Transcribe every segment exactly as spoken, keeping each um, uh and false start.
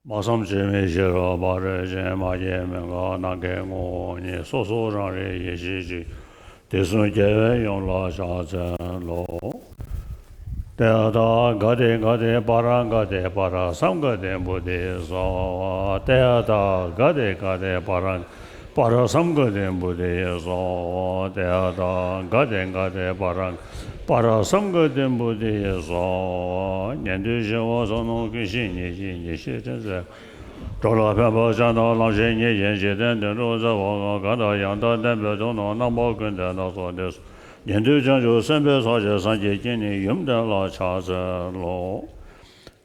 སྨྲ་བསམ་བྱེད་མི་ཤེས་རབ་ཕ་རོལ་ཕྱིན། མ་སྐྱེས་མི་འགག་ནམ་མཁའི་ངོ་བོ་ཉིད། སོ་སོ་རང་རིག་ཡེ་ཤེས་གཅིག་དེ་གསུམ་རྒྱལ་བས་ཡུམ་ལ་ཕྱག་འཚལ་ལོ། ཏདྱ་ཐཱ། ག་ཏེ་ག་ཏེ་པཱ་ར་ག་ཏེ་པཱ་ར་སཾ་ག་ཏེ་བོ་དྷི་སྭཱ་ཧཱ། ཏདྱ་ཐཱ། ག་ཏེ་ག་ཏེ་པཱ་ར་པཱ་ར་སཾ་ག་ཏེ་བོ་དྷི་སྭཱ་ཧཱ། ཏདྱ་ཐཱ། ག་ཏེ་ག་ཏེ་པཱ་ར་པཱ་ར་སཾ་ག་ཏེ་བོ་དྷི་སྭཱ་ཧཱ། ཉན་ཐོས་ཞི་བ་བསོད་ནམས་ཀུན་ཤེས་ཉེར་གཅིག་ཉེར་བཞི་ཕྲིན་ཚེགས། འགྲོ་ལ་ཕན་པ་བྱ་དང་ལམ་ཤེས་ཉེར་གཅིག་འཇིག་རྟེན་དོན་གྲུབ་རྩ་བ་གང་། གང་དག་ཡང་དག་བསྟན་པའི་དོན་རྣམས། རྣམ་པ་ཀུན་ལྡན་སྣ་ཚོགས་སྡེ་གསུམ། ཉན་ཐོས་བྱང་ཆུབ་སེམས་དཔའི་ཚོགས། ཆེ་སངས་རྒྱས་ཀྱི་ནི་ཡུམ་དེ་ལ་ཕྱག་འཚལ་ལོ།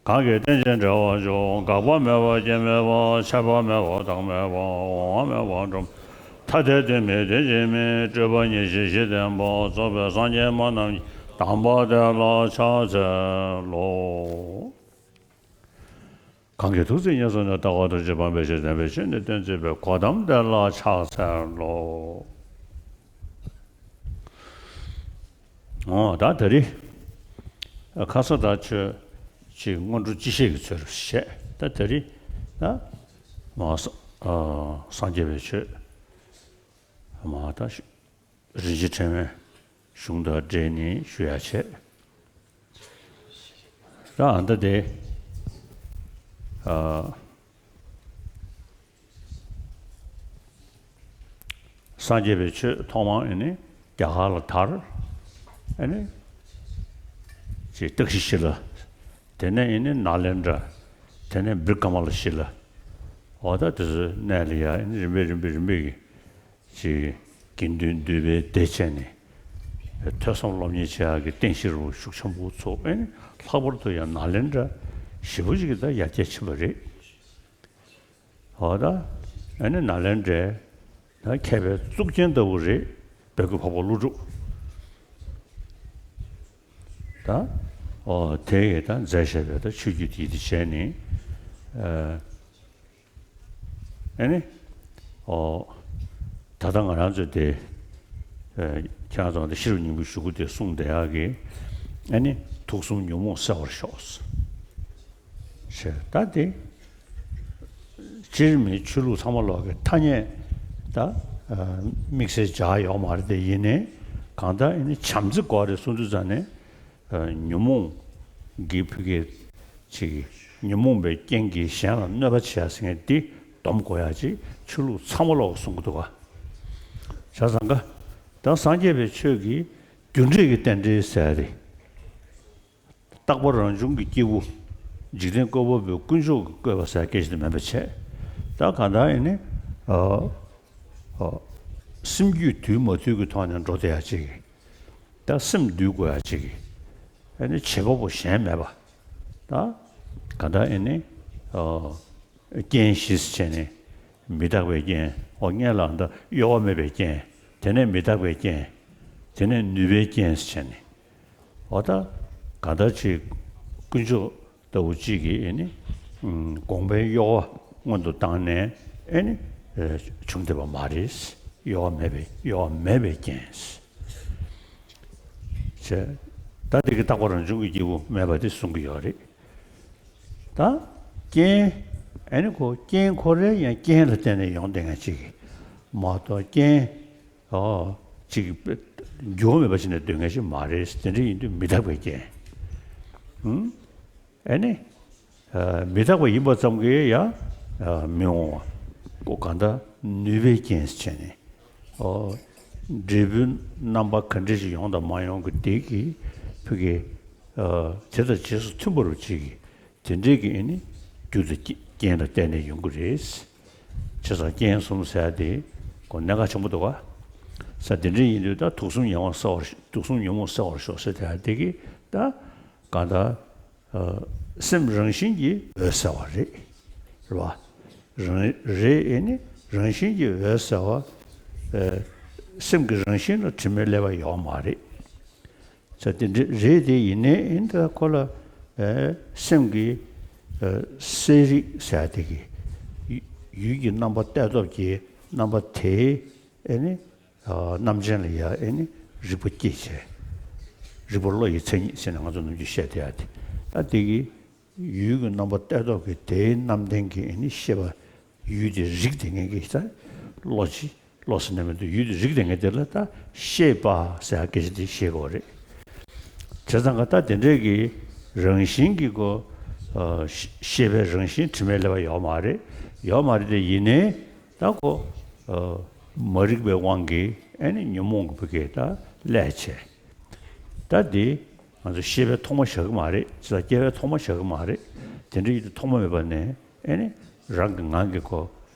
གང་གིས་རྟེན་ཅིང་འབྲེལ་བར་འབྱུང་། འགག་པ་མེད་པ་སྐྱེ་མེད་པ། ཆད་པ་མེད་པ་རྟག་མེད་པ། འོང་བ་མེད་པ་འགྲོ། ཐ་དད་དོན་མེད་དོན་གཅིག་མིན། སྤྲོས་པ་ཉེར་ཞི་ཞི་བསྟན་པ། རྫོགས་པའི་སངས་རྒྱས་སྨྲ་རྣམས་ཀྱི། དམ་པ་དེ་ལ་ཕྱག་འཚལ་ལོ། གང་གིས་ཐུགས་བརྩེ་ཉེར་བཟུང་ནས། ལྟ་བ་ཐམས་ཅད་སྤང་བའི་ཕྱིར། བདེན་པའི་ཆོས་ནི་སྟོན་མཛད་པའི། གོ་ཏམ་དེ་ལ་ཕྱག་འཚལ་ལོ། འོ་ད་ད་རེས་ཁ་ས་ད་ཆོས་ཅིག་སྔོན་འགྲོ་སྤྱི་བཤད་ཀྱི་ཚུལ་བཤད། ད་ད་རེས་ད་མ་ས་ཨ་སངས་རྒྱས་པའི་ཆོས་མ་ད་རིན་ཆེན་ཕྲེང་བའི་གཞུང་དང་འབྲེལ་ནས་ཞུ་ཡ་བྱས། ད་ཨ་ད་དེ་ཨ་སངས་རྒྱས་པའི་ཆོས་ཐོག་མར་ཨེ་ནི་རྒྱ་གར་ལ་དར། ཨེ་ནི་ཅེས་ཏག་ཤི་ཤི་ལ། དེ་ནས་ཨེ་ནི་ནཱ་ལེནྡྲ། དེ་ནས་བི་ཀྲ་མ་ལ་ཤི་ལ། འོ་ད་དེ་ཚོའི་གནས་ལ་ཡ་ཨེ་ནི་རིམ་པས་རིམ་པས་རིམ་པས་ཀྱི་ཅིག་དགེ་འདུན་འདུས་པའི་སྡེ་བྱས་ནས་ཐོས་བསམ་སློབ་གཉེར་བྱེད་ཡག་གི་རྟེན་གཞི་རུ་ཤུགས་ཆེན་པོ་ཚུགས། ཨེ་ནི་ལྷག་པར་དུ་ཡང་ནཱ་ལེནྡྲ་ཞེ་པོ་ཅིག་གི་ད་ཡར་རྒྱས་ཕྱིན་པ་རེད། འོ་ད་ཨེ་ནི་ནཱ་ལེནྡྲའི་ད་མཁས་པའི་གཙུག་རྒྱན་ལྟ་བུ་རེད། བོད་ཀྱི་འཕགས་པ་ཀླུ་སྒྲུབ། ད་འོ་དེ་ཡི་ད་མཛད་བཞག་པའི་ད་ཆོས་བརྒྱུད་དེ་དེ་བྱས་ནས་ཨ། ཨེ་ནི། ཨོ། ད་ལྟ་ང་རང་ཚོས་དེ། ཨེ། ཁྱེད་རང་ཚོ་དེ་ཤེས་རབ་སྙིང་པོའི་གཞུག་གུ་དེ་གསུངས་བསྡད་ཡག་གི། ཨེ་ནི། དུག་གསུམ་ཉོན་མོངས་སེལ་བར་ཤོག་ཞེས། ད་དེ། སྤྱིར་མི་ཆོས་ལུགས་ཚང་མ་ལོག་གི་ཐ་སྙད་ད། ཨ། དམིགས་བསལ་སྦྱར་ཡོད་མ་རེད་དེ། ཡིན་ནའི་གང་ལྟར་ཨེ་ནི་བྱམས་བརྩེ་དགོས་རེད་གསུངས་དུས་ཙང་ནས། ཨ། ཉོན་མོངས་ཀྱི་ཕུགས་ཀྱི་ཅིག་ཉོན་མོངས་པའི་རྐྱེན་གྱིས་གཞན་ལ་གནོད་པ་བྱེད་ཡ་ཟེར་མཁན་འདི་སྡོམ་དགོས་ཡ་ཅིག་ཆོས་ལུགས་ཚང་མ་ལོག་གསུང་གི་འདུག་ག་བྱས་ཙང་ག་ད་སངས་རྒྱས་པའི་ཆོས་ཀྱི་རྒྱུ་འབྲས་ཀྱི་རྟེན་འབྲེལ་ཟེར་ཡ་དེ། རྟག་པ་རང་བྱུང་གི་སྐྱེས་བུ། འཇིག་རྟེན་བཀོད་པ་པོའི་དཀོན་མཆོག་གིས་བཀོད་པ་ཟེར་ཡ་སྐད་ཆ་དེ་མིན་པ་བྱས། ད་གང་ལྟར་ཡིན་ནི། ཨ། ཨ། སེམས་རྒྱུད་དུལ་མ་དུལ་གྱི་ཐོག་ནས་འགྲོ་བསྡད་ཡ་ཅིག་ད་སེམས་འདུལ་དགོས་ཡ་ཅིག་ཨ་ནི་བྱེད་པ་པོ་གཞན་མེད་པ། ད་ག་ད་ཨ་ནི། ཨོ། རྐྱེན་བཞི་ཟེར་བྱས་ནས། མི་རྟག་པའི་རྐྱེན། ཨོ། སྔོན་ལ་ད་གཡོ་བ་མེད་པའི་རྐྱེན། དེ་ནས་མི་རྟག་པའི་རྐྱེན། དེ་ནས་ནུས་པའི་རྐྱེན་ཟེར་བྱས་ནས། ཨོ། ད་ག་ད་ཅིག་དཀོན་མཆོག་ལྟ་བུ་གཅིག་གིས་ཨེ་ནི། ཨུམ། དགོངས་པའི་གཡོ་བ་སྔོན་དུ་བཏང་ནས་ཨེ་ནི། ཨེ། བྱུང་བསྡད་པ་མ་རེད། གཡོ་བ་མེད་པའི། གཡོ་བ་མེད་པའི་རྐྱེན་ཟེར། ད་དེ་གི་རྟག་པ་རང་བྱུང་གི་སྐྱེས་བུ་མེད་པ་དེ་གསུང་གི་ཡོད་རེད། ད་རྐྱེན། ཨེ་ནི་ཁོ་རྐྱེན་ཁོ་རའི་ཡང་རྐྱེན་ལ་བརྟེན་ནས་ཡོང་བསྡད་མཁན་གཅིག་གིས་མ་གཏོགས་རྐྱེན། ཨོ། གཅིག་གི་འགྱུར་བ་མེད་པ་ཞིག་ནས་སྡོད་མཁན་ཞིག་མ་རེད། དེ་འདྲ་ཡིན་དུས་མི་རྟག་པའི་རྐྱེན། ཨུམ། ཨེ་ནི། ཨ། མི་རྟག་པ་ཡིན་པ་ཙམ་གྱིས་ཡང་། ཨ། མི་འོང་བ། ཁོ་གང་ལྟར་ནུས་པའི་རྐྱེན་ཟེར་བྱས་ནས། ཨོ། འབྲས་བུའི་རྣམ་པ་ག་འདྲ་ཞིག་ཡོང་དང་མ་ཡོང་གི་དེ་གི་ཕུགས་ཀྱི། ཨ། དེ་དང་རྗེས་སུ་མཐུན་པ་རུ་གཅིག་གིས། དེ་འདྲའི་གི་ཨེ་ནི་རྒྱུ་དང་རྐྱེན་ལ་བརྟེན་ནས་ཡོང་གི་རེད། བྱས་ཙང་རྐྱེན་གསུམ་ཟེར་ཡ་དེ་ཁོ་གནད་འགག་ཆེན་པོ་འདུག་ག་ས། དེ་འདྲ་ཡིན་དུས་ད་དུག་གསུམ་ཉོན་མོངས་སེལ་བར། དུག་གསུམ་ཉོན་མོངས་སེལ་བར་ཤོག་ཟེར་དེ་ཡ་དེ་གི་ད་གང་ལྟར། ཨ། སེམས་རང་བཞིན་གྱིས་འོད་གསལ་བ་རེད། རེད་བ། རང་། རེད། ཨེ་ནི་རང་བཞིན་གྱིས་འོད་གསལ་བ། ཨ། སེམས་ཀྱི་རང་བཞིན་ལ་དྲི་མའི་ཀླད་པ་ཡོད་མ་རེད། ས། དེ་འདྲ་རེད་དེ། ཡིན་ནའི་ཨེ་ནི་ད་ཁོ་ལ། ཨེ། སེམས་ཀྱི། ཨེ། གསལ་རིག་ཟེར་ཡ་དེ་གི། ཡུལ། ཡུལ་གྱི་རྣམ་པ་གཏད་སྟོབས་ཀྱི་རྣམ་པ་དེ། ཨེ་ནི། ཨ། རྣམ་མཁྱེན་ལ་ཡ་ཨེ་ནི་རིག་པ་སྐྱེས་བྱས། རིག་པ་བློ་ཡི་མཚན་ཉིད་ཟེར་ནས་ང་ཚོ་ནམ་རྒྱུན་བཤད་བསྡད་ཡ་དེ། ད་དེ་གི། ཡུལ་གྱི་རྣམ་པ་གཏད་ལྡོག་གི་དེའི་རྣམ་ལྡན་གྱི་ཨ་ནི་ཤེས་པ། ཡུལ་དེ་རིག་བསྡད་མཁན་གྱི་ད་བློ་ཅིག་བློ་ཟེར་ན་མི་འདུག་ཡུལ་དེ་རིག་བསྡད་མཁན་དེ་ལ་ད་ཤེས་པ་ཟེར་ཡ་སྐད་ཆ་དེ་ཤེས་དགོས་རེད། བྱས་ཙང་ག་ད་དེ་འདྲའི་གི་རང་བཞིན་གྱི་གོ། ཨ། ཤེས་པའི་རང་བཞིན་དྲི་མེད་ལས་པ་ཡོད་མ་རེད། ཡོད་མ་རེད་དེ། ཡིན་ནའི་ད་གོ། ཨ། མ་རིག་པའི་དབང་གིས་ཨ་ནི་ཉོན་མོངས་ཀྱི་བུ་གས་ད་ལས་བྱས། ད་འདི་ང་ཚོ་ཤེས་པའི་ཐོག་མ་བཞག་གི་མ་རེད། ཅི་ལ་སྐྱེ་བའི་ཐོག་མ་བཞག་གི་མ་རེད། དེ་འདྲ་ཡིན་དུས་ཐོག་མ་མེད་པ་ནས་ཨ་ནི་རང་གི་ངང་གིས་གོ།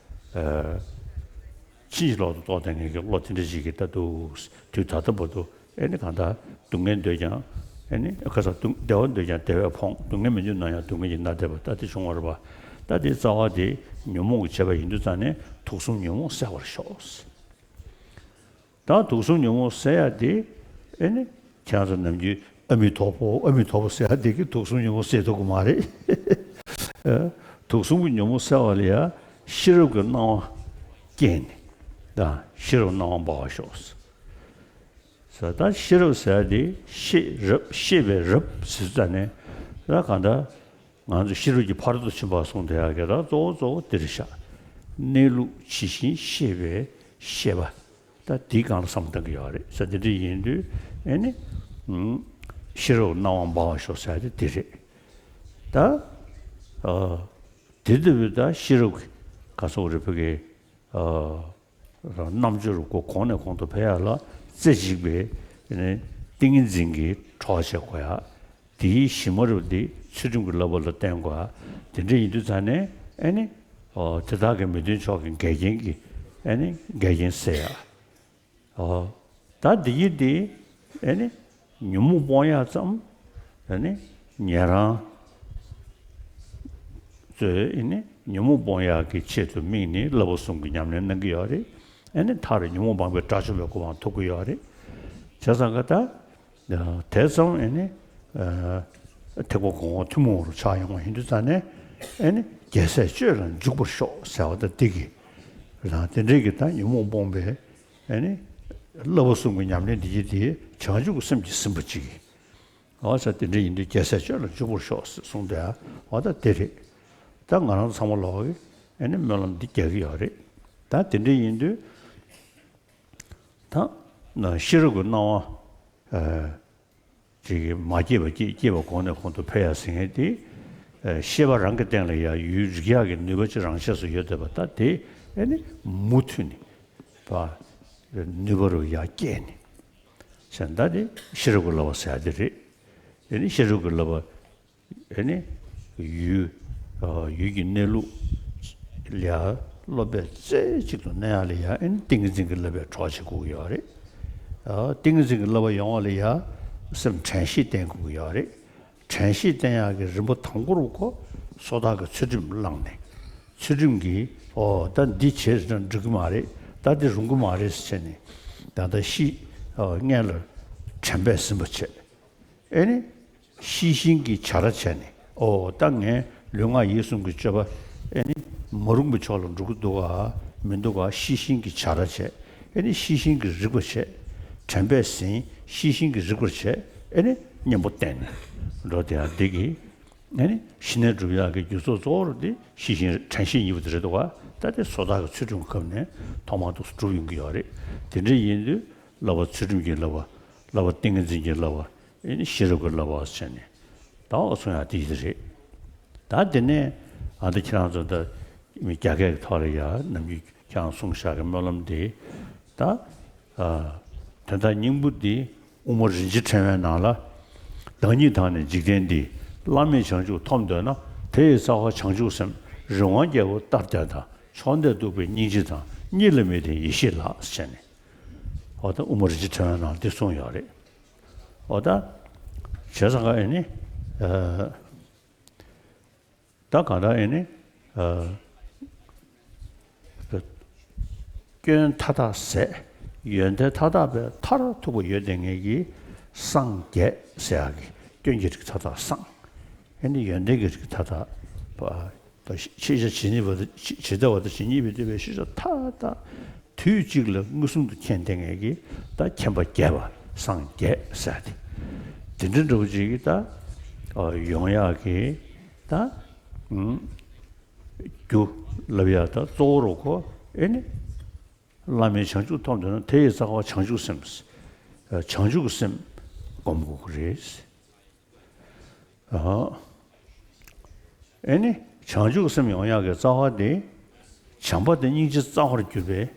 ཨ། ཕྱིན་ཅི་ལོག་ཏུ་རྟོགས་བསྡད་མཁན་གྱི་བློ་དེ་འདྲ་ཞིག་གིས་ད་འདུག་དུས་ད་ལྟ་བར་དུ་ཨ་ནི་གང་ལྟར་སྡུག་བསྔལ་འདོད་ཀྱང་ཨ་ནི་ཁ་སང་སྡུག་བདེ་བ་འདོད་ཀྱང་བདེ་བས་ཕོངས། སྡུག་བསྔལ་མི་འདོད་ན་ཡང་སྡུག་བསྔལ་གྱིས་མནར་བསྡད་པ་ད་དེ་བྱུང་བ་རེད་པ། ད་དེའི་རྩ་བ་དེ་ཉོན་མོངས་ཀྱིས་བྱས་པ་ཡིན་དུས་ཙང་ནས་དུག་གསུམ་ཉོན་མོངས་བསལ་བར་ཤོག་ད་དུག་གསུམ་ཉོན་མོངས་བསལ་ཡ་དེ་ཨེ་ནི་ཁྱེད་རང་ཚོ་ནམ་རྒྱུན་ཨ་མི་དོ་པོ་ཨ་མི་དོ་པོ་ཟེར་ཡ་དེ་གིས་དུག་གསུམ་ཉོན་མོངས་བསལ་ཐུབ་ཀྱི་མ་རེད། ཨ། དུག་གསུམ་གྱི་ཉོན་མོངས་བསལ་བ་ལ་ཡ་ཤེས་རབ་ཀྱི་སྣང་བ་སྐྱེས་ནས་ད་ཤེས་རབ་སྣང་བ་འབར་བར་ཤོག་ཟེར། ད་ཤེས་རབ་ཟེར་ཡ་དེ་ཤེས་རབ་ཤེས་པའི་རབ་ཟེར་ཙང་ནས་ད་གང་ལྟར། ང་ཚོ་ཤེས་རབ་ཀྱི་ཕ་རོལ་ཏུ་ཕྱིན་པ་གསུངས་བསྡད་ཡག་གི་ད་གཙོ་བོ་གཙོ་བོ་འདི་རེད་ཤག་གནས་ལུགས་ཇི་བཞིན་ཤེས་པའི་ཤེས་པ། ད་འདིའི་སྒང་ལ་བསམ་བློ་གཏང་གི་ཡོད་རེད་ཟེར། དེ་འདྲ་ཡིན་དུས་ཨེ་ནི། ཨུམ། ཤེས་རབ་སྣང་བ་འབར་བར་ཤོག་ཟེར་ཡ་དེ་འདི་རེད། ད། ཨ། དེ་ལྟ་བུའི་ད་ཤེས་རབ་ཀྱི་ག་སོགས་རེད་བོད་ཀྱི། ཨ། རྣམ་དཔྱོད་རུ་གོ་གོང་ནས་གོང་དུ་འཕེལ་ཡག་ལ་རྩེ་གཅིག་པའི་ནི་ཏིང་ངེ་འཛིན་གྱི་གྲོགས་བྱེད་དགོས་ཡག་དེའི་གཞི་མ་རུ་འདི་ཚུལ་ཁྲིམས་ཀྱི་བསླབ་པ་ལ་བརྟེན་དགོས་ཡག་དེ་འདྲ་ཡིན་དུས་ཙང་ནས་ཨེ་ནི། ཨོ། དེ་དག་གི་མི་མཐུན་ཕྱོགས་ཀྱི་འགལ་རྐྱེན་གྱི་ཨེ་ནི་འགལ་རྐྱེན་སེལ་ཡག་ཨོ། ད་འདི་ཡིན་དེ་ཨེ་ནི་ཉོན་མོངས་སྤོང་ཡག་ཙམ་ཨེ་ནི་ཉན་རང་ཚོས་ཨེ་ནི་ཉོན་མོངས་སྤོང་ཡག་གི་ཆེད་དུ་དམིགས་ནས་བསླབ་པ་གསུམ་གྱི་ཉམས་ལེན་གནང་གི་ཡོད་རེད། ཨེ་ནི་མཐར་ཉོན་མོངས་སྤངས་པའི་དགྲ་བཅོམ་པའི་གོ་འཕང་ཐོབ་ཀྱི་ཡོད་རེད། བྱས་ཙང་ག་ད། དེ་ཙམ་ཨེ་ནི། ཨ། ཐེག་པ་གོང་འོག་ཐུན་མོང་བར་ཆགས་ཡོང་བ་ཡིན་དུས་ཙང་ནས་ཨེ་ནི་རྒྱལ་སྲས་སྤྱོད་ལ་འཇུག་པར་ཤོག་ཟེར་བ་ད་འདི་གི། ལ་དེ་འདྲའི་གི་ད་ཉོན་མོངས་སྤོང་པའི་ཨེ་ནི། བསླབ་པ་གསུམ་གྱི་ཉམས་ལེན་འདི་ཡིན་དེ་བྱང་ཆུབ་ཀྱི་སེམས་ཀྱིས་ཟིན་པ་ཅིག་ཨོ་ཟེར། དེ་འདྲ་ཡིན་དུས་རྒྱལ་སྲས་སྤྱོད་ལ་འཇུག་པར་ཤོག་གསུངས་དེ་ཨོ་ད་དེ་རེད། ད་ང་རང་ཚང་མ་ལོག་གི་ཨེ་ནི་སྨོན་ལམ་འདི་རྒྱག་གི་ཡོད་རེད། ད་དེ་འདྲ་ཡིན་དུས་ད་ན་ཤེས་རབ་ཀྱི་སྣང་བ། ཨ། ཅིག་གིས་མ་སྐྱེས་པ་སྐྱེས། སྐྱེས་པ་གོང་ནས་གོང་དུ་འཕེལ་ཡག་ཟེར་མཁན་དེ། ཨ། ཤེས་པ་རང་གི་སྟེང་ལ་ཡང་ཡུལ་རིག་ཡག་གི་ནུས་པ་ཅིག་རང་ཆས་སུ་ཡོད་བསྡད་པ་ད་དེ་ཨེ་ནི་མུ་མཐུད་ནས་པ་ནུས་པ་རུ་ཡར་སྐྱེས་ནས་བྱས་ད་དེ་ཤེས་རབ་ཀྱི་བསླབ་པ་ཟེར་ཡག་དེ་རེད། ཨེ་ནི་ཤེས་རབ་ཀྱི་བསླབ་པ། ཨེ་ནི། ཡུལ། ཨ། ཡུལ་གྱི་གནས་ལུགས་ལ་ཡ་སློབ་པའི་རྩེ་གཅིག་ཏུ་གནས་ཡག་ལ་ཡ་ཨེ་ནི་ཏིང་ངེ་འཛིན་གྱི་བསླབ་པའི་གྲོགས་བྱེད་དགོས་ཀྱི་ཡོད་རེད། ཨ། ཏིང་ངེ་འཛིན་གྱི་བསླབ་པ་ཡོང་བ་ལ་ཡ་སེམས་དྲན་ཤེས་བསྟེན་དགོས་ཀྱི་ཡོད་རེད། དྲན་ཤེས་བསྟེན་ཡག་གི་རིམ་པ་དང་པོ་རུ་ཁོ་སོ་ཐར་གྱི་ཚུལ་ཁྲིམས་བླངས་ནས། ཚུལ་ཁྲིམས་ཀྱིས་ཨོ་ད་འདི་བྱས་ན་འགྲིག་གི་མ་རེད། ད་འདི་རུང་གི་མ་རེད་ཟེར་བྱས་ནས་ད་ལྟ་ཤི། ཨོ། སྔོན་ལ་དྲན་པས་ཟིན་པ་བྱས། ཨེ་ནི། ཤེས་བཞིན་གྱི་བྱ་ར་བྱས་ནས། ཨོ་ད་ངས་ལུས་ངག་ཡིད་གསུམ་གྱི་སྤྱོད་པ་ཨེ་ནི་མ་རུངས་པའི་ཕྱོགས་ལ་འགྲོ་གི་འདུག་ག་མི་འདུག་ག་ཤེས་བཞིན་གྱི་བྱ་ར་བྱས། ཨེ་ནི་ཤེས་བཞིན་གྱི་རིག་པ་བྱས། དྲན་པས་ཟིན། ཤེས་བཞིན་གྱི་རིག་པར་བྱས། ཨེ་ནི་གཉེན་པོ་བསྟེན་ནས་འགྲོ་དེ་ཡང་འདི་གི་ཨེ་ནི་ཞི་གནས་སྒྲུབ་ཡག་གི་རྒྱུ་ཚོགས་གཙོ་བོ་རུ་འདི་ཤེས་བཞིན་དྲན་ཤེས་གཉིས་པོ་དེ་རེད་འདུག་ག་ད་དེ་སོ་ཐར་གྱི་ཚུལ་ཁྲིམས་ཁྱབ་ནས་ཐོག་མར་དུ་སྒྲུབ་ཡོང་གི་ཡོད་རེད། དེ་འདྲ་ཡིན་དུས་བསླབ་པ་ཚུལ་ཁྲིམས་ཀྱི་བསླབ་པ། བསླབ་པ་ཏིང་ངེ་འཛིན་གྱི་བསླབ་པ། ཨེ་ནི་ཤེས་རབ་ཀྱི་བསླབ་པ་བྱས་ནས་ད་འོ་སོང་ཡག་དེ་ཡིན་རེད། ད་དེ་ནས་ཨ་ད་ཁྱེད་རང་ཚོ་ད་མི་རྒྱ་སྐད་ཀྱི་ཐོག་ལ་ཡ་ནམ་རྒྱུན་ཁྱེད་རང་གསུངས་བཞག་གི་སྨོན་ལམ་དེ་ད། ཨ། དོན་དག་སྙིང་པོ་འདི་དབུ་མ་རིན་ཆེན་ཕྲེང་བའི་ནང་ལ། བདག་ཉིད་དང་ནི་འཇིག་རྟེན་འདི། བླ་མེད་བྱང་ཆུབ་ཐོབ་འདོད་ན། དེ་ཡི་རྩ་བ་བྱང་ཆུབ་སེམས། རི་དབང་རྒྱལ་པོ་ལྟར་བརྟན་དང་། ཕྱོགས་འདས་སྟུག་པའི་སྙིང་རྗེ་དང་། གཉིས་ལ་མི་ལྡན་ཡེ་ཤེས་ལགས་ཟེར་ནས། འོ་ད་དབུ་མ་རིན་ཆེན་ཕྲེང་བའི་ནང་ལ་འདི་གསུངས་ཡོད་རེད། འོ་ད། བྱས་ཙང་ཀ་ཨེ་ནི། ཨ། ད་གང་ལྟར་ཨེ་ནི། ཨ། སྐྱོན་མཐའ་དག་ཟད། ཡོན་ཏན་མཐའ་དག་པའི་མཐར་ཐུག་པ་ཡོད་བསྡད་མཁན་གྱི་སངས་རྒྱས་ཟེར་ཡག་གི་སྐྱོན་གྱི་རིགས་མཐའ་དག་སངས། ཨེ་ནི་ཡོན་ཏན་གྱི་རིགས་མཐའ་དག་པ། ད་ཤེས་བྱ་ཇི་སྙེད་པ་དང་ཇི་ལྟ་བ་དང་ཇི་སྙེད་པའི་སྟོན་པའི་ཤེས་བྱ་མཐའ་དག་དུས་གཅིག་ལ་མངོན་སུམ་དུ་མཁྱེན་བསྡད་མཁན་གྱི་ད་མཁྱེན་པ་རྒྱས་པ་སངས་རྒྱས་ཟེར་ཏེ། དེ་འདྲ་འདྲ་བོ་ཅིག་གི་ད་ཡོང་ཡག་གི་ ད་ཨུམ་རྒྱུ་ལབ་ཡ་ད་གཙོ་བོ་རུ་ཁོ་ཨེ་ནི། བླ་མེད་བྱང་ཆུབ་ཐོབ་འདོད་ན་དེ་ཡི་རྩ་བ་བྱང་ཆུབ་སེམས། བྱང་ཆུབ་སེམས་སྒོམ་དགོས་ཀྱི་རེད། ཨ་ནི་བྱང་ཆུབ་སེམས་ཡོང་ཡག་གི་རྩ་བ་དེ་བྱམས་པ་དང་སྙིང་རྗེ་རྩ་བར་གྱུར་པས།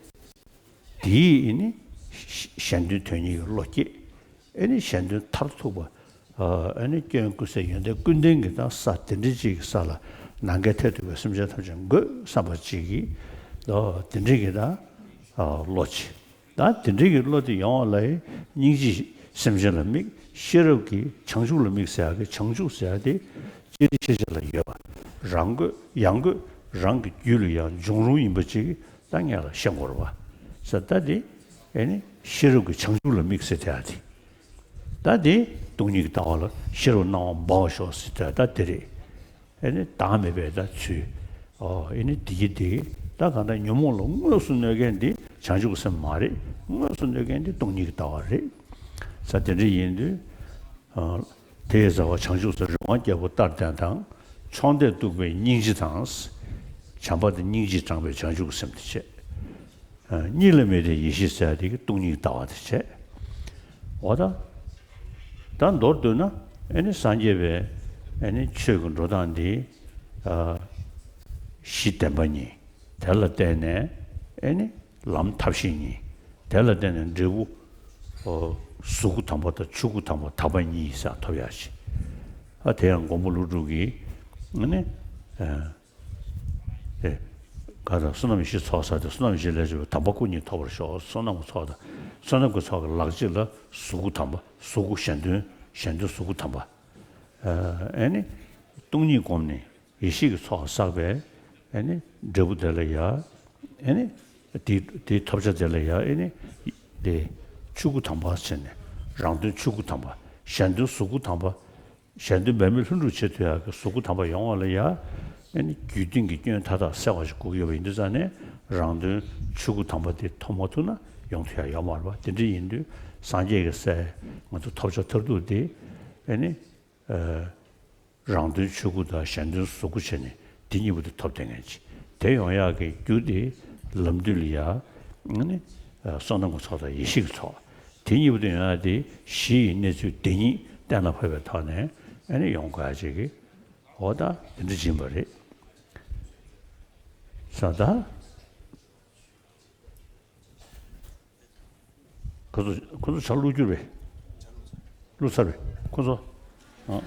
དེའི་ཨེ་ནི་གཞན་དོན་དོན་གཉེར་གྱི་བློ་སྐྱེས། ཨེ་ནི་གཞན་དོན་མཐར་ཐུག་པ། ཨ་ནི་སྐྱོན་ཀུན་ཟད་ཡོན་ཏན་ཀུན་ལྡན་གྱི་ད་ས་དེ་འདྲའི་ཅིག་གི་ས་ལ་ནམ་མཁའི་མཐས་གཏུགས་པའི་སེམས་ཅན་ཐམས་ཅད་འགོད་བསམ་པ་ཅིག་གིས་ད་དེ་འདྲའི་གི་ད་བློ་ཅིག་ད་དེ་འདྲའི་གི་བློ་དེ་ཡོང་བ་ལ་སྙིང་རྗེ་སེམས་ཅན་ལ་དམིགས། ཤེས་རབ་ཀྱིས་བྱང་ཆུབ་ལ་དམིགས་ཟེར་ཡག་གི་བྱང་ཆུབ་ཟེར་ཡག་དེ་སྤྱིར་ཤེས་བྱ་ལ་ཡོད་པ། རང་འགོད་ཡང་འགོད་རང་གི་རྒྱུད་ལ་ཡང་འབྱུང་རུང་ཡིན་པ་ཅིག་ད་ངས་ལ་ཤེས་དགོས་རེད་བ། ས་ད་དེ་ཨེ་ནི་ཤེས་རབ་ཀྱིས་བྱང་ཆུབ་ལ་དམིགས་ཟེར་དེ་ཡག་དེ། ད་དེ་སྟོང་ཉིད་ཀྱི་ལྟ་བ་ལ་ཤེས་རབ་སྣང་བ་འབར་བར་ཤོག་ཟེར་དེ་ད་དེ་རེད། ཨེ་ནི་བདག་མེད་པའི་ད་ཚུལ། ཨོ་ཨེ་ནི་དེ་གི་དེ་ད་གང་ལྟར་ཉོན་མོངས་ལ་དངོས་སུ་གནོད་མཁན་དེ་བྱང་ཆུབ་ཀྱི་སེམས་མ་རེད། དངོས་སུ་གནོད་མཁན་དེ་སྟོང་ཉིད་ཀྱི་ལྟ་བ་རེད། ས་དེ་འདྲ་ཡིན་དུས། དེའི་རྩ་བ་བྱང་ཆུབ་སེམས་རི་དབང་རྒྱལ་པོ་ལྟར་ལྡན་དང་། མཆོང་ལྡན་གཏུགས་པའི་སྙིང་རྗེ་དང་། བྱམས་པ་དང་སྙིང་རྗེས་དྲངས་པའི་བྱང་ཆུབ་ཀྱི་སེམས་དེ་བྱས། གཉིས་ལ་མེད་པའི་ཡེ་ཤེས་ཟེར་ཡ་དེ་གི་སྟོང་ཉིད་ལྟ་བ་དེ་བྱས། འོ་ད། ད་མདོར་བསྡུས་ན་ཨེ་ནི་སངས་རྒྱས་པའི་ཨེ་ནི་ཆོས་ཀྱི་འགྲོ་སྟངས་འདི། གཞི་བདེན་པ་གཉིས། དེ་ལ་བརྟེན་ནས་ཨེ་ནི་ལམ་ཐབས་ཤེས་གཉིས། དེ་ལ་བརྟེན་ནས་འབྲས་བུ། གཟུགས་སྐུ་དམ་པ་དང་ཆོས་སྐུ་དམ་པ་དག་པ་གཉིས་ས་ཐོབ་ཡག་ཞིག་ཨ་དེ་ཡང་མགོན་པོ་ཀླུ་སྒྲུབ་ཀྱིས་ཨེ་ནི། དེ། ག་ད་བསོད་ནམས་བཞི་ཚོགས་བསགས་ཏེ་བསོད་ནམས་བཞི་ལས་བྱུང་བའི་དམ་པ་སྐུ་གཉིས་ཐོབ་པར་ཤོག་བསོད་ནམས་ཀྱི་ཚོགས་དང་བསོད་ནམས་ཀྱི་ཚོགས་ཀྱི་ལག་རྗེས་ལ་གཟུགས་སྐུ་དམ་པ་གཟུགས་སྐུ་གཞན་དོན་གཞན་དོན་གཟུགས་སྐུ་དམ་པ། ཨེ་ནི། སྟོང་ཉིད་བསྒོམས་ནས་ཡེ་ཤེས་ཀྱི་ཚོགས་བསགས་པས་ཨེ་ནི་འབྲས་བུ་དེ་ལ་ཡ། ཨེ་ནི། དེ་དེའི་ཐོབ་བྱ་དེ་ལ་ཡ་ཨེ་ནི། དེ། ཆོས་སྐུ་དམ་པ་བྱས་ནས་རང་དོན་ཆོས་སྐུ་དམ་པ། གཞན་དོན་གཟུགས་སྐུ་དམ་པ། གཞན་དོན་འབད་མེད་ལྷུན་གྲུབ་བྱེད་ཐུབ་ཡག་གི་གཟུགས་སྐུ་དམ་པ་ཡོང་བ་ལ་ཡ། ཨེ་ནི་རྒྱུད་སྟེང་གི་སྐྱོན་མཐའ་དག་སེལ་བ་ཞིག་དགོས་ཀྱི་ཡོད་པ་ཡིན་དུས་ཙང་ནས་རང་དོན་ཆོས་སྐུ་དམ་པ་དེ་ཐོབ་མ་ཐུབ་ན་ཡོང་ཐུབ་ཡག་ཡོད་མ་རེད་པ། དེ་འདྲ་ཡིན་དུས་སངས་རྒྱས་ཀྱི་སའི་ང་ཚོ་ཐོབ་བྱ་མཐར་ཐུག་དེ་ཨེ་ནི། རང་དོན་ཆོས་སྐུ་དང་གཞན་དོན་གཟུགས་སྐུ་བྱས་ནས་དེ་གཉིས་པོ་དེ་ཐོབ་བསྡད་མཁན་ཅིག་དེ་ཡོང་ཡག་གི་རྒྱུ་དེ་ལམ་དུས་ལ་ཡ། ཨེ་ནི། བསོད་ནམས་ཀྱི་ཚོགས་དང་ཡེ་ཤེས་ཀྱི་ཚོགས། དེ་གཉིས་པོ་དེ་ཡོང་ཡག་དེ་གཞི་ཡི་གནས་ཚུལ་དེ་ཉིད་གཏན་ལ་ཕབ་པའི་ཐོག་ནས་ཨེ་ནི་ཡོང་དགོས་ཡག་ཅིག་གི་འོ་ད་དེ་འདྲ་ཡིན་པ་རེད། ས་ད། ཁོ་ཚོ་ཁོ་ཚོ་ཇ་བླུགས་རྒྱུ་རེད། བླུགས་ཚར་རེད་ཁོ་ཚོ། ཨ།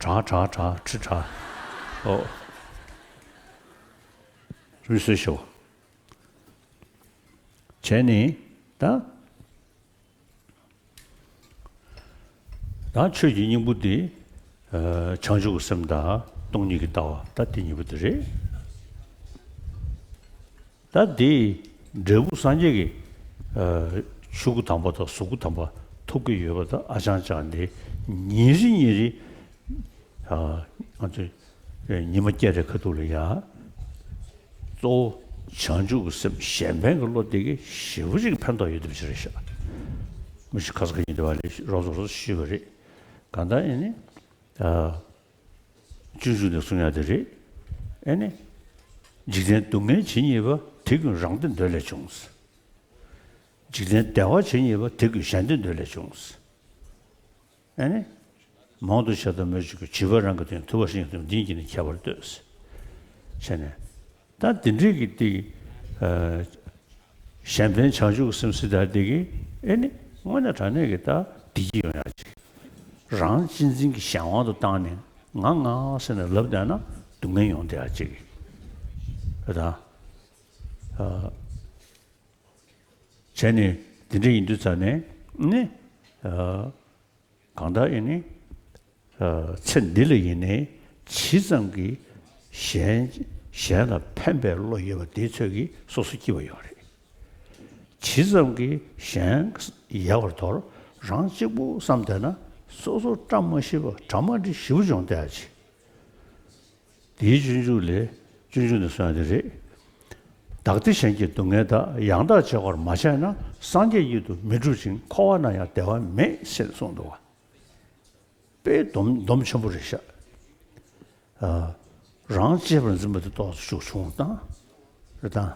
དྲག་དྲག་དྲག་ཁྲི་དྲག་ཨོ། རུས་སོལ་ཤོག་བྱས་ནས་ད། ད་ཆོས་ཀྱི་སྙིང་པོ་འདི། ཨ། བྱང་ཆུབ་ཀྱི་སེམས་དང་སྟོང་ཉིད་ཀྱི་ལྟ་བ་ད་དེ་གཉིས་པོ་དེ་རེད། ད་དེ་འབྲས་བུ་སངས་རྒྱས་ཀྱི། ཨ། ཆོས་སྐུ་དམ་པ་དང་གཟུགས་སྐུ་དམ་པ་ཐོབ་ཀྱི་ཡོད་པ་ད་ཨ་ཅང་ཅང་དེ་ཉིན་རེ་ཉིན་རེ། ཨ། ང་ཚོས་ཉི་མ་སྐྱེལ་རེ་ཁ་ཐུག་ལ་ཡ། གཙོ་བོ་བྱང་ཆུབ་ཀྱི་སེམས་གཞན་ཕན་གྱི་བློ་དེ་གི་ཞེ་པོ་ཅིག་ཕན་ཐོགས་ཡོད་དེ་ཅི་རེད་ཤག་མི་ཤི་ཁ་ས་ཁ་ཉིན་དེ་བ་ལས་རོགས་ཚོ་རོགས་ཚོ་ཤི་བ་རེད། གང་ལྟར་ཨེ་ནི། ཨ། སྤྱོད་འཇུག་ནས་གསུང་ཡ་དེ་རེད། ཨེ་ནི། འཇིག་རྟེན་སྡུག་བསྔལ་ཇི་སྙེད་པ་དེ་ཀུན་རང་བདེ་འདོད་ལས་བྱུང་། འཇིག་རྟེན་བདེ་བ་ཇི་སྙེད་པ་དེ་ཀུན་གཞན་བདེ་འདོད་ལས་བྱུང་། ཨེ་ནི། མང་དུ་བྱས་དང་མོས་གཅིག་གིས། བྱིས་པ་རང་གི་དོན། ཐུབ་པ་གཞན་གྱི་དོན། འདི་ཉིད་ཀྱིས་ནི་ཁྱད་པར་ལྟོས། བྱས་ནས། ད་འདི་འདྲའི་གི་དེ། ཨ། གཞན་ཕན་བྱང་ཆུབ་ཀྱི་སེམས་ཟེར་ད་དེ་གི་ཨེ་ནི་དངོས་གནས་དྲང་གནས་ཀྱི་ད་བདེ་སྐྱིད་ཡོང་ཡག་ཅིག་རང་གཅེས་འཛིན་གྱི་གཞན་དབང་དུ་བཏང་ནས་ང་ང་ཟེར་ནས་ལབ་བསྡད་ན་སྡུག་བསྔལ་ཡོང་བསྡད་ཡག་ཅིག་ད། ཨ། བྱས་ནས་འདི་འདྲ་ཡིན་དུས་ཙང་ནས་ནི། ཨ། གང་ལྟར་ཨེ་ནི། ཨ། ཚེ་འདི་ལ་ཡིན་ནའི་ཇི་ཙམ་གྱིས་གཞན་གཞན་ལ་ཕན་པའི་བློ་ཡོད་པ་དེའི་ཚོད་ཀྱིས་སོ་སོ་སྐྱིད་པ་ཡོད་རེད། ཇི་ཙམ་གྱིས་གཞན་ཡལ་བར་དོར་རང་གཅིག་པུ་བསམ་བསྡད་ན་སོ་སོ་བཀྲ་མ་ཤིས་པ་གྲ་མ་འགྲིག་ཞེ་པོ་བྱུང་བསྡད་ཡག་ཅིག་དེའི་སྤྱོད་འཇུག་ལས། སྤྱོད་འཇུག་ནས་གསུངས་ཡ་དེ་རེད། བདག་བདེ་གཞན་གྱི་སྡུག་བསྔལ་དག །ཡང་དག་བྱེད་པར་མ་བྱས་ན། སངས་རྒྱས་ཡུལ་དུ་མི་འགྲོ་ཞིང་། །འཁོར་བ་ན་ཡང་བདེ་བ་མེད། །ཞེས་གསུངས་འདུག་བ། དཔེ་སྡོམ་སྡོམ་ཆེན་པོ་རེད་ཤག་ཨ། རང་གཅེས་པར་འཛིན་པ་དེ་ཏོག་ཙམ་ཤུགས་ཆུང་བ་དང་། རེད་དང་།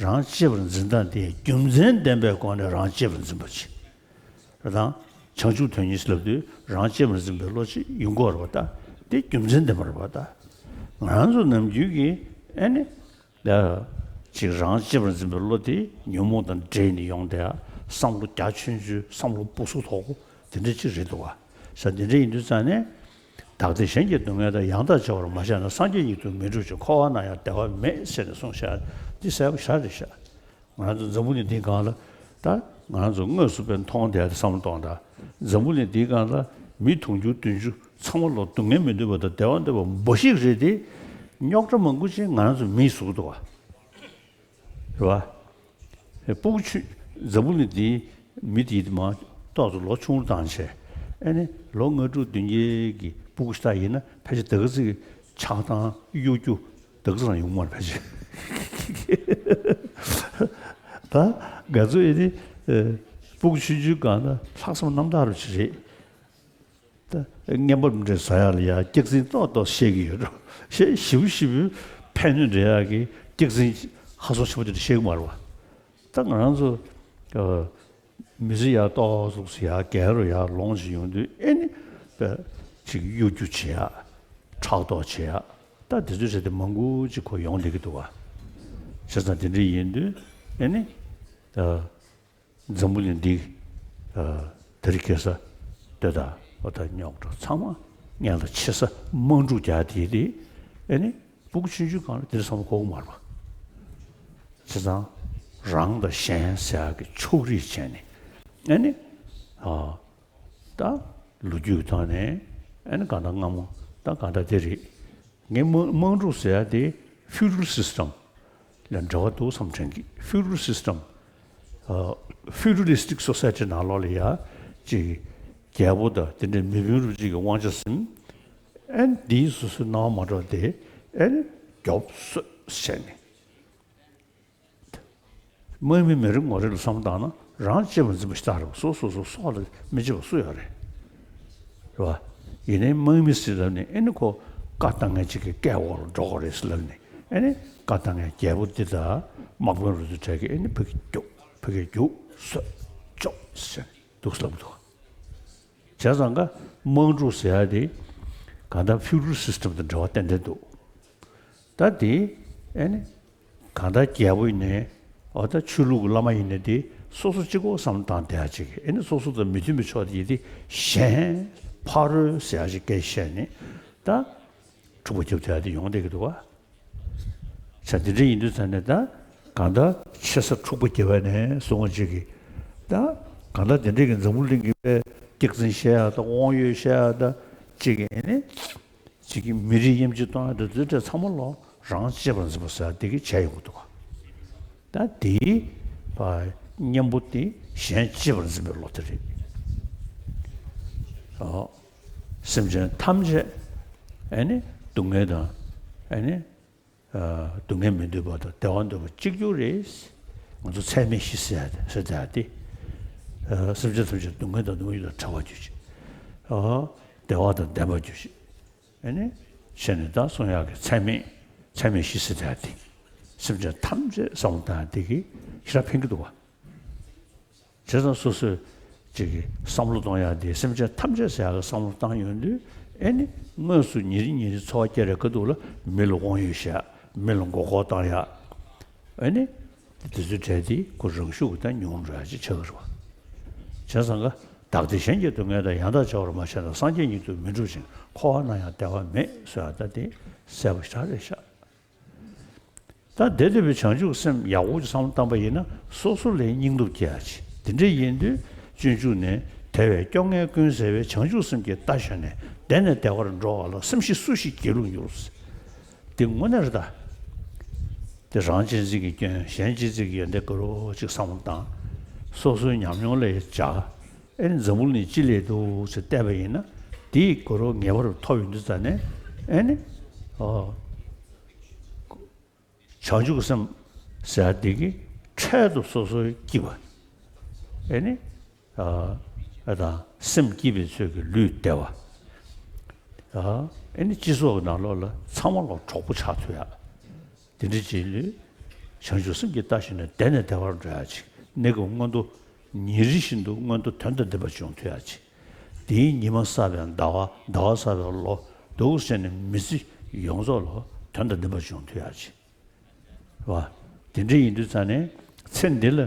རང་གཅེས་པར་འཛིན་སྟངས་དེ་རྒྱུ་མཚན་ལྡན་པའི་སྒོ་ནས་རང་གཅེས་པར་འཛིན་པ་ཅིག་རེད་དང་། བྱང་ཆུབ་དོན་གཉེར་ལབ་དུས་རང་གཅེས་པར་འཛིན་པའི་བློ་ཅིག་ཡོང་གི་ཡོད་རེད་པ། ད་དེ་རྒྱུ་མཚན་ལྡན་པ་རེད་པ། ད་ང་རང་ཚོ་ནམ་རྒྱུན་གྱི་ཨེ་ནི། ཡ། ཅིག་རང་གཅེས་པར་འཛིན་པའི་བློ་དེ་ཉོན་མོངས་དང་འདྲེས་ནས་ཡོང་བསྡད་ཡ། བསམ་བློ་རྒྱ་ཆུང་ཆུང་། བསམ་བློ་སྤུ་སུ་མཐོ་པོ་དེ་འདྲ་ཅིག་རེད་འདུག་ག་ས་དེ་འདྲ་ཡིན་དུས་ཙང་ནས། བདག་བདེ་གཞན་གྱི་སྡུག་བསྔལ་དང་། ཡང་དག་བྱ་བར་མ་བྱས་ན། སངས་རྒྱས་ཉིད་དུ་མི་འགྲུབ་ཅིང་། འཁོར་བར་སྣང་ཡང་བདེ་བ་མེད། ཟེར་ནས་གསུངས་ཤག་འདི་གསལ་པོ་ཞེ་དྲག་རེད་ཤག་ང་ཚོ་འཛམ་བུ་གླིང་འདིའི་སྒང་ལ། ད་ང་ཚོ་དངོས་སུ་དཔེ་མཐོང་བསྡད་དེ་བསམ་བློ་གཏོང་དང་། འཛམ་བུ་གླིང་འདིའི་སྒང་ལ་མི་དུང་ཕྱུར་བདུན་ཅུ་ཚང་མ་ལ་སྡུག་བསྔལ་མི་འདོད་པ་དང་བདེ་བ་འདོད་པ་འབའ་ཞིག་རེད་དེ། རྙོག་དྲ་མང་པོ་ཅིག་ང་རང་ཚོ་མིས་བཟོ་གི་འདུག་ག་རེད་བ། སྤུ་གུ་ཆུང་། འཛམ་བུ་གླིང་འདིའི་མི་དེ་མར་ཏོག་ཙམ་ལོ་ཆུང་རུ་བཏང་བྱས། ཨེ་ནི་ལོ་ལྔ་དྲུག་བདུན་བརྒྱད་ཀྱི་སྤུ་གུ་ཞིག་ད་ཡིན་ན། ཕལ་ཆེར་ད་ག་ཚོད་ཀྱི་ཆགས་སྡང་གཡོ་སྒྱུ་ད་ག་ཚོད་རང་ཡོང་མ་རེད་ཕལ་ཆེར། ད་ང་ཚོ་ཨེ་ནི་ཨ། སྤུ་གུ་ཆུང་ཆུང་སྒང་ལ་ལྷག་བསམ་རྣམ་དག་རུ་ཅིག་རེད། ད་རྔན་པ་འདྲ་ཟ་ཡག་ལ་ཡ་སྐྱག་རྫུན་ཏོག་ཏོག་བཤད་ཀྱི་ཡོད་འགྲོ། བཤད་ཞེ་པོ་ཞེ་པོ་ཕན་གནོད་འདྲ་ཡག་གི་སྐྱག་རྫུན་ཧ་སོ་ཆེན་པོ་དེ་འདྲ་བཤད་གི་མ་རེད་བ། ད་ང་རང་ཚོ་ཨ། མི་ཚེ་ཡར་ཏོག་ཙམ་ཡར་རྒས་རུ་ཡར་ལོངས་ཤིག་ཡོང་དུས། ཨེ་ནི་ད་ཅིག་གཡོ་སྒྱུ་བྱེད་ཡག་ཕྲག་དོག་བྱེད་ཡག་ད་དེ་ཚོའི་གྲས་དེ་མང་པོ་ཅིག་ཁོ་ཡོང་བསྡད་ཀྱི་འདུག་བ། བྱས་ཙང་དེ་འདྲ་ཡིན་དུས་ཨེ་ནི་ད། འཛམ་བུ་གླིང་འདི། ཨ། དེ་རིང་ཁ་སང་ལྟོས་དང་། འོ་ད་རྙོག་དྲ་ཚང་མ་སྔོན་ལ་ཕྱི་ས་དམག་འཁྲུག་རྒྱག་དེ་དེ། ཨེ་ནི་སྤུ་གུ་ཆུང་ཆུང་སྒང་ལ་དེ་འདྲ་བསམ་བློ་འཁོར་གི་མ་རེད་པ། བྱས་ཙང་རང་དང་གཞན་ཟེར་ཡག་གི་ཕྱོགས་རིས་བྱས་ནས། ཨེ་ནི། ཨ། ད་ལོ་རྒྱུས་ཐོག་ནས་ཨེ་ནི་གང་ལྟར་སྔ་མོ་ད་གང་ལྟར་དེ་རེད། ངས་དམག་དམག་འཁྲུག་ཟེར་ཡ་དེ་feudal system ལ་འབྲེལ་བ་འདུག་བསམ་དྲན་གི། feudal system ཨ། feudalistic society ནང་ལོགས་ལ་ཡ་ཅིག་རྒྱལ་པོ་དང་དེ་འདྲའི་མི་དཔོན་རུ་གཅིག་གི་དབང་ཆ་ཟིན། ཨེ་ནི་དེའི་སོ་སོའི་སྣང་བ་མ་འགྲོ་དེ་ཨེ་ནི་རྒྱོབ་གསོད་བྱས་ནས། དམག་མི་མི་རེ་ངོ་རེ་ལ་བསམ་བློ་བཏང་ན་རང་གཅེས་པར་འཛིན་པ་ཞེ་དྲག་རེད་པ། སོ་སོ་སོ་སྲོག་ལ་མི་གཅེས་པ་སུ་ཡོད་རེད། རེད་པ། ཡིན་ནའི་དམག་མི་ཟེར་ལབ་ནས་ཨེ་ནི་ཁོ་བཀའ་བཏང་མཁན་ཅིག་གི་སྐད་འོག་ལ་འགྲོ་དགོས་རེད་ཟེར་ལབ་ནས། ཨེ་ནི་བཀའ་བཏང་མཁན་རྒྱལ་པོ་འདི་དང་དམག་དཔོན་རུ་ཚོ་གྲས་ཀྱིས་ཨེ་ནི་ཕ་གི་རྒྱུག་ཕ་གི་རྒྱུག་གསོད་གཅོག་ཟེར་འདུག་ལབ་འདུག་བྱས་ཙང་ཀ་དམག་འཁྲུག་ཟེར་ཡ་དེ་གང་ལྟར་feudal system དང་འབྲེལ་བ་ཏན་ཏན་འདུག་ད་དེ་ཨེ་ནི་གང་ལྟར་རྒྱལ་པོ་ཡིན་ནའི་འོ་ད་ཆོས་ལུགས་ཀྱི་བླ་མ་ཡིན་ནའི་དེ་སོ་སོ་གཅིག་པོ་བསམ་བློ་བཏང་བསྡད་ཡ་ཅིག་ཨེ་ནི་སོ་སོ་དང་མི་མཐུན་པའི་ཕྱོགས་དེ་ཡིན་དེ་གཞན་ཕ་རོལ་ཟེར་ཡ་ཅིག་སྐད་བཤད་ནས་ད་འཁྲུག་པ་རྒྱབ་བསྡད་ཡ་དེ་ཡོང་བསྡད་ཀྱི་འདུག་བ། ས་དེ་འདྲ་ཡིན་དུས་ཙང་ནས་ད་གང་ལྟར་ཆེ་ས་འཁྲུག་པ་རྒྱབ་པ་ནས་སོང་བ་ཅིག་གིས་ད་གང་ལྟར་དེ་འདྲ་གི་འཛམ་བུ་གླིང་གི་དཔེ་སྐྱག་རྫུན་བཤད་ཡ་དང་དབང་ཡོད་བཤད་ཡ་དང་ཅིག་གིས་ཨེ་ནི་ཅིག་གིས་མི་རིགས་དབྱེ་འབྱེད་གཏོང་ཡ་དང་དེ་ཚོའི་གྲས་ཚང་མ་ལོ་རང་གཅེས་པར་འཛིན་པ་ཟེར་ཡ་དེ་གིས་བྱས་ཡོང་གི་འདུག་ག་ད་དེའི་ཕ་གཉེན་པོ་དེ་གཞན་གཅེས་པར་འཛིན་པའི་བློ་དེ་རེད། ཨོ། སེམས་ཅན་ཐམས་ཅད་ཨེ་ནི་སྡུག་བསྔལ་དང་ཨེ་ནི། ཨ། སྡུག་བསྔལ་མི་འདོད་པ་དང་བདེ་བ་འདོད་པ་གཅིག་གྱུར་རེད། ང་ཚོ་ཚད་མེད་བཞི་ཟེར་ཡ་དེ་ཟེར་ཡ་དེ། ཨ། སེམས་ཅན་ཐམས་ཅད་སྡུག་བསྔལ་དང་སྡུག་བསྔལ་དང་བྲལ་བར་གྱུར་ཅིག་ཨ། བདེ་བ་དང་ལྡན་པར་གྱུར་ཅིག་ཨ་ནི་བྱས་ནས་ད་གསུང་ཡག་གི་ཚད་མེད་ཚད་མེད་བཞི་ཟེར་ཡ་དེ། སེམས་ཅན་ཐམས་ཅད་བསམ་བློ་བཏང་ཡ་དེ་གིས་ཞེ་དྲག་ཕན་གྱི་འདུག་བ། བྱས་ཙང་སོ་སོས་ཅིག་གི་བསམ་བློ་གཏོང་ཡག་དེ་སེམས་ཅན་ཐམས་ཅད་ཟེར་ཡག་གི་བསམ་བློ་བཏང་ཡོང་དུས་ཨེ་ནི་དངོས་སུ་ཉིན་རེ་ཉིན་རེ་འཚོ་བ་སྐྱེལ་རེས་ཀ་འདུག་ལ། མི་ལ་དབང་ཡོད་བཤད། མི་ལ་མགོ་སྐོར་བཏང་ཡག་ཨེ་ནི་དེ་ཚོའི་གྲས་དེ་ཁོ་རང་ཤུགས་ཀྱིས་ད་ཉུང་འགྲོ་ཡག་ཅིག་ཆགས་ཀྱི་རེད་བ། བྱས་ཙང་ཀ་བདག་བདེ་གཞན་གྱི་སྡུག་བསྔལ་དང་། ཡང་དག་བྱ་བར་མ་བྱས་ན། སངས་རྒྱས་ཉིད་དུ་མི་འགྲུབ་ཅིང་། འཁོར་བར་སྣང་ཡང་བདེ་བ་མེད། ཟེར་བ་ད་དེ་གསལ་པོ་ཞེ་དྲག་རེད་ཤག་ད་དེ་ལྟ་བུའི་བྱང་ཆུབ་སེམས་ཡག་པོ་ཅིག་བསམ་བློ་བཏང་པ་ཡིན་ན་སོ་སོ་ལ་སྙིང་སྟོབས་སྐྱེ་ཡག་ཅིག་དེ་འདྲ་ཡིན་དུས་སྤྱོད་འཇུག་ནས། དལ་བས་སྐྱོ་ངལ་ཀུན་ཟད་པའི། བྱང་ཆུབ་སེམས་ཀྱི་རྟ་ཞོན་ནས། བདེ་ནས་བདེ་བར་འགྲོ་བ་ལ། སེམས་ཤེས་སུ་ཞིག་སྒྱིད་ལུག་འགྱུར། དེ་དངོས་གནས་རེད་ད། དེ་རང་གཅེས་འཛིན་གྱི་སྐྱོན། གཞན་གཅེས་འཛིན་གྱི་ཡོན་ཏན་དགའ་རབ་ཅིག་བསམ་བློ་བཏང་། སོ་སོའི་ཉམས་མྱོང་ལ་སྦྱར། ཨེ་ནི་འཛམ་བུ་གླིང་ཅི་སླེབས་འདུག་ཟེར་བལྟས་པ་ཡིན་ན་དེའི་དགའ་རབ་ངེས་པར་ཐོབ་ཡོང་དུས་ཙང་ནས་ཨེ་ནི། ཨོ། བྱང་ཆུབ་སེམས་ཟེར་ཡ་འདི་གིས་འཕྲལ་དུ་སོ་སོའི་སྐྱིད་པ། ཨེ་ནི། ཨ། ཨ་དང་སེམས་སྐྱིད་པའི་ཚུལ་གྱིས་ལུས་བདེ་བ། ད་ཨེ་ནི་སྤྱི་ཚོགས་ཀྱི་ནང་ལོགས་ལ་ཚང་མ་ལ་གྲོགས་པོ་ཆགས་ཐུབ་ཡ། དེ་འདྲ་ཅིག་ལ་བྱང་ཆུབ་སེམས་ཀྱིས་བལྟ་ཞིང་ནས་བདེ་ནས་བདེ་བར་འགྲོ་ཡ་ཅིག་ནི་གི་མངོན་མཐོ། ཉིན་རེ་བཞིན་དུ་མངོན་མཐོ་དོན་དང་ལྡན་པ་བྱུང་ཐུབ་ཡ་ཅིག་དེའི་ཉི་མ་བསགས་པའི་ཟླ་བ། ཟླ་བ་བསགས་པའི་ལོ། འདུག་སེ་བྱས་ནས་མི་ཚེ་ཡོངས་རྫོགས་ལ་དོན་དང་ལྡན་པ་བྱུང་ཐུབ་ཡ་ཅིག་བ། དེ་འདྲ་ཡིན་དུས་ཙང་ནས་ཚེ་འདི་ལ་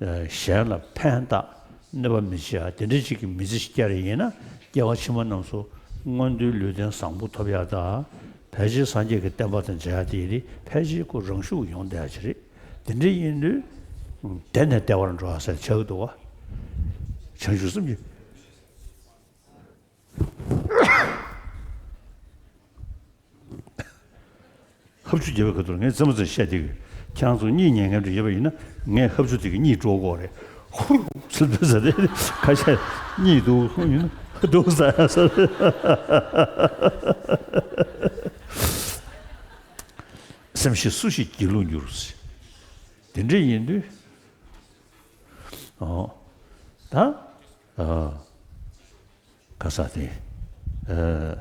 གཞན་ལ་ཕན་བཏགས་གནོད་པ་མི་བྱེད་ཡ་དེ་འདྲ་ཅིག་གི་མི་ཚེ་ཞིག་བསྐྱལ་རེ་ཡིན་ན། སྐྱེ་བ་ཕྱི་མ་རྣམས་སུ་མངོན་མཐོའི་ལུས་རྟེན་བཟང་པོ་ཐོབ་ཡ་དང་། ཕལ་ཆེར་སངས་རྒྱས་ཀྱི་བསྟན་པ་དང་མཇལ་ཡ་དེ་ཡིན་དུས་ཕལ་ཆེར་ཁོ་རང་ཤུགས་ཡོང་བསྡད་ཡ་ཅིག་རེད། དེ་འདྲ་ཡིན་དུས་བདེ་ནས་བདེ་བར་འགྲོ་བ་ཟེར་ཆགས་ཀྱི་འདུག་བ། བྱང་ཆུབ་སེམས་ཀྱི་ཧབ་ཆུ་རྒྱབ་པའི་ཁ་ཐུག་ངས་རྩེད་མོ་རྩེ་བཤད་དེ་གི། ཁྱེད་རང་ཚོ་གཉིད་ཉལ་མཁན་དེ་ཡོད་པ་ཡིན་ན། ངས་ཧབ་ཆུ་དེ་གི་གཉིད་དཀྲོག་གོ་རེད། ཧུར་ཟེར་དུས་ཟེར་དེ་ཁ་ཤས་གཉིད་འདུག་ཡིན་ན་འདུག་ཟེར་ཟེར། སེམས་ཤེས་སུ་ཞིག་སྒྱིད་ལུག་འགྱུར་ཟེར། དེ་འདྲ་ཡིན་དུས། ཨོ། ད། ཨ། ག་ས་དེ། ཨ།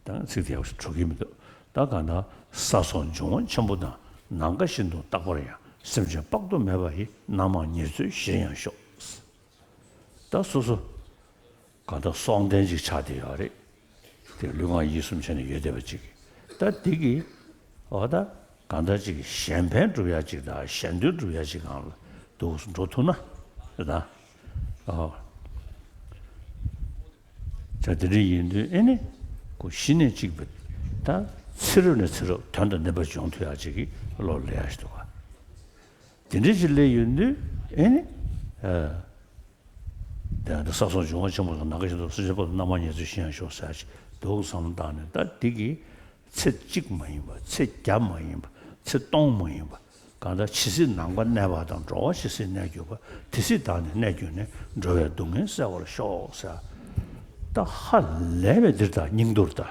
ད་ཚིག་དེ་ཡག་པོ་ཞིག་འགྲོ་གི་མི་འདུག་ད་གང་ལྟར་ས་སོགས་འབྱུང་བ་ཆེན་པོ་དང་། ནམ་མཁའ་བཞིན་དུ་རྟག་པར་ཡང་། སེམས་ཅན་དཔག་ཏུ་མེད་པ་ཡི། རྣམ་མང་ཉེར་འཚོའི་གཞིར་ཡང་ཤོག་ད་སོ་སོ་གང་ལྟར་སྲོག་ལྡན་ཅིག་ཆགས་བསྡད་ཡོད་རེད། དེ་ལུས་ངག་ཡིད་གསུམ་བྱས་ནས་ཡོད་བསྡད་པ་ཅིག་ད་དེ་གི་འོ་ད་གང་ལྟར་ཅིག་གཞན་ཕན་སྒྲུབ་ཡ་ཅིག་དང་གཞན་དོན་སྒྲུབ་ཡ་ཅིག་སྒང་ལ་འདུག་འགྲོ་ཐུབ་ན་རེད་ད། ཨོ། ད་དེ་འདྲ་ཡིན་དུས་ཨེ་ནི་ཁོ་གཞི་ནས་གཅིག་པ་ད་ཚེ་རབས་ནས་ཚེ་རབས་དོན་དང་ལྡན་པ་འབྱུང་ཐུབ་ཡ་ཅིག་གི་བློ་སླེབས་ཡ་ཞིག་འདུག་ག་དེ་འདྲ་ཞིག་སླེབས་ཡོང་དུས་ཨེ་ནི། ཨ། དེ་ཡང་དེ་ས་སོགས་འབྱུང་བ་ཆེན་པོ་དང་། ནམ་མཁའ་བཞིན་དུ་སེམས་ཅན་དཔག་ཏུ། རྣམ་མང་ཉེར་འཚོའི་གཞིར་ཡང་ཤོག་ཟེར་ཞིག་འདུག་བསམ་བློ་བཏང་ནས། ད་འདི་གི་ཚེ་གཅིག་མ་ཡིན་པ། ཚེ་བརྒྱ་མ་ཡིན་པ། ཚེ་སྟོང་མ་ཡིན་པ། གང་ལྟར་ཇི་སྲིད་ནམ་མཁའ་གནས་པ་དང་། འགྲོ་བ་ཇི་སྲིད་གནས་གྱུར་པ། དེ་སྲིད་བདག་ནི་གནས་གྱུར་ནས། འགྲོ་བའི་སྡུག་བསྔལ་བསལ་བར་ཤོག་ཟེར། ད་ཧ་ལས་པའི་འདིར་ད་སྙིང་དུར་ད།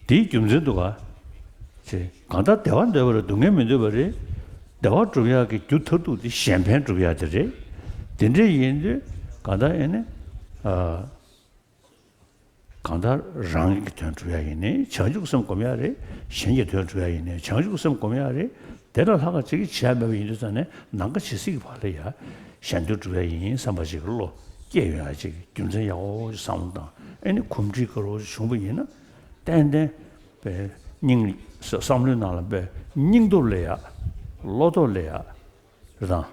དེའི་རྒྱུ་མཚན་འདུག་ག་ཅེས། གང་ལྟར་བདེ་བ་འདོད་པ་རེད། སྡུག་བསྔལ་མི་འདོད་པ་རེད། བདེ་བ་སྒྲུབ་ཡག་གི་རྒྱུ་མཐར་ཐུག་དེ་གཞན་ཕན་སྒྲུབ་ཡག་དེ་རེད། དེ་འདྲ་ཡིན་དུས་གང་ལྟར་ཨེ་ནི། ཨ། གང་ལྟར་རང་གི་དོན་སྒྲུབ་ཡག་ཡིན་ནའི་བྱང་ཆུབ་སེམས་སྒོམ་ཡག་རེད། གཞན་གྱི་དོན་སྒྲུབ་ཡག་ཡིན་ནའི་བྱང་ཆུབ་སེམས་སྒོམ་ཡག་རེད། དེ་ལས་ལྷག་ག་ཅིག་གིས་བྱེད་ཡག་མེད་པ་ཡིན་དུས་ཙང་ནས་ནམ་མཁའ་ཇི་སྲིད་ཀྱི་བར་ལ་ཡ་གཞན་དོན་སྒྲུབ་ཡག་ཡིན་བསམ་པ་ཅིག་གི་བློ་སྐྱེ་ཡོང་ཡག་ཅིག་རྒྱུ་མཚན་ཡག་པོ་ཅིག་བསམ་བློ་བཏང་། ཨེ་ནི་གོམས་འདྲིས་དགའ་རབ་ཅིག་བྱུང་བ་ཡིན་ན། ཏན་ཏན་པའི་སྙིང་བསམ་བློའི་ནང་ལ་པའི་སྙིང་སྟོབས་སླེབས་ཡག་བློ་སྟོབས་སླེབས་ཡག་རེད་དང་།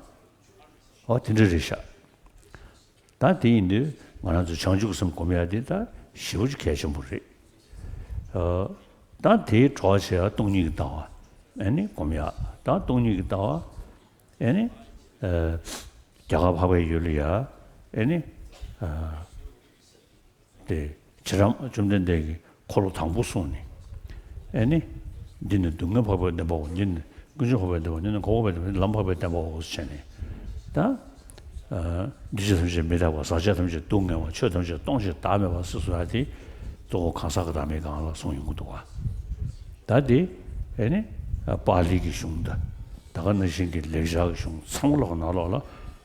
འོ་དེ་འདྲ་རེད་ཤག་ད་དེ་ཡིན་དུས་ང་རང་ཚོ་བྱང་ཆུབ་སེམས་སྒོམ་ཡག་དེ་ད་ཞེ་པོ་ཅིག་གལ་ཆེན་པོ་རེད། ཨ། ད་དེའི་གྲོགས་བྱེད་ཡག་སྟོང་ཉིད་ཀྱི་ལྟ་བ་ཨེ་ནི་སྒོམ་ཡག་ད་སྟོང་ཉིད་ཀྱི་ལྟ་བ་ཨེ་ནི། ཨ། རྒྱ་གར་འཕགས་པའི་ཡུལ་ལ་ཡ་ཨེ་ནི། ཨ། དེ་ཁྱེད་རང་བཅོམ་ལྡན་འདས་ཀྱིས་འཁོར་ལོ་དང་པོ་གསུངས་ནས། ཨེ་ནི། འདི་ནི་སྡུག་བསྔལ་འཕགས་པའི་བདེན་པའོ། འདི་ནི་ཀུན་འབྱུང་འཕགས་པའི་བདེན་པའོ། འདི་ནི་འཁོར་བ་འཕགས་པའི་བདེན་པའོ། འདི་ནི་ལམ་འཕགས་པའི་བདེན་པའོ་ཞེས་ནས། ད། ཨ། འདུས་བྱས་ཐམས་ཅད་མི་རྟག་པ། ཟག་བཅས་ཐམས་ཅད་སྡུག་བསྔལ་བ། ཆོས་ཐམས་ཅད་སྟོང་ཞིང་བདག་མེད་པ་ཟེར་གསུང་ཡག་དེ་གཙོ་བོ་གང་ཟག་གི་བདག་མེད་སྒང་ལ་གསུངས་ཡོང་གི་འདུག་ག་ད་དེ་ཨེ་ནི་པཱ་ལི་གི་གཞུང་དང་། ད་ག་ནང་བཞིན་གྱི་ལེགས་སྦྱར་གྱི་གཞུང་ཚང་མ་ལོག་ནང་ལོགས་ལ་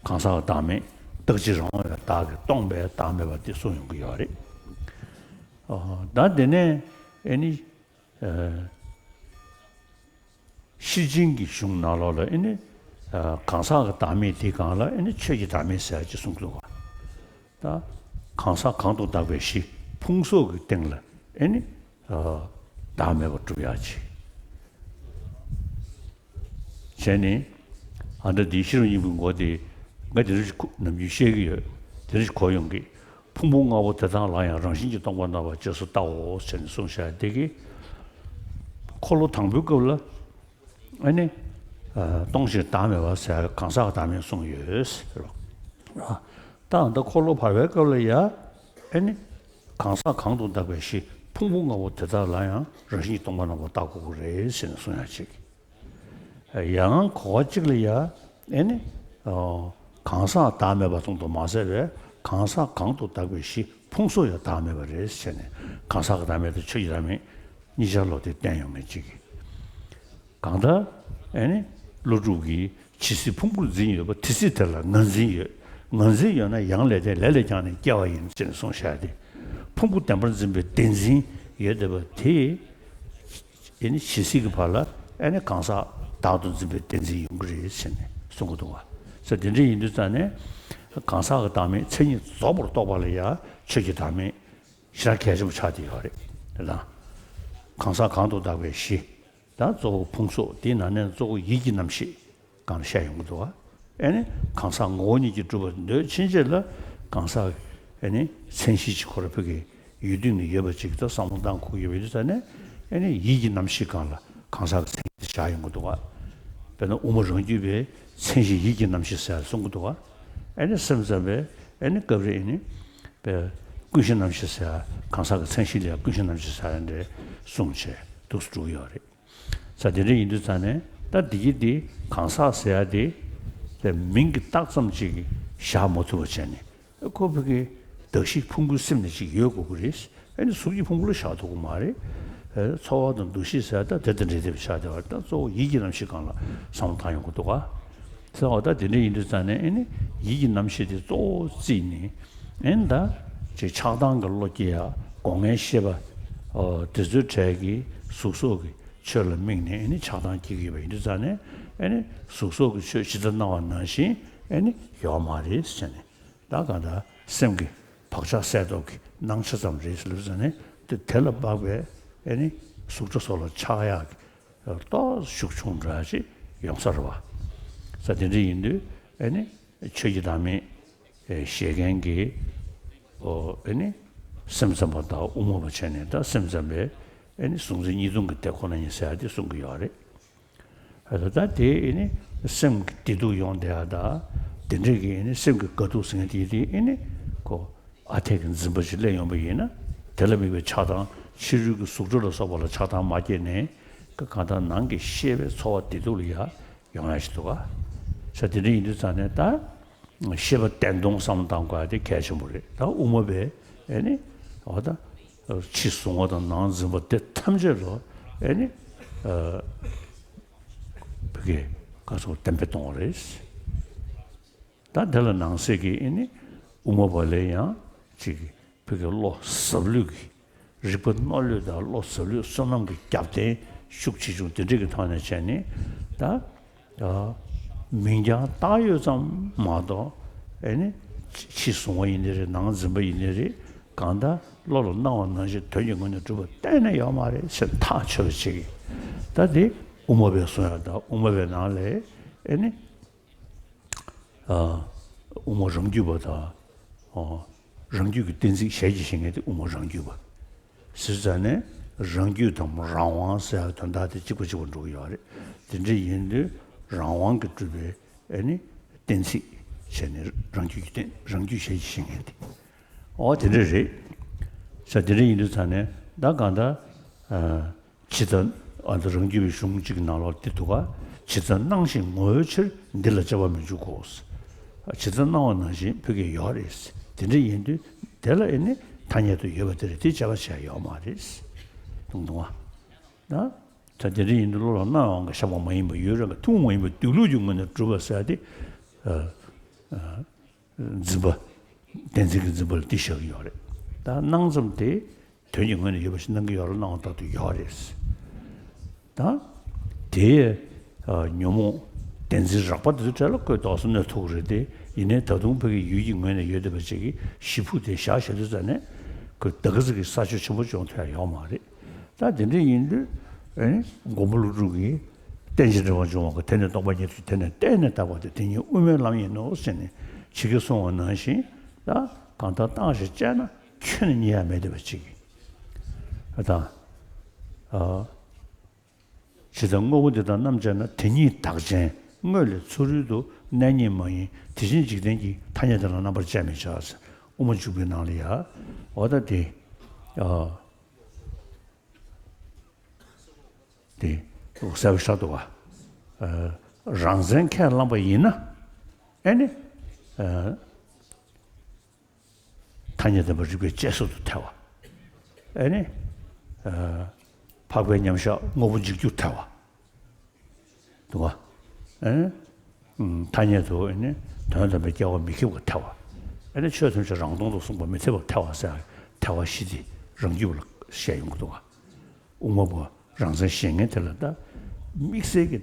གང་ཟག་གི་བདག་མེད། རྟག་གཅིག་རང་དབང་བའི་བདག་གིས་སྟོང་པའི་བདག་མེད་པ་དེ་གསུངས་ཡོང་གི་ཡོད་རེད། ཨ། ད་དེ་ནས་ཨེ་ནི། ཨ། ཤེར་ཕྱིན་གྱི་གཞུང་ནང་ལོགས་ལ་ཨེ་ནི། ཨ། གང་ཟག་གི་བདག་མེད་དེའི་སྒང་ལ་ཨེ་ནི་ཆོས་ཀྱི་བདག་མེད་ཟེར་ཡག་ཅིག་གསུངས་འདུག་ག་ད་གང་ཟག་གང་དུ་བདག་པའི་གཞི་ཕུང་སོགས་ཀྱི་སྟེང་ལ་ཨེ་ནི། ཨ། བདག་མེད་པ་སྒྲུབ་ཡག་ཅིག་བྱས་ནས། ཨ། ད་འདིའི་ཤེས་རབ་སྙིང་པོའི་མགོ་དེ་ང་དེ་རིང་ནམ་རྒྱུན་བཤད་ཀྱི་ཡོད། དེ་རིང་གོ་ཡོང་གི། ཕུང་པོ་ལྔ་པོ་དེ་དག་ལ་ཡང་། རང་བཞིན་གྱིས་སྟོང་པར་སྣང་བ་རྗེས་སུ་བལྟའོ་ཟེར་ནས་གསུངས་བཞག་དེ་གིས། འཁོར་ལོ་དང་པོའི་སྐབས་ལ་ཨ་ནི། ཨ། སྟོང་ཞིང་བདག་མེད་པ་ཟེར་གང་ཟག་གི་བདག་མེད་གསུངས་ཡོད་ཟེར་བ། ད་ད་འཁོར་ལོ་བར་པའི་སྐབས་ལ་ཡ་ཨ་ནི། གང་ཟག་གང་དུ་བདག་པའི་གཞི་ཕུང་པོ་ལྔ་པོ་དེ་དག་ལ་ཡང་། རང་བཞིན་གྱིས་སྟོང་པར་སྣང་བ་བལྟ་དགོས་ཀྱི་རེད་ཟེར་ནས་གསུངས་ཡག་ཅིག་ཡང་གོ་བ་གཅིག་ལ་ཡ་ཨེ་ནི། ཨོ། གང་ཟག་བདག་མེད་པ་གསུངས་འདུག་མ་ཟད་པའི་གང་ཟག་གང་དུ་བདག་པའི་གཞི་ཕུང་སོགས་ཡང་བདག་མེད་པ་རེད་ཟེར་ནས། གང་ཟག་གི་བདག་མེད་དང་ཆོས་ཀྱི་བདག་མེད་གཉིས་ཆར་ལོག་སྟེ་བསྟན་ཡོང་མཁན་གཅིག་གང་ལྟར་ཨེ་ནི། ཀླུ་སྒྲུབ་ཀྱིས་ཇི་སྲིད་ཕུང་པོར་འཛིན་ཡོད་པ། དེ་སྲིད་དེ་ལ་ང་འཛིན་ཡོད། ངར་འཛིན་ཡོད་ན་ཡང་ལས་དེ་ལས་ལས་ཀྱང་ནི་སྐྱེ་བ་ཡིན་ཅེས་གསུངས་བཞག་སྟེ། ཕུང་པོ་བདེན་པར་འཛིན་པའི་བདེན་འཛིན་ཡོད་བསྡད་པ་དེ། ཨེ་ནི་ཇི་སྲིད་ཀྱི་བར་ལ་ཨེ་ནི་གང་ཟག་བདག་ཏུ་འཛིན་པའི་བདེན་འཛིན་ཡོང་གི་རེད་ཟེར་ནས་གསུང་གི་འདུག་བ། ས་དེ་འདྲ་ཡིན་དུས་ཙང་ནས་གང་ཟག་གི་བདག་མེད་མཚན་ཉིད་རྫོགས་པར་རྟོགས་པ་ལ་ཡང་ཆོས་ཀྱི་བདག་མེད་ཞེ་དྲག་གལ་ཆེན་པོ་ཆགས་བསྡད་ཡོད་རེད། དེ་དང་། གང་ཟག་གང་དུ་བདག་པའི་གཞི། ད་གཙོ་བོ་ཕུང་སོགས་དེའི་ནང་ནས་གཙོ་བོ་ཡིད་ཀྱི་རྣམ་ཤེས་སྒང་ལ་བཤད་ཡོང་གི་འདུག་བ། ཨེ་ནི་གང་ཟག་ངོ་བོ་ཉིད་ཀྱིས་གྲུབ་པར་འདོད་ཕྱིན་ཆད་ལ་གང་ཟག་ཨེ་ནི་མཚན་གཞི་གཅིག་ཁོ་རང་ཕ་གིའི་ཡུལ་དུས་ནས་ཡོད་པ་ཅིག་ད་བསམ་བློ་བཏང་དགོས་ཀྱི་ཡོད་པ་ཡིན་ཙང་ནས། ཨེ་ནི་ཡིད་ཀྱི་རྣམ་ཤེས་སྒང་ལ་གང་ཟག་གི་མཚན་ཉིད་དེ་བཞག་ཡོང་གི་འདུག་བ། དཔེར་ན་དབུ་མ་རང་རྒྱུད་པས་མཚན་གཞི་ཡིད་ཀྱི་རྣམ་ཤེས་ཟེར་གསུང་གི་འདུག་བ། ཨེ་ནི་སེམས་ཙམ་པས་ཨེ་ནི་སྐབས་རེ་ཨེ་ནི་པའི་ཀུན་གཞི་རྣམ་ཤེས་ཟེར་གང་ཟག་གི་མཚན་གཞི་ལ་ཡང་ཀུན་གཞི་རྣམ་ཤེས་ཟེར་ཡ་འདྲ་གསུངས་བྱས་འདུག་སེ་འགྲོ་གི་ཡོད་རེད། ས་དེ་འདྲ་ཡིན་དུས་ཙང་ནས་ད་འདི་གི་འདི་གང་ཟག་ཟེར་ཡ་དེ་དེ་མིང་གི་རྟགས་ཙམ་ཅིག་བཞག་མ་ཐུབ་པ་བྱས་ནས། ཁོ་ཕ་གི་གདགས་གཞི་ཕུང་པོའི་སེམས་ནི་ཅིག་ཡོད་དགོས་ཀྱི་རེད། ཨེ་ནི་གཟུགས་ཀྱི་ཕུང་པོ་ལ་བཞག་ཐུབ་ཀྱི་མ་རེད། ཨེ་ཚོར་བ་དང་འདུ་ཤེས་ཟེར་ཡ་ད་དེ་དང་འབྲེལ་བསྡད་པ་ཆགས་བསྡད་པ་རེད། ད་གཙོ་བོ་ཡིད་ཀྱི་རྣམ་ཤེས་སྒང་ལ་བསམ་བློ་བཏང་ཡོང་གི་འདུག་ག། ཟེར་བ་ད་དེ་འདྲ་ཡིན་དུས་ཙང་ནས་ཨེ་ནི་ཡིད་ཀྱི་རྣམ་ཤེས་དེ་གཙོ་བོ་བརྩིས་ནས། ཨེ་ནི་ད་ཅིག་ཆགས་སྡང་གི་བློ་སྐྱེ་ཡ། སྒོ་ལྔའི་ཤེས་པ་ཨོ་དེ་ཚོའི་གྲས་ཀྱི་གཟུགས་སོགས་ཀྱི་ཆོས་ལ་དམིགས་ནས་ཨེ་ནི་ཆགས་སྡང་སྐྱེ་གི་ཡོད་པ་ཡིན་དུས་ཙང་ནས། ཨེ་ནི་གཟུགས་སོགས་ཀྱི་ཆོས་ཇི་ལྟར་སྣང་བ་ནང་བཞིན་ཨེ་ནི་ཡོད་མ་རེད་ཟེར་ནས། ད་གང་ལྟར་སེམས་ཀྱི་བག་ཆགས་གསལ་སྟོབས་ཀྱི་སྣང་ཆ་ཙམ་རེད་ཟེར་ལབ་ཙང་ནས། དེ་དེ་ལ་དམིགས་པའི་ཨེ་ནི་གཟུགས་སྒྲ་སོགས་ལ་ཆགས་ཡག་གི་ཏོག་ཤུགས་ཆུང་འདྲ་ཅིག་ཡོང་ས་རེད་བ། ས་དེ་འདྲ་ཡིན་དུས་ཨེ་ནི་ཆོས་ཀྱི་བདག་མེད་ཨེ་བཞེད་མཁན་གྱི་ཨོ་ཨེ་ནི་སེམས་ཙམ་པ་དང་དབུ་མ་པ་བྱས་ནས། ད་སེམས་ཙམ་པས་ཨེ་ནི་གཟུང་འཛིན་གཉིས་སྟོང་གི་དེ་ཁོ་ན་ཉིད་ཟེར་ཡ་དེ་གསུང་གི་ཡོད་རེད། ཨ་ད་ད་དེ་ཨེ་ནི་སེམས་ཀྱི་བདེ་སྡུག་ཡོང་བསྡད་ཡ་ད། དེ་འདྲས་ཀྱི་ཨེ་ནི་སེམས་ཀྱི་དགའ་སྡུག་ཟེར་མཁན་དེ་དེ་ཨེ་ནི་ཁོ་ཨ་འཐས་ཀྱི་འཛིན་པ་ཅིག་སླེབས་ཡོང་པ་ཡིན་ན། དེ་ལ་དམིགས་པའི་ཆགས་སྡང་། ཕྱི་རོལ་གྱི་གཟུགས་སྒྲ་ལ་སོགས་པ་ལ་ཆགས་སྡང་མ་སྐྱེས་ནས། གང་ལྟར་ནང་གི་ཤེས་པའི་ཚོར་བ་བདེ་སྡུག་ལ་ཡ་ཡོང་ཡ་ཞིག་འདུག་ག། ས་དེ་འདྲ་ཡིན་དུས་ཙང་ནས་ད། ཤེས་པ་བརྟན་གཏོང་བསམ་བློ་གཏང་དགོས་ཡ་དེ་གལ་ཆེན་པོ་རེད། ད་དབུ་མ་པས་ཨེ་ནི་འོ་ད་ཕྱི་གཟུང་བ་དང་ནང་འཛིན་པ་དེ་ཐམས་ཅད་ལ་ཨེ་ནི་ཨ་བི་གེ་ག་སོགས་གཏན་འབེབས་གཏོང་བ་རེད། ད་དེ་ལ་ནང་གསེས་ཀྱི་ཨེ་ནི་དབུ་མ་པ་ལས་ཡང་ཅིག་བོད་ཀྱི་བློ་ཟབ་ལྷོད་ཀྱི། རིག་པ་རྣོ་ལྷོད་དང་བློ་ཟབ་ལྷོད་བསོད་ནམས་ཀྱི་རྒྱབ་རྟེན་ཤུགས་ཆེ་ཆུང་དེ་འདྲ་གི་ཐོག་ནས་བྱས་ནས། ད་ཨ་མིང་རྐྱང་བཏགས་ཡོད་ཙམ་མ་གཏོགས། ཨེ་ནི་ཕྱི་གཟུང་བ་ཡིན་ནི་རེད། ནང་འཛིན་པ་ཡིན་ནི་རེད། གང་ལྟར་བློ་ལ་སྣང་བ་ནང་བཞིན་དོན་གྱི་ངོས་ནས་གྲུབ་པ་གཏན་ནས་ཡོད་མ་རེད་ཟེར་ཐག་ཆོད་པ་ཅིག། ད་དེ་དབུ་མ་པས་གསུང་ཡག་དང་། དབུ་མ་པའི་ནང་ལས་ཨེ་ནི། ཨ་དབུ་མ་རང་རྒྱུད་པ་དང་། ཨོ་རང་རྒྱུད་ཀྱི་གཏན་ཚིགས་ཞལ་གྱིས་བཞེས་མཁན་དེ་དབུ་མ་རང་རྒྱུད་པ། ཟེར་ཙང་ནས་རང་རྒྱུད་དང་རང་དབང་ཟེར་ཡག་དོན་དག་དེ་གཅིག་པ་གཅིག་པ་འགྲོ་གི་ཡོད་རེད། དེ་འདྲ་ཡིན་དུས་རང་དབང་གིས་གྲུབ་པའི་ཨེ་ནི་གཏན་ཚིགས་བྱས་ནས་རང་རྒྱུད་ཀྱི་རྟེན། རང་རྒྱུད་ཞལ་གྱིས་བཞེས་མཁན་དེ། ཨོ་དེ་འདྲ་རེད། ས་དེ་འདྲ་ཡིན་དུས་ཙང་ནས་ད་གང་ལྟར་ཨ། ཇི་ལྟར། ཨ་ནི་རང་རྒྱུད་པའི་གཞུང་གཅིག་གི་ནང་ལོགས་འདི་འདུག་ག། ཇི་ལྟར་སྣང་ཞིང་ངོ་བོའི་ཕྱིར། འདི་ལ་དཔྱད་པ་མི་འཇུག་གོ། ཇི་ལྟར་སྣང་བ་ནང་བཞིན་བོད་ཀྱི་ཡོད་རེད། དེ་འདྲ་ཡིན་དུས་དེ་ལ་ཨེ་ནི་ཐ་སྙད་དུ་ཡོད་པ་དེ་རེད། དེ་དཔྱད་པ་བྱས་ཡོད་མ་རེད། དུང་དུང་བ། ད་ད་དེ་འདྲ་ཡིན་དུས་བློ་ལ་སྣང་བའང་གི་ཤེས་པ་མ་ཡིན་པ། ཡུལ་རང་གི་ཐུན་མོང་མ་ཡིན་པ་སྡོད་ལུགས་ཀྱི་ངོས་ནས་གྲུབ་པ་ཟེར་ཏེ། ཨ་ཨ། འཛིན་པ། གཏན་ཚིགས་ཀྱི་འཛིན་པ་ལ་འདི་བཞག་གི་ཡོད་རེད། ད་སྣང་ཙམ་དེ་དོན་གྱི་ངོས་ནས་ཡོད་པ་ཞིག་སྣང་གི་ཡོད་རེད། སྣང་བ་ལྟར་དུ་ཡོད་རེད། ད་དེ་ཨ་ཉོན་མོངས་བདེན་འཛིན་རགས་པ་དེ་ཚོའི་གྲས་ལ་བཀོད་འདུག་ཟེར་ན་ཐུག་གི་རེད་དེ། ཡིན་ནའི་ད་དུང་བོད་ཀྱི་ཡུལ་གྱི་ངོས་ནས་ཡོད་བསྡད་པ་ཅིག་གི་གཞི་ཕུག་དེ་བཞག་བཞག་དུས་ཙ་ནས་ཁོས་ད་ག་ཟེ་གི་ས་ཆ་ཆེན་པོ་སྐྱོང་ཐུབ་ཡ་ཡོད་མ་རེད། ད་དེ་འདྲ་ཡིན་དུས་ཨེ་མགོན་པོ་ཀླུ་སྒྲུབ་ཀྱིས་རྟེན་ཅིང་འབྲེལ་བར་འབྱུང་བ་ཀུན། དེ་ནི་རྟོག་པ་ཉིད་དུ་དེ་ནི་གཏན་ནས་དག་པ་སྟེ། དེ་ཉིད་དབུ་མའི་ལམ་ཡིན་ནོ་ཟེར་ནས་ཇི་སྐད་གསུངས་པ་ནང་བཞིན། ད་གང་ལྟར་བཏང་ཞིང་དཔྱད་ན་ཁྱོན་ནས་རྙེད་ཡ་མེད་བསྡད་པ་ཅིག་ཨ་དང་། ཨ། ཇི་ལྟར་དངོས་པོ་འདི་དག་རྣམ་དཔྱད་ན། དེ་ཉིད་བདག་གཞན་དངོས་ལས་ཚུ་རོལ་དུ། གནས་རྙེད་མ་ཡིན་དེ་བཞིན་འཇིག་རྟེན་གྱི། ཐ་སྙད་དེ་ལ་རྣམ་པར་དཔྱད་མི་བྱ། དབུ་མ་འཇུག་པའི་ནང་ལ་ཡ། འོ་ད་དེ། ཨ། དེ་གསལ་པོ་ཤར་འདུག་ག། ཨ། རང་མཚན་ཁས་བླངས་པ་ཡིན་ན། ཨེ་ནི། ཨ། ཐ་སྙད་བདེན་པ་རིགས་པས་དཔྱད་བཟོད་དུ་ཐལ་བ། ཨེ་ནི། ཨ། འཕགས་པའི་མཉམ་གཞག་དངོས་པོ་འཇིག་རྒྱུར་ཐལ་བ། འདུག་ག། ཨེ་ནི། ཨུམ། ཐ་སྙད་དུ་ཨེ་ནི་ དོན་དམ་པའི་སྐྱེ་བ་མི་ཁེགས་པར་ཐལ་བ། ཨ་ནི་ཆོས་ཐམས་ཅད་རང་སྟོང་དུ་གསུངས་པ་མི་འཐད་པར་ཐལ་བ་ཟེར་ཡང་ཐལ་བ་བཞི་དེ་རང་རྒྱུད་ལ་བཤད་ཡོང་གི་འདུག་ག་དབུ་མ་པ་རང་མཚན་བཞེས་མཁན་དེ་ལ་ད་དམིགས་བསལ་གྱི་ད་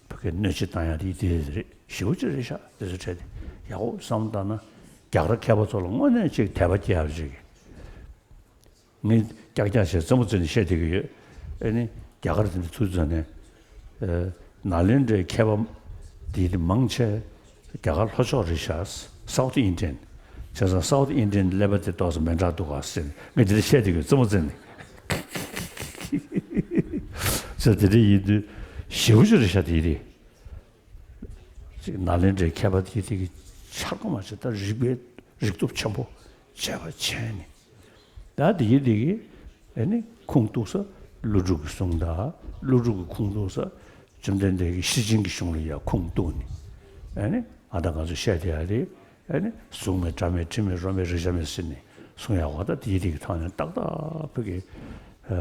བོད་སྐད་གནོད་བྱེད་བཏང་ཡ་དེ་དེ་རེད། ཞེ་པོ་ཅིག་རེད་ཤག་དེ་ཚོ་འཕྲད་དེ་ཡག་པོ་བསམ་བློ་བཏང་ན་རྒྱ་གར་མཁས་པ་ཚོ་ལ་དངོས་གནས་ཅིག་དད་པ་སྐྱེ་ཡ་ཅིག་ངས་ཀྱག་ཀྱག་བྱས་རྩེད་མོ་རྩེ་ནས་བཤད་བསྡད་ཀྱི་ཡོད། ཨེ་ནི་རྒྱ་གར་དེ་འདྲ་ཚུར་འཛུལ་ནས་ཨེ། ནཱ་ལེནྡྲའི་མཁས་པ་དེ་དེ་མང་ཆེ་རྒྱ་གར་ལྷོ་ཕྱོགས་རེད་ཤག South Indian། བྱས་ཙང་South Indian ཀླད་པ་དེ་ཏོག་ཙམ་མི་འདྲ་འདུག་ག་ཟེར་ནས་ངས་དེ་འདྲ་བཤད་བསྡད་ཀྱི་ཡོད། རྩེད་མོ་རྩེ་ནས། ཟེར་དེ་འདྲ་ཡིན་དུས་ཞེ་པོ་ཅིག་རེད་ཤག་དེ་རེད། ཅིག་ནཱ་ལེནྡྲའི་མཁས་པ་དེ་དེ་གི་འཆར་སྒོ་མ་ཆེ་ད་རིག་པའི་རིག་སྟོབས་ཆེན་པོ་བྱས་པ་བྱས་ནས། ད་དེ་གི་དེ་གི་ཨེ་ནི་ཁུངས་གཏུགས་ས་ཀླུ་སྒྲུབ་ཀྱི་གསུང་དང་ཀླུ་སྒྲུབ་ཀྱི་ཁུངས་གཏུགས་ས་བཅོམ་ལྡན་འདས་ཀྱི་ཤེར་ཕྱིན་གྱི་གཞུང་ལ་ཡང་ཁུངས་གཏུགས་ནས། ཨེ་ནི་ཨ་ད་ང་ཚོ་བཤད་དེ་ཡ་རེད། ཨེ་ནི་གཟུགས་མེད་སྒྲ་མེད་དྲི་མེད་རོ་མེད་རེག་བྱ་མེད་ཟེར་ནས་གསུང་ཡག་པ་ད་དེ་གི་དེ་གི་ཐོག་ནས་ཏག་ཏག་བོད་ཀྱི་ཨ་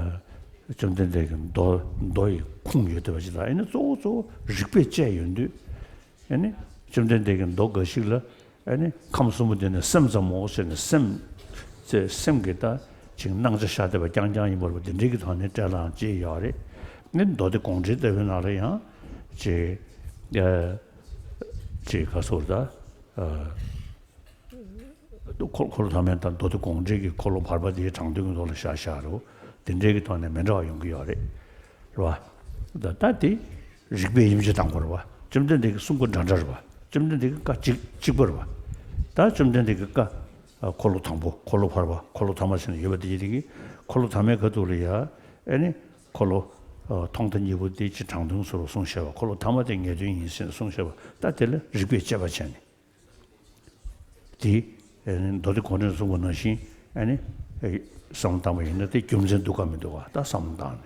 བཅོམ་ལྡན་འདས་ཀྱི་མདོ་མདོ་ཡི་ཁུངས་ཡོད་བསྡད་པ་ཅིག་དང་། ཨེ་ནི་གཙོ་བོ་གཙོ་བོ་རིགས་པས་དཔྱད་ཡོང་དུས། ཨེ་ནི་བཅོམ་ལྡན་འདས་ཀྱི་མདོ་འགའ་ཞིག་ལ་ཨེ་ནི་ཁམས་གསུམ་པོ་དེ་ནི་སེམས་ཙམ་མོ་ཟེར་ནས་སེམས་ཚེ་སེམས་ཀྱི་ད་ཅིག་སྣང་ཆ་ཤར་བསྡད་པ་རྐྱང་རྐྱང་ཡིན་པ་རེད་པ། དེ་འདྲའི་གི་ཐོག་ནས་སྤྲད་ལའང་ཅིག་ཡོད་རེད། ཨེ་ནི་མདོ་སྡེ་དགོངས་འགྲེལ་ལྟ་བུའི་ནང་ལ་ཡང་ཅིག་ཨ་ཅིག་ག་ཟེར་ད། ཨ། འཁོར་འཁོར་ལོ་ཐ་མའི་དང་མདོ་སྡེ་དགོངས་འགྲེལ་གྱི་འཁོར་ལོ་བར་པ་དེའི་དྲང་དོན་གྱི་ཐོག་ལ་བཞག་བཞག་རོ། དེ་འདྲའི་གི་ཐོག་ནས་མི་འདྲ་བ་ཡོང་གི་ཡོད་རེད། རེད་བ། ད་ད་དེ་རིགས་པས་ཡིན་གཅིག་མཚུངས་པ་རེད་བ། བཅོམ་ལྡན་འདས་ཀྱི་གསུང་པོ་འདྲ་འདྲ་རེད་བ། བཅོམ་ལྡན་འདས་ཀྱི་བཀའ་གཅིག་གཅིག་པ་རེད་བ། ད་བཅོམ་ལྡན་འདས་ཀྱི་བཀའ་འཁོར་ལོ་དང་པོ་འཁོར་ལོ་བར་པ་འཁོར་ལོ་ཐ་མ་ཟེར་ནས་ཡོད་པ་དེ་ཡིན་གྱི། འཁོར་ལོ་ཐ་མའི་ཁ་ཐུག་ལ་ཡ་ཨེ་ནི་འཁོར་ལོ་ཐོག་མཐའ་གཉིས་པོ་དེ་ཅིག་དྲང་དོན་ཟེར་བ་གསུངས་བཞག་པ། འཁོར་ལོ་ཐ་མ་དེ་ངེས་དོན་ཡིན་ཟེར་ནས་གསུངས་བཞག་པ། ད་དེ་ལ་རིགས་པས་དཔྱད་པ་བྱས་ནས། དེ་ཨེ་ནི་མདོ་སྡེ་དགོངས་འགྲེལ་གསུངས་པ་ནང་བཞིན་ཨེ་ནི་ཨེ་བསམ་བློ་བཏང་པ་ཡིན་ན་དེ་རྒྱུ་མཚན་འདུག་ག་མི་འདུག་ག་ད་བསམ་བློ་བཏང་ནས།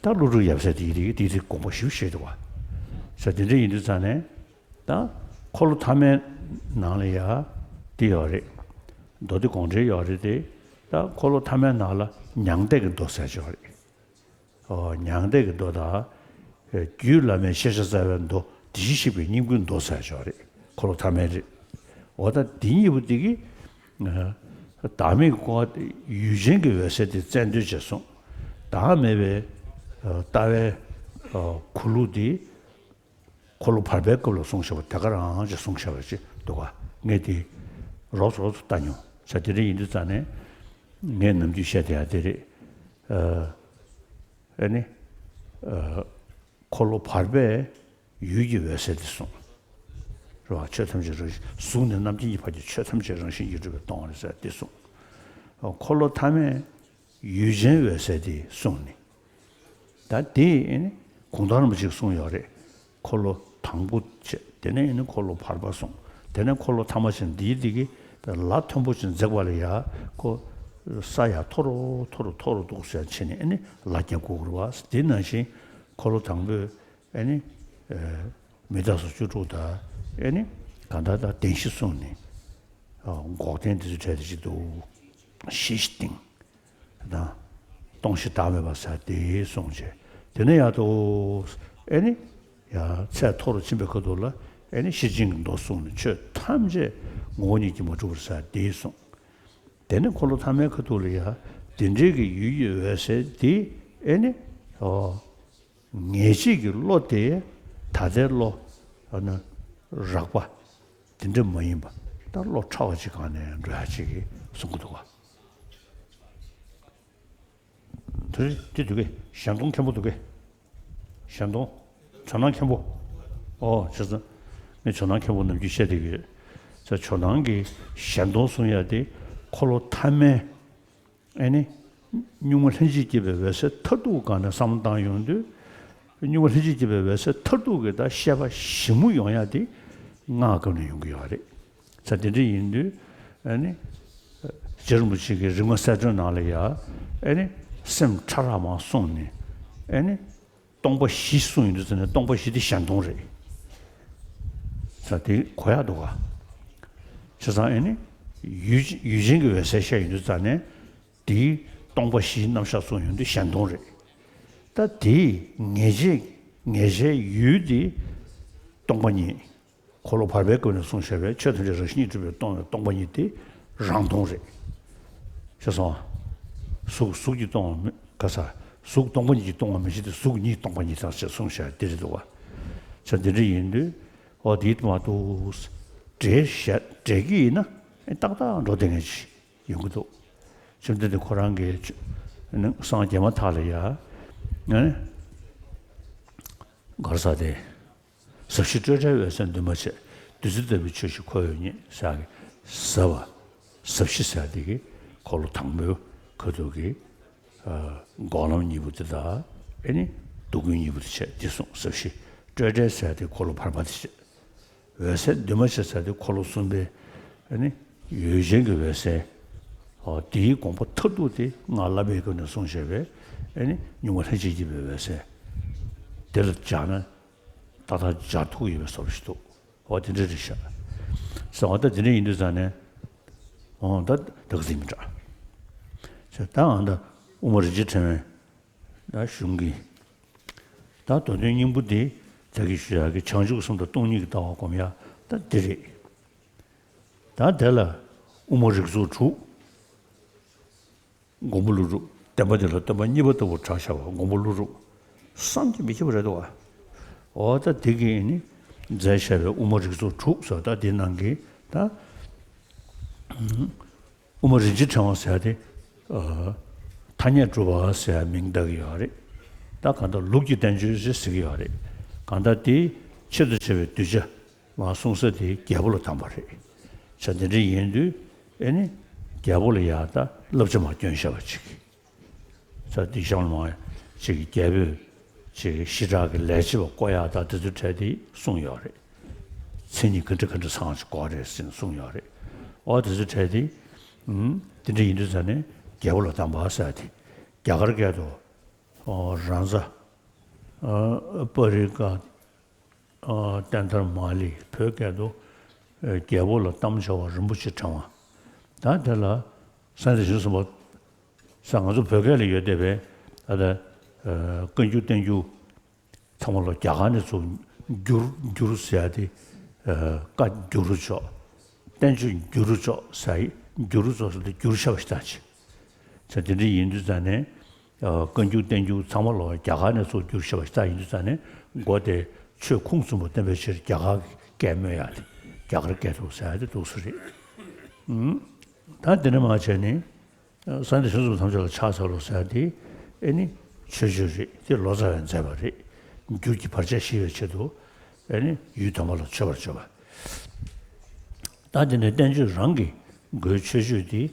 ད་ཀླུ་སྒྲུབ་ཡབ་སྲས་དེའི་རིགས་དེའི་རིགས་དགོངས་པ་ཞིབ་བཤད་འདུག་ག་ས་དེ་འདྲ་ཡིན་དུས་ཙང་ནས་ད་འཁོར་ལོ་ཐ་མའི་ནང་ལ་ཡ་དེ་ཡོད་རེད། མདོ་སྡེ་དགོངས་འགྲེལ་ཡོད་རེད་དེ། ད་འཁོར་ལོ་ཐ་མའི་ནང་ལ་མྱང་འདས་ཀྱི་མདོ་ཟེར་ཅིག་ཡོད་རེད། ཨོ། མྱང་འདས་ཀྱི་མདོ་དང་། རྒྱུད་བླ་མའི་ཤེས་བྱ་རྩ་བའི་མདོ། དེ་བཞིན་གཤེགས་པའི་སྙིང་པོའི་མདོ་ཟེར་ཅིག་ཡོད་རེད། འཁོར་ལོ་ཐ་མའི་རེད། འོ་ད་འདི་གཉིས་པོ་འདི་གི་ཨ་བདག་མེད་ཀྱི་སྐུ་ཡུལ་ཅན་གྱི་འོད་གསལ་དེ་རྩལ་འདོན་བྱས་གསུངས། བདག་མེད་པའི་ཨ་ལྟ་བའི་ཨ་གོ་ལུགས་དེ་འཁོར་ལོ་བར་པའི་སྐབས་ལ་གསུངས་བཞག་པ་དེ་ག་རང་ཅིག་གསུངས་བཞག་པ་ཅིག་འདུག་ག་ངས་དེ་རོབ་རོབ་ཏུ་ལྟ་མྱོང་། ས་དེ་འདྲ་ཡིན་དུས་ཙང་ནས་ངས་ནམ་རྒྱུན་བཤད་བསྡད་ཡ་དེ་རེད། ཨ་ཨ་ནི་ཨ་འཁོར་ལོ་བར་པའི་ཡུལ་གྱི་འོད་གསལ་དེ་གསུངས། རེད་བ། ཆོས་ཐམས་ཅད་རང་བཞིན་གཟུགས་ནས་རྣམ་མཁྱེན་གྱི་བར་གྱི་ཆོས་ཐམས་ཅད་རང་བཞིན་གྱིས་གྲུབ་པས་སྟོང་པ་རེད་ཟེར་དེ་གསུངས། འཁོར་ལོ་ཐ་མས་ཡུལ་ཅན་འོད་གསལ་དེ་གསུངས་ནས། ད་དེ་ཨེ་ནི་གུང་ཐང་རིན་པོ་ཆེས་གསུངས་ཡོད་རེད། འཁོར་ལོ་དང་པོ་བྱས། དེ་ནས་ཨེ་ནི་འཁོར་ལོ་བར་པ་གསུངས། དེ་ནས་འཁོར་ལོ་ཐ་མ་བྱས་ནས་འདིའི་འདི་གི་ལ་མཐོན་པོ་ཅིག་འཛེགས་པ་ལ་ཡ་ཁོ་ས་ཡ་མཐོ་རུ་མཐོ་རུ་མཐོ་རུ་འདུག་ཟེར་བྱས་ནས་ཨེ་ནི་ལ་རྒྱབ་དགོས་ཀྱི་རེད་བ། དེ་ནང་བཞིན་འཁོར་ལོ་དང་པོས་ཨེ་ནི་ཨ་མི་རྟག་སོགས་བཅུ་དྲུག་དང་ཨེ་ནི་གང་ལྟར་ད་བདེན་བཞི་གསུངས་ནས། ཨ་འགོག་བདེན་དེ་ཚོ་བྲལ་ཏེ་ཅིག་འདུག་བཞི་བཞི་སྟེང་དང་། སྟོང་བཞི་བདག་མེད་པ་ཟེར་དེ་གསུངས་བྱས། དེ་ནས་ཡར་དུ་ཨེ་ནི་ཡར་ཚད་མཐོ་རུ་ཕྱིན་པའི་ཁ་ཐུག་ལ་ཨེ་ནི་ཤེར་ཕྱིན་གྱི་མདོ་གསུངས་ནས་ཆོས་ཐམས་ཅད་ངོ་བོ་ཉིད་ཀྱིས་མ་གྲུབ་པར་ཟེར་དེ་གསུངས། དེ་ནས་འཁོར་ལོ་ཐ་མའི་ཁ་ཐུག་ལ་ཡ་དེ་འདྲའི་གི་ཡུལ་གྱི་འོད་གསལ་དེ་ཨེ་ནི་ཨོ། ངེས་བྱེད་ཀྱི་བློ་དེ་ད་ལྟའི་བློ་ཨ་ནི་རགས་པ་དེ་འདྲ་མ་ཡིན་པ། ད་བློ་ཕྲ་བ་ཅིག་སྒང་ནས་འགྲོ་ཡ་ཅིག་གིས་གསུང་གི་འདུག་ག་དེ་དེ་འདུག་གས། གཞན་སྟོང་མཁན་པོ་འདུག་གས། གཞན་སྟོང་། ཇོ་ནང་མཁན་པོ། ཨོ་བྱས་ཙང་ངས་ཇོ་ནང་མཁན་པོ་ནམ་རྒྱུན་བཤད་བསྡད་ཀྱི་ཡོད། ས་ཇོ་ནང་གི་གཞན་སྟོང་གསུང་ཡ་དེ་འཁོར་ལོ་ཐ་མའི་ཨེ་ནི། གཉུག་མ་ལྷན་ཅིག་སྐྱེས་པའི་འོད་གསལ་མཐར་ཐུག་སྒང་ནས་བསམ་བློ་བཏང་ཡོང་དུས། གཉུག་མ་ལྷན་ཅིག་སྐྱེས་པའི་འོད་གསལ་མཐར་ཐུག་གི་ད་ཤེས་པ་ཞིབ་མོ་ཡོང་ཡ་དེ་སྔགས་སྐབས་ནས་ཡོང་གི་ཡོད་རེད། ས་དེ་འདྲ་ཡིན་དུས་ཨེ་ནི། རྗེ་རིན་པོ་ཆེ་གི་རིག་མ་གསལ་སྒྲོན་ནང་ལ་ཡ་ཨེ་ནི་སེམས་ཕྲ་རགས་མར་སོང་ནས་ཨེ་ནི། སྟོང་པ་བཞི་གསུངས་ཡོང་དུས་ཙ་ནས་སྟོང་པ་བཞི་དེ་གཞན་སྟོང་རེད། ས་དེ་གོ་ཡག་འདུག་ག་བྱས་ཙང་ཨེ་ནི་ཡུལ་ཡུལ་ཅན་གྱི་འོད་གསལ་བཤད་ཡོང་དུས་ཙ་ནས་དེའི་སྟོང་པ་བཞིའི་རྣམ་གཞག་གསུངས་ཡོང་དུས་གཞན་སྟོང་རེད། ད་དེའི་ངེས་བྱེད་ངེས་བྱའི་ཡུལ་དེ་སྟོང་པ་ཉིད། འཁོར་ལོ་བར་པའི་སྐབས་ནས་གསུངས་བཞག་པའི་ཆོས་ཐམས་ཅད་རང་བཞིན་གྱིས་གྲུབ་པས་སྟོང་བའི་སྟོང་པ་ཉིད་དེ་རང་སྟོང་རེད། ཤེས་སོང་ང་། གཟུགས་གཟུགས་ཀྱིས་སྟོང་བ་མི་ག་ས། གཟུགས་སྟོང་པ་ཉིད་ཀྱིས་སྟོང་བ་མི་འཆི་སྟེ་གཟུགས་ཉིད་སྟོང་པ་ཉིད་དང་ཞེས་གསུངས་བཞག་དེ་རེད་འདུག་བ། ས་འདི་འདྲ་ཡིན་དུས་ཨོ་དེ་མ་གཏོགས་འདྲེ་བཞག་འདྲེ་གི་ཡིན་ན་ཨེ་ཏག་ཏག་འགྲོ་བསྡད་མཁན་ཅིག་ཡོང་གི་འདུག་བཅོམ་ལྡན་འདས་ཁོ་རང་གིས་སངས་རྒྱས་མ་ཐག་ལ་ཡ་ཨེ་གར་ས་དེ། ཟབ་ཞི་སྤྲོས་བྲལ་འོད་གསལ་འདུས་མ་བྱས། བདུད་རྩི་ལྟ་བུའི་ཆོས་ཤིག་ཁོ་བོས་རྙེད་ཟེར་གི། ཟབ་པ། ཟབ་ཞི་ཟེར་དེ་གི་འཁོར་ལོ་དང་པོའི་ཁ་ཐུག་གི་ཨ་འགོག་ལམ་གཉིས་པོ་དེ་དག་ཨེ་ནི་སྡུག་ཀུན་གཉིས་པོ་དེ་བྱས་དེ་གསུངས། ཟབ་ཞི་སྤྲོས་བྲལ་ཟེར་དེ་འཁོར་ལོ་བར་པ་དེ་བྱས། འོད་གསལ་འདུས་མ་བྱས་ཟེར་དེ་འཁོར་ལོ་གསུམ་པའི་ཨེ་ནི་ཡུལ་ཅན་གྱི་འོད་གསལ། ཨོ་དེའི་དགོངས་པ་མཐར་ཐུག་དེ་ང་བསླབ་པའི་སྐབས་ནས་གསུངས་བཞག་པའི་ཨེ་ནི་གཉུག་མ་ལྷན་ཅིག་སྐྱེས་པའི་འོད་གསལ། དེ་ལ་སྦྱར་ན། ཏག་ཏག་སྦྱར་ཐུབ་ཡོད་པའི་བཟོ་འདྲ་ཞིག་འདུག་འོ་དེ་འདྲ་རེད་ཤག་ཟེར་བ། ད་དེ་འདྲ་ཡིན་དུས་ཙང་ནས་འོ་ད་ད་ག་ཟིག་མི་འདྲ་ཟེར། ད་འོ་ད་དབུ་མ་རིན་ཆེན་ཕྲེང་བའི་ད་གཞུང་གི་ད་མདོ་དོན་སྙིང་པོ་དེ་ད་གི་ཞུ་ཡག་གི་བྱང་ཆུབ་སེམས་དང་སྟོང་ཉིད་ཀྱི་ལྟ་བ་སྒོམ་ཡག་ད་དེ་རེད། ད་དེ་ལ་དབུ་མ་རིགས་ཚོགས་དྲུག་མགོན་པོ་ཀླུ་སྒྲུབ། བསྟན་པ་འདི་ལ་སྟོན་པ་གཉིས་པ་ལྟ་བུར་གྲགས་བྱ་བ་མགོན་པོ་ཀླུ་སྒྲུབ། བསམ་གྱིས་མི་ཁྱབ་པ་རེད་དོ། འོ་ད་དེ་གིས་ནི་མཛད་བྱ་བའི་དབུ་མ་རིགས་ཚོགས་དྲུག་ཟེར་བ་ད་དེ་ནང་གི་ད་དབུ་མ་རིན་ཆེན་ཕྲེང་བ་ཟེར་ཏེ་ཐ་སྙད་གྲུབ་པ་ཟེར་མིང་བཏགས་ཀྱི་ཡོད་རེད། ད་གང་ལྟར་ལུགས་ཀྱི་བསྟན་བཅོས་ཞེས་ཟེར་གྱི་ཡོད་རེད། གང་ལྟར་དེ་ཆེད་དུ་བྱ་བའི་གདུལ་བྱ། མར་གསུང་ས་དེ་རྒྱལ་པོ་ལ་གདམས་པ་རེད། བྱ་དེ་འདྲ་ཡིན་དུས་ཨེ་ནི་རྒྱལ་པོ་ལ་ཡག་ད་བསླབ་བྱ་མར་སྐྱོན་བཤད་པ་ཅིག་བྱ་དེ་གཤམ་ལ་མར་ཅིག་རྒྱལ་པོས་ཅིག་ཞི་དྲག་གི་ལས་བྱེད་པ་བསྐོ་ཡག་ད་དེ་ཚོ་གྲས་དེ་གསུངས་ཡོད་རེད། མཚན་ཉིད་ག་འདྲ་ག་འདྲ་ཚང་ཅིག་དགོས་རེད་ཟེར་གསུངས་ཡོད་རེད། འོ་དེ་ཚོ་གྲས་དེ་དེ་འདྲ་ཡིན་དུས་ཙང་ནས་རྒྱལ་པོ་ལ་གདམས་པ་ཟེར་དེ་རྒྱ་གར་སྐད་དུ་རཱ་ཛ་པ་རི་ཀ་ཨ་ཏན་ཐར་མ་ལི། བོད་སྐད་དུ་ཨ་རྒྱལ་པོ་ལ་གཏམ་བྱ་བ་རིན་པོ་ཆེ་ཕྲེང་བ། ད་དེ་ལ་སངས་རྒྱས་བྱང་སེམས་ས་ང་ཚོ་བོད་སྐད་ལ་ཡོད་བསྡད་པའི་ད་ལྟ་ཨ་བཀའ་འགྱུར་བསྟན་འགྱུར་ཚང་མ་ལ་རྒྱ་གར་ནས་ཚུར་བསྒྱུར་བསྒྱུར་ཟེར་ཡ་དེ་ཨ་བཀའ་འགྱུར་རུ་ཆོག་བསྟན་བཅོས་འགྱུར་རུ་ཆོག་ཟེར་ཡི་འགྱུར་རུ་ཆོག་ཟེར་ཏེ་འགྱུར་བྱ་བ་ཞིག་ད་ཅི། ད་དེ་འདྲ་ཡིན་དུས་ཙང་ནས། ཨ་བཀའ་འགྱུར་བསྟན་འགྱུར་ཚང་མ་ལོ་རྒྱ་གར་ནས་ཚུར་བསྒྱུར་བྱས་པ་ཞིག་ད་ཡིན་དུས་ཙང་ནས་མགོ་དེ་ཆོས་ཁུངས་བཙུན་པོ་བསྟན་པའི་ཕྱིར་རྒྱ་གར་གྱི་སྐད་སྨོས་ཡག་དེ་རྒྱ་གར་སྐད་དུ་ཟེར་ཡག་དེ་འདུག་སེ་རེད། ཨུམ། ད་དེ་འདྲ་མ་བྱས་ནས་ཨ་སངས་རྒྱས་བྱང་སེམས་ཐམས་ཅད་ལ་ཕྱག་འཚལ་ལོ་ཟེར་ཡག་དེ་ཨེ་ནི་མཆོད་བརྗོད་རེད། དེ་ལོ་ཙཱ་བས་མཛད་པ་རེད། འགྱུར་གྱི་བར་ཆད་ཞི་བའི་ཆེད་དུ་ཨེ་ནི་ཡུལ་དམ་པ་ལ་མཆོད་པར་བརྗོད་པ། ད་དེ་ནས་བསྟན་བཅོས་རང་གི་མགོའི་མཆོད་བརྗོད་འདི།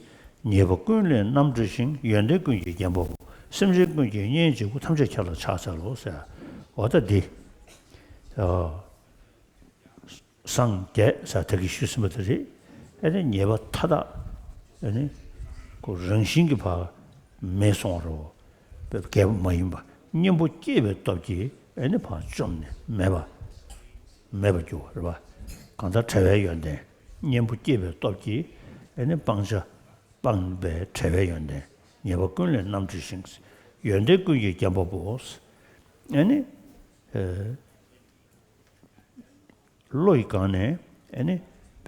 ཉེས་པ་ཀུན་ལས་རྣམ་སྒྲོལ་ཞིང་། ཡོན་ཏན་ཀུན་གྱི་རྒྱལ་པོ་བོ། སེམས་ཅན་ཀུན་གྱི་གཉེན་གཅིག་པུ། ཐམས་ཅད་མཁྱེན་ལ་ཕྱག་འཚལ་ལོ་ཟེར། འོ་ད་འདི། ཨ་སངས་རྒྱས་ཟེར་ད་གིན་ཞུས་ཟིན་པ་དེ་རེད། ཨེ་ནི་ཉེས་པ་མཐའ་དག་ཨེ་ནི་ཁོ་རང་བཞིན་གྱིས་ཕར་མེད་སོང་བ་རེད། རྒྱལ་པོ་མ་ཡིན་པ་གཉེན་པོ་སྐྱེས་པའི་སྟོབས་ཀྱིས་ཨེ་ནི་ཕར་བཅོམ་ནས་མེད་པ་མེད་པར་གྱུར་པ་རེད་པ། གང་ལྟར་བྲལ་བའི་ཡོན་ཏན་གཉེན་པོ་སྐྱེས་པའི་སྟོབས་ཀྱིས་ཨེ་ནི་སྤང་བྱ་སྤངས་པའི་བྲལ་བའི་ཡོན་ཏན་ཉེས་པ་ཀུན་ལས་རྣམ་སྒྲོལ་ཞིང་། ཡོན་ཏན་ཀུན་གྱི་རྒྱལ་པོ་བོ། ཨེ་ནི་ཨེ། བློ་ཡི་སྒང་ནས་ཨེ་ནི་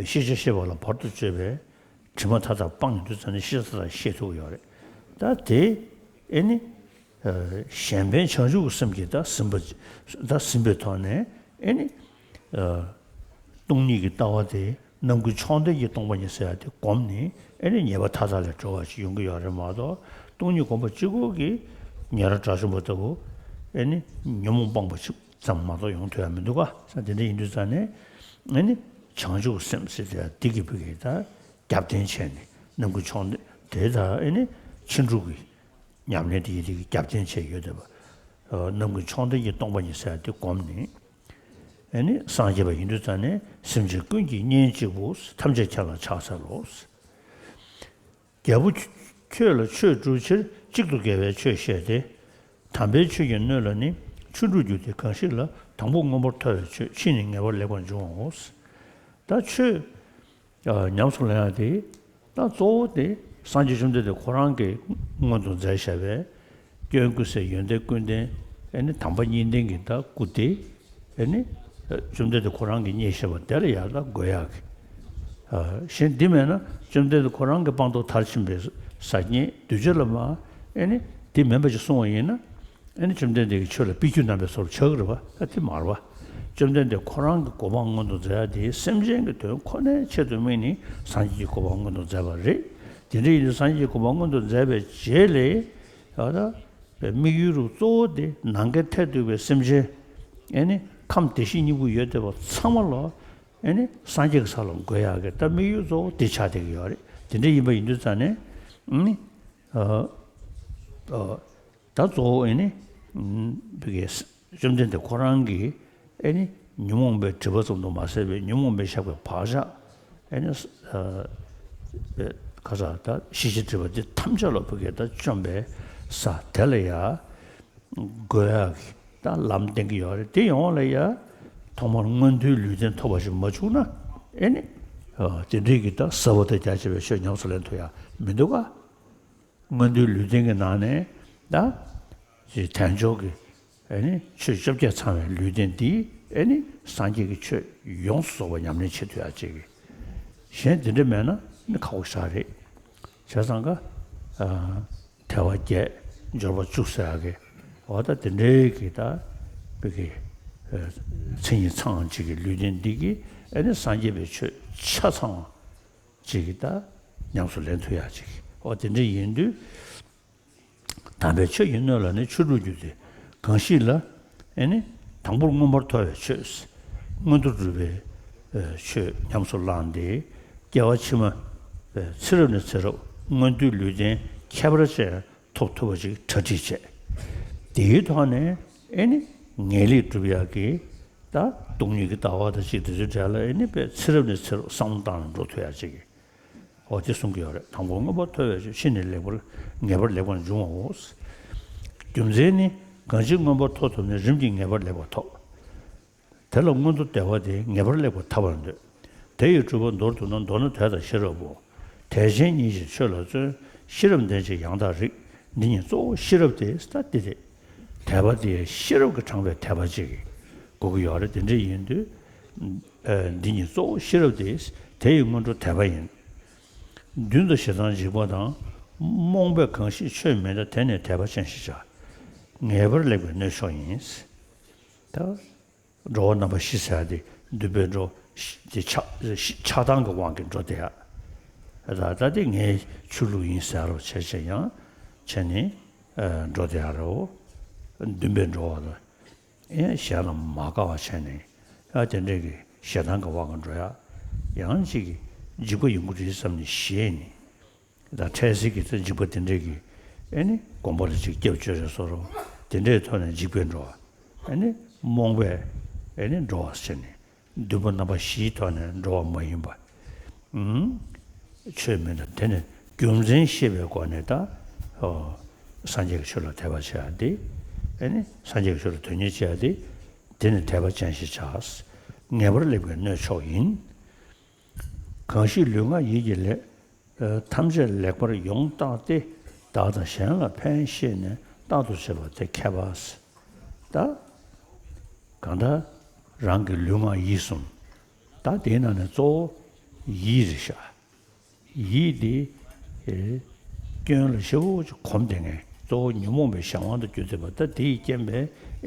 ཤེས་བྱ་ཤེས་པ་ལ་བར་དུ་གཅོད་པའི་དྲི་མ་མཐའ་དག་སྤངས་ཡོང་དུས་ཙམ་ནས་ཤེས་བྱ་མཐའ་དག་ཤེས་ཐུབ་ཀྱི་ཡོད་རེད། ད་དེ་ཨེ་ནི་གཞན་ཕན་བྱང་ཆུབ་ཀྱི་སེམས་ཀྱིས་ད་ཟིན་པ་ད་ཟིན་པའི་ཐོག་ནས་ཨེ་ནི་སྟོང་ཉིད་ཀྱི་ལྟ་བ་དེ་རྣམ་ཀུན་མཆོག་ལྡན་གྱི་སྟོང་པ་ཉིད་ཟེར་ཡ་དེ་བསྒོམས་ནས་ཨེ་ནི་ཉེས་པ་མཐའ་དག་ལས་གྲོལ་བ་ཞིག་ཡོང་གི་ཡོད་རེད་མ་གཏོགས། སྟོང་ཉིད་བསྒོམ་པ་གཅིག་པོ་གིས་ཉན་རང་དགྲ་བཅོམ་པ་ལྟ་བུ་ཨེ་ནི་ཉོན་མོངས་སྤངས་པ་ཞིག་ཙམ་མ་གཏོགས་ཡོང་ཐུབ་ཡ་མི་འདུག་ག་ས་དེ་འདྲ་ཡིན་དུས་ཙང་ནས་ཨེ་ནི་བྱང་ཆུབ་སེམས་ཟེར་དེ་འདི་གི་བུ་གིས་ད་རྒྱབ་རྟེན་བྱས་ནས་རྣམ་ཀུན་མཆོག་ལྡན་དེ་དང་ཨེ་ནི་ཕྱིན་དྲུག་གི་ཉམས་ལེན་དེ་ཡི་དེ་གི་རྒྱབ་རྟེན་བྱས་ཡོད་དེ་བ། རྣམ་ཀུན་མཆོག་ལྡན་གྱི་སྟོང་པ་ཉིད་ཟེར་དེ་བསྒོམས་ནས་ཨེ་ནི་སངས་རྒྱས་པ་ཡིན་དུས་ཙང་ནས་སེམས་ཅན་ཀུན་གྱི་གཉེན་གཅིག་པུ། ཐམས་ཅད་མཁྱེན་ལ་ཕྱག་འཚལ་ལོ། རྒྱལ་པོ་ཁྱོད་ལ་ཆོས་སྒྲུབ་ཕྱིར། གཅིག་ཏུ་དགེ་བའི་ཆོས་བཤད་དེ། དམ་པའི་ཆོས་ཀྱི་སྣོད་ལ་ནི། ཆོས་དྲུག་འཇུག་སྟེ་གང་ཞིག་ལ། དང་པོ་མངོན་པར་མཐོ་བའི་ཆོས། ཕྱིས་ནི་ངེས་པར་ལེགས་པར་འབྱུང་བའོ། ད་ཆོས་ཉམས་སུ་ལེན་ཡ་དེ་ད་གཙོ་བོ་དེ་སངས་རྒྱས་བཅོམ་ལྡན་འདས་ཁོ་རང་གིས་སྔོན་དུ་མཛད་བཞག་པའི་སྐྱོན་ཀུན་ཟད་ཡོན་ཏན་ཀུན་ལྡན་ཨེ་ནི་དམ་པ་གཉིས་ལྡན་གྱི་ད་སྐུ་དེ་ཨེ་ནི་ བཅོམ་ལྡན་འདས་ཁོ་རང་གིས་རྙེད་ཤེས་པ་དེ་ལ་ཡང་ད་འགོད་ཡག་གི། ཨ། གཞན་འདི་མེད་ན་བཅོམ་ལྡན་འདས་ཁོ་རང་གི་སྤངས་རྟོགས་མཐར་ཕྱིན་པའི་ས་བརྙེས་གདུལ་བྱ་ལ་མ། ཨེ་ནི་འདི་མིན་པ་ཞིག་གསུང་བ་ཡིན་ན། ཨེ་ནི་བཅོམ་ལྡན་འདས་ཀྱི་ཆོས་ལ་དཔེ་རྒྱུན་རྣམ་པའི་བཟོ་འདྲ་ཆགས་ཀྱི་རེད་པ། ད་དེ་མ་རེད་པ། བཅོམ་ལྡན་འདས་ཁོ་རང་གི་གོ་འཕང་མངོན་དུ་མཛད་ཡ་དེ་སེམས་ཅན་གྱི་དོན་ཁོ་ནའི་ཆེད་དུ་དམིགས་ནས་སངས་རྒྱས་ཀྱི་གོ་འཕང་མངོན་དུ་མཛད་པ་རེད། དེ་འདྲ་ཡིན་དུས་སངས་རྒྱས་ཀྱི་གོ་འཕང་མངོན་དུ་མཛད་པའི་རྗེས་ལ། ཡ་ད། དམིགས་ཡུལ་རུ་གཙོ་བོ་དེ་ནམ་མཁའི་མཐས་གཏུགས་པའི་སེམས་ཅན། ཨེ་ནི་ཁམས་བདེ་གཤེགས་སྙིང་པོ་ཡོད་བསྡད་པ་ཚང་མ་ལ། ཨེ་ནི་སངས་རྒྱས་ཀྱི་ས་ལ་འགོད་ཡག་གི་ད་དམིགས་ཡུལ་གཙོ་བོ་དེ་ཆགས་བསྡད་ཀྱི་ཡོད་རེད། དེ་འདྲ་ཡིན་པ་ཡིན་དུས་ཙང་ནས། ཨ་ནི། ཨ། ཨ། ད་གཙོ་བོ་ཨེ་ནི། ཨུམ། བི་གེ་བཅོམ་ལྡན་འདས་ཁོ་རང་གིས་ཨེ་ནི་ཉོན་མོངས་པའི་སྒྲིབ་པ་ཙམ་དུ་མ་ཟད་པའི་ཉོན་མོངས་པའི་ཞགས་པའི་བག་ཆགས། ཨེ་ནི། ཨ། ཨེ། ཁ་ས་ད་ཤེས་བྱའི་སྒྲིབ་པ་འདི་ཐམས་ཅད་ལ་བི་གེ་ད་བཅོམ་པའི་ས་དེ་ལ་ཡ། འགོད་ཡག་གི་ད་ལམ་བསྟན་གྱི་ཡོད་རེད། དེ་ཡོང་བ་ལ་ཡ། ཐོག་མར་མངོན་མཐོའི་ལུས་རྟེན་ཐོབ་པ་ཞིག་མ་བྱུང་ན། ཨེ་ནི། ཨ། དེ་འདྲའི་གི་ད་ཟབ་པོ་དང་རྒྱ་ཆེ་བའི་ཆོས་ཉམས་སུ་ལེན་ཐུབ་ཡ་མི་འདུག་ག། མངོན་མཐོའི་ལུས་རྟེན་གྱི་ནང་ནས་ད། དལ་འབྱོར་གྱི། ཨེ་ནི་ཆོས་བཅོ་བརྒྱད་ཚང་བའི་ལུས་རྟེན་འདིས་ཨེ་ནི་སངས་རྒྱས་ཀྱི་ཆོས་ཡོངས་སུ་རྫོགས་པ་ཉམས་ལེན་བྱེད་ཐུབ་ཡག་ཅིག་གི། གཞན་དེ་འདྲ་མེད་ན་ནི་ཁག་པོ་ཞེ་དྲག་རེད། བྱས་ཙང་ཀ། ཨ། དལ་བ་བརྒྱད། འབྱོར་པ་བཅུ་ཟེར་ཡག་གི། འོ་ད་དེ་འདྲའི་གི་ད། བི་གེ། ཨ། མཚན་ཉིད་ཚང་བ་ཅིག་གི་ལུས་རྟེན་འདི་གིས་ཨེ་ནི་སངས་རྒྱས་པའི་ཆོས་ཆ་ཚང་བ་ཅིག་གི་ད་ཉམས་སུ་ལེན་ཐུབ་ཡག་ཅིག། འོ་དེ་འདྲ་ཡིན་དུས། དམ་པའི་ཆོས་ཀྱི་སྣོད་ལ་ནི་ཆོས་དྲུག་འགྱུར་ཏེ། གང་ཞིག་ལ། ཨེ་ནི། དང་པོར་མངོན་པར་མཐོ་བའི་ཆོས། མངོན་མཐོ་གྲུབ་པའི། ཨ། ཆོས་ཉམས་སུ་བླངས་ཏེ། སྐྱེ་བ་ཕྱི་མ། ཨ། ཚེ་རབས་ནས་ཚེ་རབས་མངོན་མཐོའི་ལུས་རྟེན་ཁྱད་པར་ཅན་ཐོབ་ཐུབ་པ་ཅིག་གྲ་སྒྲིག་བྱས། དེའི་ཐོག་ནས་ཨེ་ནི་ངེས་ལེགས་སྒྲུབ་ཡག་གི་ད་སྟོང་ཉིད་ཀྱི་ལྟ་བ་དང་གཅིག་དེ་ཚོའི་གྲས་ལ་ཨེ་ནི་པའི་ཚེ་རབས་ནས་ཚེ་རབས་བསམ་བློ་བཏང་ནས་འགྲོ་ཐུབ་ཡག་ཅིག་གི། འོ་དེ་གསུང་གི་ཡོད་རེད། དང་པོ་མངོན་པར་མཐོ་བའི་ཆོས། ཕྱིས་ནི་ལེགས་པར་ངེས་པར་ལེགས་པར་འབྱུང་བའོ། རྒྱུ་མཚན་ནི། གང་ཞིག་མངོན་པར་མཐོ་ཐུབ་ནས། རིམ་གྱིས་ངེས་པར་ལེགས་པར་ཐོབ། དེ་ལ་མངོན་མཐོ་བདེ་བ་དེ། ངེས་པར་ལེགས་པར་ཐར་བར་འདོད། དེ་ཡི་སྒྲུབ་པ་མདོར་བསྡུ་ན། མདོར་ན་དད་དང་ཤེས་རབ་བོ། དད་ཅན་ཉིད་ཀྱིས་ཆོས་ལ་བརྩོན། ཤེས་རབ་ལྡན་ཅིང་ཡང་དག་རིག། འདི་ཉིད་གཙོ་བོ་ཤེས་རབ་སྟེ། ད་འདི་རེད། དད་པ་དེ་ཤེས་རབ་ཀྱིས་དྲངས་པའི་དད་པ་ཅིག་དགོས་ཀྱི་ཡོད་རེད། དེ་འདྲ་ཡིན་དུས། ཨ། འདི་ཉིད་གཙོ་བོ་ཤེས་རབ་སྟེ། དེ་ཡི་སྔོན་འགྲོ་དད་པ་ཡིན། མདུན་དུ་ཞེ་སྡང་འཇིགས་པ་དང་། རྨོངས་པས་གང་ཞིག་ཆོས་མིན་འདྲ། དེ་ནི་དད་པ་ཅན་ཞེས་བྱ། ངེས་པར་ལེགས་པའི་སྣོད་མཆོག་ཡིན། ད། འགྲོ་བ་རྣམ་པ་བཞི་ཟེར་ཡ་དེ་འདུན་པའི་འགྲོ། དེ་ཆགས། ཆགས་སྡང་གི་དབང་གིས་འགྲོ་བསྡད་ཡ། ད་ད་དེ་ངའི་ཆོས་ལུགས་ཡིན་ཟེར་རོ་བྱས་བྱས་ཡང་བྱས་ནས། ཨ། འགྲོ་བསྡད་ཡ་རོ། འདུན་པའི་འགྲོ་བ་ལ། ཨེ། གཞན་ལ་མ་དགའ་བ་བྱས་ནས། ཨ། དེ་འདྲས་ཀྱི་ཞེ་སྡང་གི་དབང་གིས་འགྲོ་ཡ། ཡང་གཅིག་གིས་འཇིགས་པ་ཡོང་གི་རེད་བསམ་ནས་ཞེད་ནས། ད་འཕྲལ་སེལ་གྱི་ཚེ་འཇིགས་པ་དེ་འདྲས་ཀྱི། ཨེ་ནི་དགོངས་པ་ལ་ཅིག་སྐྱབས་བཅོལ་རེ་སོ་རོ། དེ་འདྲའི་ཐོག་ནས་འཇིགས་པས་འགྲོ་བ། ཨེ་ནི་རྨོངས་པས། ཨེ་ནི་འགྲོ་བ་ཟེར་ནས། འདུན་པ་རྣམ་པ་བཞིའི་ཐོག་ནས་འགྲོ་བ་མ་ཡིན་པ། ཨུམ། ཆོས་མིན་འདྲ། དེ་ནི་རྒྱུ་མཚན་ཤེས་པའི་སྒོ་ནས་ད། ཨོ། སངས་རྒྱས་ཀྱི་ཆོས་ལ་དད་པ་བྱེད་ཡ་དེ། ཨེ་ནི་སངས་རྒྱས་ཀྱི་ཆོས་ལ་དོན་གཉེར་བྱེད་ཡ་དེ། དེ་ནི་དད་པ་ཅན་ཞེས་བྱ། ངེས་པར་ལེགས་པའི་སྣོད་མཆོག་ཡིན། གང་ཞིག་ལུས་ངག་ཡིད་ཀྱི་ལས། ཨ། ཐམས་ཅད་ལེགས་པར་ཡོངས་བརྟགས་ཏེ། བདག་དང་གཞན་ལ་ཕན་ཤེས་ནས། རྟག་ཏུ་བྱེད་པ་དེ་མཁས་པ། ད་གང་ལྟར་རང་གི་ལུས་ངག་ཡིད་གསུམ། ད་དེའི་ནང་ནས་གཙོ་བོ་ཡིད་རེད་ཤག། ཡིད་དེ། ཨེ། སྐྱོན་ལ་ཞེ་པོ་ཅིག་གོམས་བསྡད་མཁན། གཙོ་བོ་ཉོན་མོངས་པའི་གཞན་དབང་དུ་གྱུར་བསྡད་པ། ད་དེ་ཡི་རྐྱེན་པས་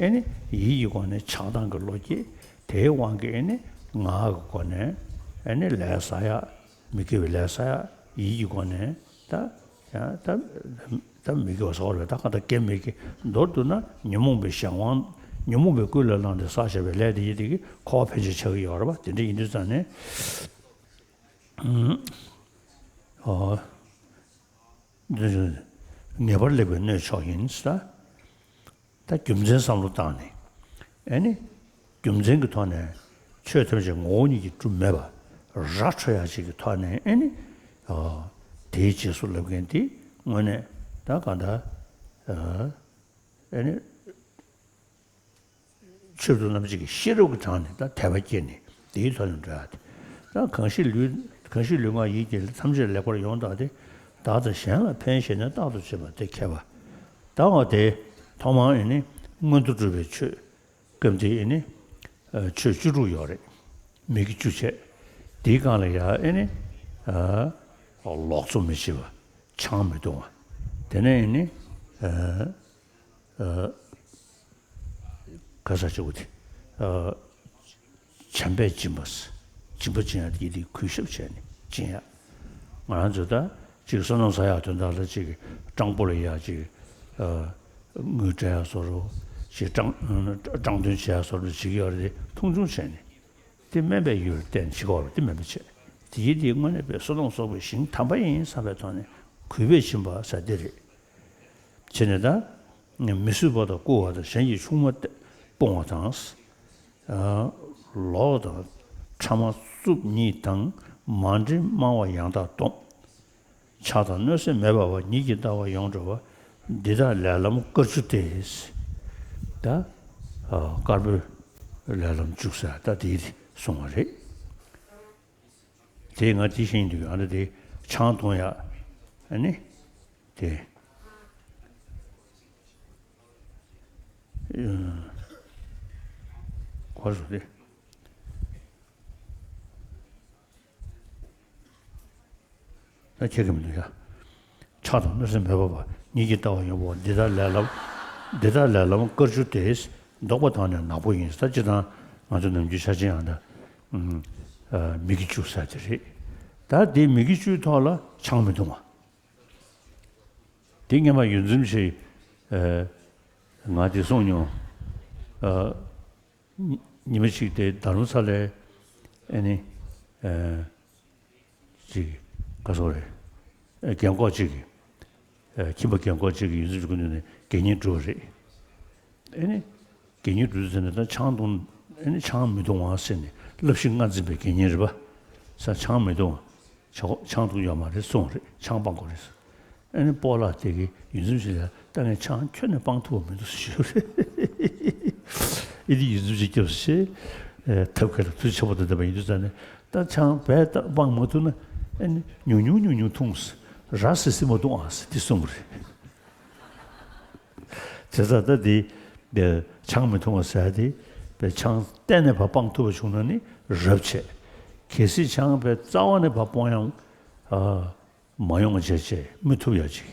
ཨེ་ནི་ཡིད་ཀྱི་སྒོ་ནས་ཆགས་སྡང་གི་བློ་སྐྱེས། དེའི་དབང་གིས་ཨེ་ནི་ངག་གི་སྒོ་ནས་ཨེ་ནི་ལས་བསགས་ཡ། མི་དགེ་བའི་ལས་བསགས་ཡ། ཡིད་ཀྱི་སྒོ་ནས་ད། ཡང་ད། ད་མི་དགེ་བ་བསགས་རེད། ད་གང་ལྟར་དགེ་མི་དགེ། མདོར་བསྡུ་ན་ཉོན་མོངས་པའི་གཞན་དབང་། ཉོན་མོངས་པའི་ཀུན་ལས་བསླངས་ཏེ་བསགས་བཞག་པའི་ལས་དེ་ཡིན་དེ་གིས་འཁོར་བ་ཕན་ཆད་ཆགས་ཀྱི་ཡོད་རེད་པ། དེ་འདྲ་ཡིན་དུས་ཙང་ནས། ཨོ། ངེས་པར་ལེགས་པའི་སྣོད་མཆོག་ཡིན་ཟེར། ད་རྒྱུ་མཚན་བསམ་བློ་བཏང་ནས། ཨེ་ནི། རྒྱུ་མཚན་གྱི་ཐོག་ནས་ཆོས་ཐམས་ཅད་ངོ་བོ་ཉིད་ཀྱིས་གྲུབ་མེད་པ་ར་འཕྲོད་ཡ་ཅིག་གི་ཐོག་ནས། ཨེ་ནི། ཨ། དེའི་རྗེས་སུ་ལབ་མཁན་དེ་དངོས་གནས་ད་གང་ལྟར། ཨ། ཨེ་ནི། ཆོས་མཐུན་རྣམ་འབྱེད་ཀྱི་ཤེས་རབ་ཀྱིས་དྲངས་ནས་ད་དད་པ་སྐྱེས་ནས་དེའི་ཐོག་ནས་འགྲོ་ཡ་དེ། ད་གང་ཞིག་ལུས། གང་ཞིག་ལུས་ངག་ཡིད་ཀྱི་ལས། ཐམས་ཅད་ལེགས་པར་ཡོངས་བརྟགས་ཏེ། བདག་དང་གཞན་ལ་ཕན་ཤེས་ནས། རྟག་ཏུ་བྱེད་པ་དེ་མཁས་པ། ད་འོ་དེ་ཐོག་མར་ཨེ་ནི་མངོན་མཐོ་གྲུབ་པའི་ཆོས། སྐབས་འདིའི་ཨེ་ནི། ཆོས་བཅུ་དྲུག་ཡོད་རེད། མི་དགེ་བཅུ་བྱས། དེའི་སྒང་ལ་ཡ་ཨེ་ནི། ལོག་འཚོ་མི་བྱེད་པ། ཆང་མི་འཐུང་བ། དེ་ནས་ཨེ་ནི། ག་ས་ཆུ་བོ་དེ། བྱམས་པས་སྦྱིན་པ། སྦྱིན་པ་སྦྱིན་ཡ་དེ་དེ་གུས་ཞབས་བྱས་ནས་སྦྱིན་ཡ། ང་རང་ཚོ་ད་ཅིག་བསོད་ནམས་བསགས་ཡག་དོན་དག་ལ་ཅིག་སྤྲང་པོ་ལ་ཡ་ཅིག་དངུལ་སྤྲད་ཡ་བཟོ་འདྲ། ཅིག་སྤྲང་སྤྲང་འདོན་བྱེད་ཡ་བཟོ་འདྲ་བྱེད་ཀྱི་ཡོད་རེད་དེ་མཐོང་ཆུང་བྱས་ནས། དེ་དམན་པའི་ཡུལ་བསྟན་བྱེད་ཀྱི་ཡོད་རེད་དེ་དམན་པ་བྱས། དེ་ཡིན་དེ་དངོས་གནས་པའི་བསོད་ནམས་གསོག་པའི་ཞིང་དམ་པ་ཡིན་བསམ་པའི་ཐོག་ནས་གུས་པས་སྦྱིན་པ་ཟེར་དེ་རེད། བྱས་ནས་ད། མི་གསོད་པ་དང་རྐུ་བ་དང་གཞན་གྱི་ཆུང་མ་སྤོང་བ་དང་། ལོག་དང་ཕྲ་མ་རྩུབ་གཉིས་དང་མ་འདྲེས་སྨྲ་བ་ཡང་དག་སྡོམ། ཆགས་དང་གནོད་སེམས་མེད་པ་བ་ཉིད་ཀྱི་ལྟ་བ་ཡོངས་གྲོལ་བ། འདི་དག་ལས་ལམ་དཀར་བཅུ་སྟེ། ད། དཀར་པོའི་ལས་ལམ་བཅུ་ཟེར་ད་དེ་གསུངས་པ་རེད། དེ་ང་དེ་ཤེས་འདུག་ཨ་ནི་དེ་ཆང་འཐུང་ཡ། ཨ་ནི། དེ། གོ་སོང་དེ། ད་ཁྱེད་ཀྱི་མི་འདུག་ཡ། ཆགས་དང་གནོད་སེམས་མེད་པ་བ་ཉིད་ཀྱི་ལྟ་བ་ཡོངས་པོ་འདི་དག་ལས་ལམ། འདི་དག་ལས་ལམ་དཀར་བཅུ་སྟེ། ལྡོག་པ་དང་ནི་ནག་པོ་ཡིན་ད་ཅི་དང་ང་ཚོ་ནམ་རྒྱུན་ཆ་ཆེན་ཡང་ད། མི་དགེ་བཅུ་ཟེར་དེ་རེད། ད་དེ་མི་དགེ་བཅུའི་ཐོག་ལ་ཆང་མི་འཐུང་བ། དེ་སྔོན་མ་ཡོངས་འཛིན་ཆེ། ང་དེ་གསུངས་མྱོང་། ཉི་མ་གཅིག་དེ་རྡ་རམ་ས་ལའི་ཨེ་ནི། ཅིག་ག་སོག་རེད། རྒན་གོག་ཅིག་གིས། ཁྱིམ་པ་རྒན་གོག་ཅིག་གིས་ཡོངས་འཛིན་ཆེ་སྐུ་མདུན་ནས་དགེ་བསྙེན་སྒྲུབ་པ་རེད། ཨེ་ནི། དགེ་བསྙེན་སྒྲུབ་ཟེར་ནས་ད་ཆང་འཐུང་། ཨེ་ནི་ཆང་མི་འཐུང་བ་ཟེར་ནས་བསླབ་གཞི་ལྔ་འཛིན་པའི་དགེ་བསྙེན་རེད་པ། ས་ཆང་མི་འཐུང་བ། ཆ་ཆང་འཐུང་ཡོད་མ་རེད་གསུངས་རེད། ཆང་སྤང་དགོས་རེད། ཨ་ནི་སྤོ་ལགས་དེ་གིས་ཡོངས་འཛིན་ཆེ་ལ་ད་ངས་ཆང་ཁྱོན་ནས་སྤང་ཐུབ་པ་མི་འདུག་ཟེར་ཞུས་རེད། ཨེ་དེ་ཡོངས་འཛིན་ཆེ་སྐྱབས་སུ་མཆི། ཐབས་མཁས་ལ་ཐུགས་ཆེ་པོ་དང་ལྡན་པ་ཡིན་དུས་ཙང་ནས་ད་ཆང་བས་ད་སྤང་མ་ཐུབ་ན་ཨ་ནི་ཉུང་ཉུང་ཉུང་ཉུང་འཐུང་། ར་བཟི་བཟི་མ་འཐུང་ཨ་ཟེར་དེ་གསུངས་པ་རེད། བྱས་ཙང་ད་དེ། ཆང་མི་འཐུང་བ་ཟེར་དེ། ཆང་གཏན་ནས་ཕར་སྤང་ཐུབ་པ་བྱུང་ན་ནི་རབ་བྱས། གལ་སྲིད་ཆང་བས་རྩ་བ་ནས་ཕར་སྤོང་ཡང་། མ་ཡོང་བ་བྱས་བྱས་མི་ཐུབ་ཡ་ཅིག་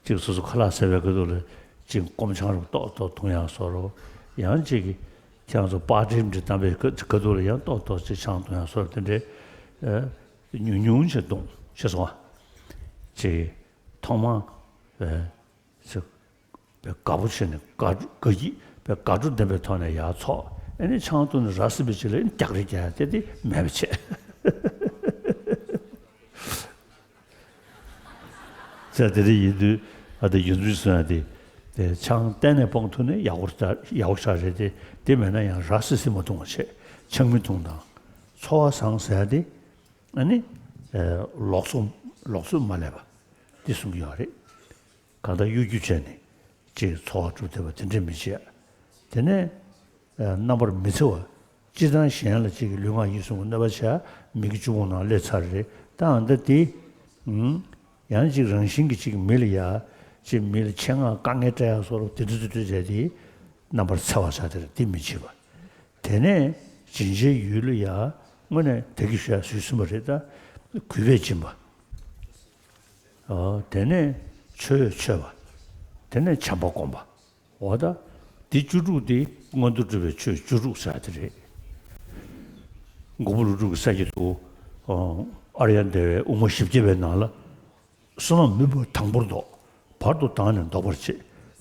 ཅིག་སོ་སོ་ཁ་ལག་ཟ་བའི་སྐབས་དུ་ལ་ཅིག་སྐོམ་ཆང་རུ་ཏོག་ཏོག་འཐུང་ཡ་བཟོ་འདྲ། ཡང་ཅིག་ཁྱེད་རང་ཚོ་པར་ཊི་འདྲ་བཏང་བའི་སྐབས་དུ་ལ་ཡང་ཏོག་ཏོག་ཅིག་ཆང་འཐུང་ཡ་བཟོ་འདྲ་དེ་འདྲའི། ཉུང་ཉུང་ཅིག་འཐུང་ཤེས་སོང་ཨ། ཅིག་ཐོག་མ། ཅིག་དགའ་པོ་བྱས་ནས་དགའ་དགའ་སྐྱིད་དགའ་སྤྲོ་ལྡན་པའི་ཐོག་ནས་ཡར་ཚོགས། ཨེ་ནི་ཆང་འཐུང་ནས་ར་བཟི་བའི་ཕྱི་ལ་རྒྱག་རེས་རྒྱག་ཡ་དེ་དེ་མེད་པ་བྱས། ཙང་དེ་རིང་ཡིན་དུས་ཨ་ད་ཡོངས་འཛིན་གསུང་ཡ་དེ། དེ་ཆང་གཏན་ནས་སྤོང་ཐུབ་ན་ཡག་པོ་ཡག་པོ་ཞེ་དྲག་རེད་དེ། དེ་མེད་ན་ཡང་ར་བཟི་བཟི་མ་འཐུང་བ་བྱས། ཆང་མི་འཐུང་དང་། ཚོར་བ་བཟང་ཟེར་ཡ་དེ། ཨ་ནི། ལོག་འཚོ་ལོག་འཚོ་མ་ལས་པ། དེ་གསུང་གི་ཡོད་རེད། གང་ལྟར་གཡོ་སྒྱུ་བྱས་ནས་ཅིག་འཚོ་བ་སྒྲུབ་བསྡད་པ་དེ་འདྲ་མི་བྱེད། དེ་ནས་རྣམ་པར་མི་འཚེ་བ། སྤྱིར་བཏང་གཞན་ལ་ཅིག་ལུས་ངག་ཡིད་གསུམ་གྱི་གནོད་པ་བྱས། མི་དགེ་བཅུ་སྤོང་ནང་སླེབས་ཚར་རེད། ད་ཨ་ད་དེ་ཡང་ཅིག་རང་བཞིན་གྱིས་ཅིག་མི་ལ་ཡ་ཅིག་མི་ལ་ཆེད་མངགས་དཀའ་ངལ་སྤྲད་ཡ་བཟོ་འདྲ་དེ་འདྲ་དེ་འདྲ་བྱས་ཏེ་རྣམ་པར་འཚེ་བ་བྱ་དེ་རེད། དེ་མི་བྱེད་པ། དེ་ནས་སྦྱིན་བྱའི་ཡུལ་ལ་ཡ་དངོས་གནས་ད་གིན་ཞུས་ཡ་ཞུས་ཟིན་པ་རེད། ད་གུས་པས་སྦྱིན་པ། དེ་ནས་ཆོས་མཆོད་པ། དེ་ནས་བྱམས་པ་སྒོམ་པ། འོ་ད། འདི་བཅུ་དྲུག་དེ་མངོན་མཐོ་གྲུབ་པའི་ཆོས་བཅུ་དྲུག་ཟེར་དེ་རེད། མགོན་པོ་ཀླུ་སྒྲུབ་ཀྱི་ས་སྐྱ་དུ། ཨརྱ་དེ་བའི་དབུ་མ་བཞི་བརྒྱ་པའི་ནང་ལ། བསོད་ནམས་མུན་པ་དང་པོར་བཟློག་བར་དུ་བདག་ནི་བཟློག་པར་བྱེད།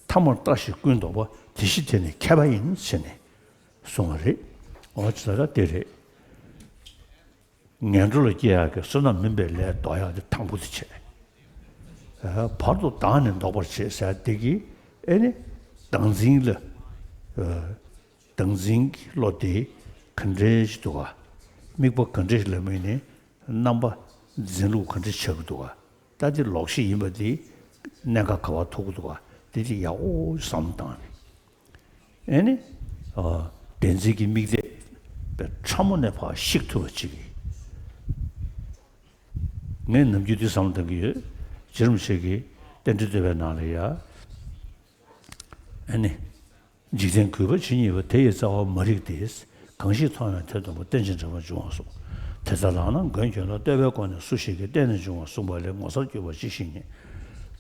ཐ་མར་ལྟ་ཞིག་ཀུན་བཟློག་པ། དེ་ཕྱིར་དེ་ནི་མཁས་པ་ཡིན་ཟེར་ནས་གསུངས་པ་རེད། འོ་ད་དེ་རེད། ངན་འགྲོ་ལ་སྐྱེ་ཡག་གི་བསོད་ནམས་མུན་པའི་ལས་ལྡོག་ཡག་དེ་དང་པོ་དེ་བྱས། བར་དུ་བདག་ནི་བཟློག་པར་བྱེད་ཟེར་དེ་གིས་ཨེ་ནི། བདག་འཛིན་ལ། བདག་འཛིན་གྱི་བློ་དེ་ག་འདྲ་ཞིག་འདུག་ག་དམིགས་པ་ག་འདྲ་ཞིག་ལ་དམིགས་ནས་རྣམ་པ་འཛིན་ལུགས་ག་འདྲ་ཆགས་ཀྱི་འདུག་ག་ད་དེ་ལོག་ཤེས་ཡིན་པ་དེ་གནད་འགག་ག་པར་ཐུག་གི་འདུག་ག་དེ་དེ་ཡག་པོ་བསམ་བློ་བཏང་ནས། ཨེ་ནི། བདེན་འཛིན་གྱི་དམིགས་གཏད་པའི་ཕྲ་མོ་ནས་ཕར་བཤིག་ཐུབ་པ་ཅིག་ངས་ནམ་རྒྱུན་འདི་བསམ་བློ་གཏོང་གི་ཡོད། རྗེ་རིན་པོ་ཆེ་གིས་རྟེན་འབྲེལ་བསྟོད་པའི་ནང་ལ་ཡ། ཨེ་ནི། འཇིག་རྟེན་གུས་པ་ཇི་སྙེད་པ། དེ་ཡི་རྩ་བ་མ་རིག་སྟེ། གང་ཞིག་མཐོང་བས་དེ་སྟོན་པ། རྟེན་ཅིང་འབྲེལ་པར་འབྱུང་བ་གསུངས། དེ་ལྟར་ལག་ན་མགོན་ཁྱོད་ལ། བསྟོད་པའི་སྒོ་ནས་སུ་ཞིག་གིས། བསྟན་ནས་འབྱུང་བ་གསུངས་པ་ལས། ངོ་མཚར་གྱུར་པ་ཅི་ཞིག་ཡིན།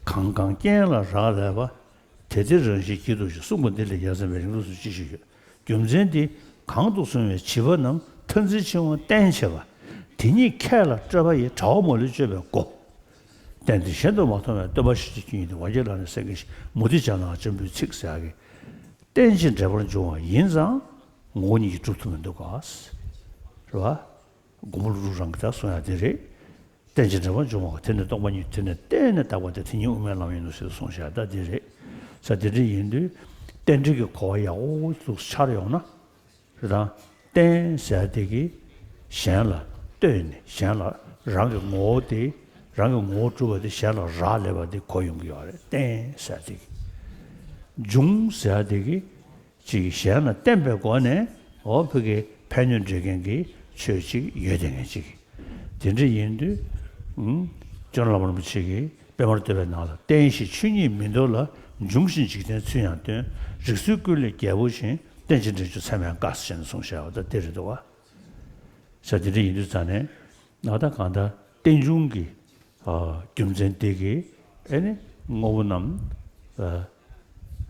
གང་གང་རྐྱེན་ལ་རག་ལས་པ། དེ་དེ་རང་བཞིན་གྱིས་སྟོང་ཞིང་། གསུངས་པ་འདི་ལས་ཡ་མཚན་མེད་རིང་ལུགས་སུ་ཅི་ཞིག་ཡོད། རྒྱུ་མཚན་འདི་གང་དུ་སོང་བའི་བྱིས་པ་རྣམས་མཐར་འཛིན་ཆེན་པོ་བསྟན་བྱེད་པ། དེ་ཉིད་ཁས་ལ་སྤྲོད་པ་ཡི། དྲ་བ་མ་ལུས་གཅོད་པའི་སྒོ། རྟེན་འདི་གཞན་དུ་མ་མཐོང་བས། སྟོན་པ་ཞི་བྱེད་ཀྱི་ཡུལ་དེ། ཝཱ་ཀྱེ་ལ་ནི་སེང་གེ་བཞིན། མུ་སྟེགས་ཅན་ལའང་འཇམ་པོའི་ཚིག་ཟེར་ཡག་གི། རྟེན་ཅིང་འབྲེལ་པར་འབྱུང་བ་ཡིན་ཙང་ངོ་བོ་ཉིད་ཀྱིས་གྲུབ་ཐུབ་མི་འདུག་ག། རེད་བ། མགོན་པོ་ཀླུ་སྒྲུབ་རང་གིས་ད་གསུང་ཡག་དེ་རེད། རྟེན་ཅིང་འབྲེལ་པར་འབྱུང་བ། དེ་ནི་སྟོང་པ་ཉིད། དེ་ནི་གཏན་ནས་དག་པ་སྟེ། དེ་ཉིད་དབུ་མའི་ལམ་ཡིན་ནོ་ཞེས་གསུངས་བཞག་ད་འདི་རེད། ས་དེ་འདྲ་ཡིན་དུས་རྟེན་འབྲེལ་གྱི་གོ་བ་ཡག་པོ་འདུག་འཆར་ཡོང་ན། རེད་དང་། རྟེན་ཟེར་དེ་གིས་གཞན་ལ་ལྟོས་ནས། གཞན་ལ་རང་གི་ངོ་བོ་དེ། རང་གི་ངོ་བོ་གྲུབ་པ་དེ་གཞན་ལ་རག་ལས་པ་དེ་གོ་ཡོང་གི་ཡོད་རེད། རྟེན་ཟེར་དེ་གིས། འབྱུང་ཟེར་དེ་གིས། ཅིག་གཞན་ལ་བརྟེན་པའི་སྒོ་ནས། འོ་ཕ་གི་ཕན་གནོད་འདྲེན་མཁན་གྱི་ཆོས་ཅིག་ཡོད་དེ་ངེས་ཅིག་དེ་འདྲ་ཡིན་དུས། ཨུམ། ཇོ་ནང་བླ་མ་རིན་པོ་ཆེ་གིས་པདྨར་བསྟོད་པའི་ནང་ལ། རྟེན་ཞེས་ཆོས་ཉིད་མིན་འདུག་ལ། འབྱུང་ཞེས་འཇིག་རྟེན་ཚུལ་ཡང་སྟོན། རིགས་ཚུལ་ཀུན་ལས་རྒྱལ་པོ་བཞིན། རྟེན་ཅིང་འབྲེལ་འབྱུང་ཚད་མས་དཀའ། ཟེར་ནས་གསུངས་བཞག་པ་ད་དེ་རེད་འདུག་བ། ས་དེ་འདྲ་ཡིན་དུས་ཙང་ནས། ང་ད་གང་ལྟར་རྟེན་འབྱུང་གི། ཨ། རྒྱུ་མཚན་དེ་གིས་ཨེ་ནི་དངོས་པོ་རྣམས། ཨ།